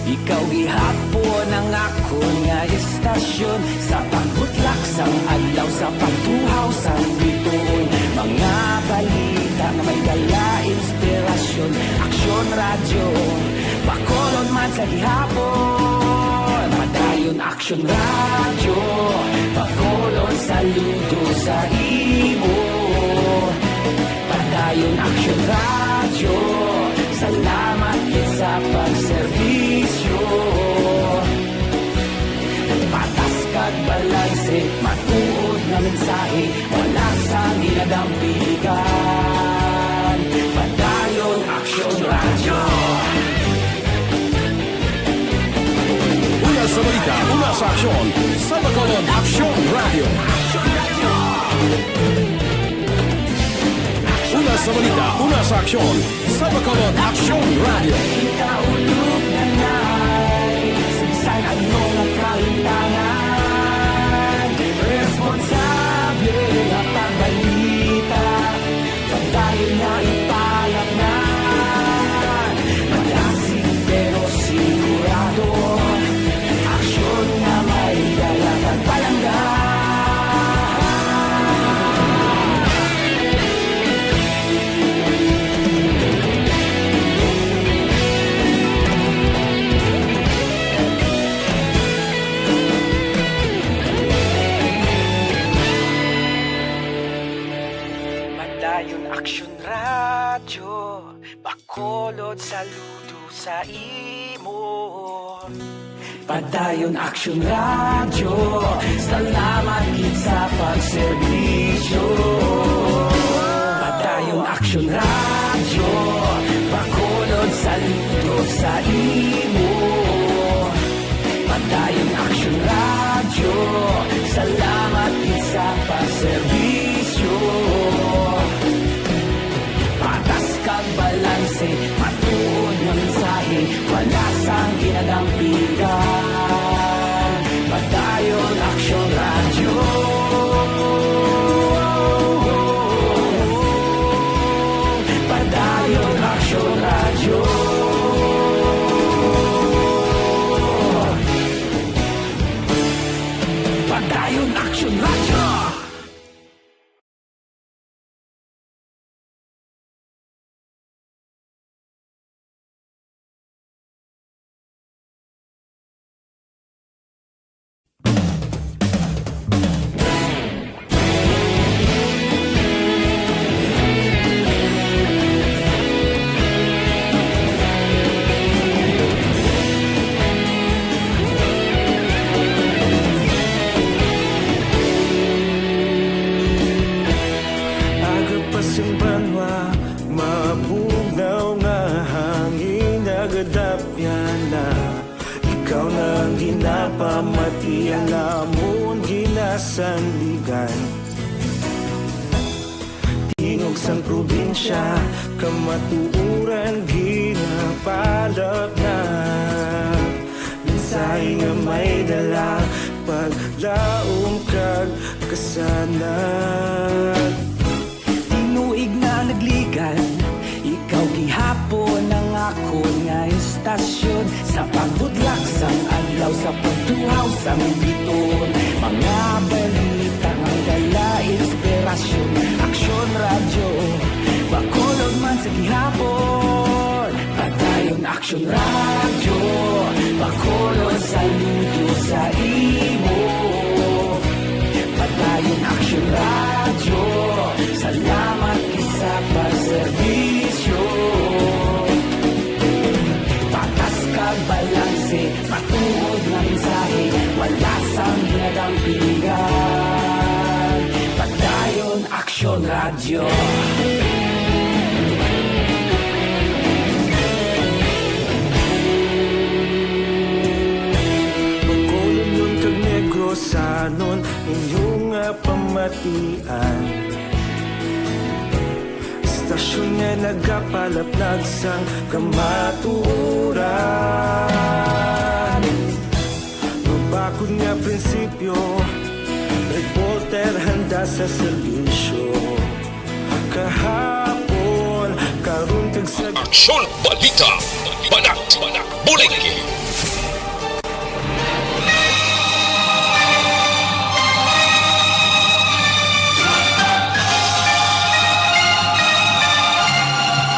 ikaw gihapon ang akon nga istasyon. Sa pagbutlak sang adlaw, sa pagtuhaw sang bituon, mga balita nga may dala inspirasyon. Aksyon Radyo, Bacolod man sa gihapon. Padayon Aksyon Radyo, Bacolod saludo sa imo. Padayon Aksyon Radyo, salamat gid sa pagserbisyo. Patas kag balanse, matuod nga mensahe, wala sang ginadampigan. Padayon Aksyon Radyo. Una sa balita, una sa aksyon, sa Bacolod Aksyon Radyo. Una sa balita, una sa aksyon, sa Bacolod Aksyon Radyo. Kita ulog na na'y sa bisan ano nga kahintangan, responsable nga pagbalita. Padayon na ipalamnan, malasig pero sigurado, aksyon nga may dala kag palangga. Padayon Aksyon Radyo, Bacolod saludo sa imo. Padayon Aksyon Radyo, salamat gid sa pagserbisyo. Padayon Aksyon Radyo, Bacolod saludo sa imo. Padayon Aksyon Radyo, salamat gid sa pagserbisyo. Patas kag balanse, matuod nga mensahe, wala sang ginadampigan. Padayon Aksyon Radyo. Padayon Aksyon Radyo. Padayon Aksyon Radyo. Aga pa sing banwa, mabugnaw nga hangin, nagadapyan na. Ikaw na ang ginapamatian, amon ginasandigan. Tingog sang probinsya, kamatuoran ginapalapnag. Mensahe nga may dala, paglaom kag kasanag. Uhaw sa Militon, mga balita nga dala inspirasyon. Aksyon Radyo, Bacolod man sa gihapon. Padayon Aksyon Radyo, Bacolod saludo sa imo. Padayon Aksyon Radyo, salamat gid sa pagserbisyo. Patas kag balanse, matuod nga mensahe, wala sang ginadampingan. Padayon Aksyon Radyo. Bacolodnon kag Negrosanon, inyo nga pamatian. Istasyon nga nagapalaplag sang kamatuoran. Mabakod nga prinsipyo, reporter handa sa serbisyo. Kahapon, karon, kag sa Aksyon Balita, Banat, Buliki.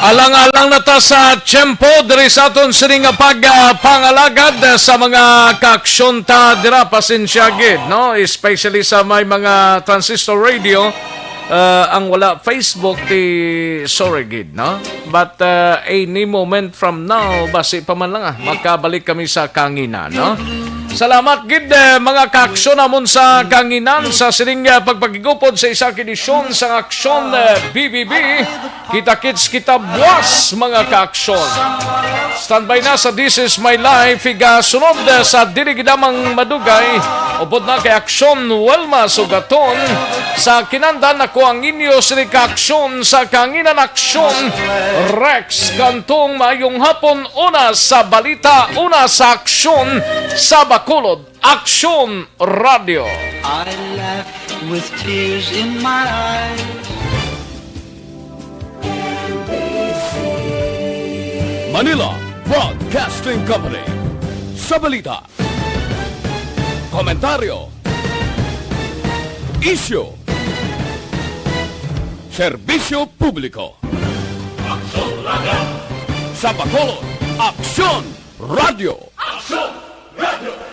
Alang-alang na ta sa tiyempo diri sa aton sini nga pagpangalagad sa mga kaaksyon ta dira. Pasensya gid, no? Especially sa may mga transistor radio, uh, ang wala Facebook, ti sorry gid, no? But, uh, any moment from now, basi pa man lang, ah, makabalik kami sa kanginan, no? Salamat gid, eh, mga kaaksyon namon sa kanginan sa sining, ah, pagpakigupod sa isa ka edisyon sang Aksyon, eh, B B B. Kita-kits kita buwas, mga kaaksyon. Standby na sa This Is My Life, igasunod, eh, sa dili gid lamang madugay, upod na kay Aksyon Wilma Sugaton. Sa kinandan, ako ang inyo sini kaaksyon sa kanginan, Aksyon Rex Cantong. Maayong hapon, una sa balita, una sa aksyon sa Bacolod, Aksyon Radyo. I laugh with tears in my eyes. Manila Broadcasting Company. Sa balita, komentaryo, isyu, serbisyo publiko. Aksyon Radyo. Sa Bacolod, Aksyon Radyo. Aksyon Radyo.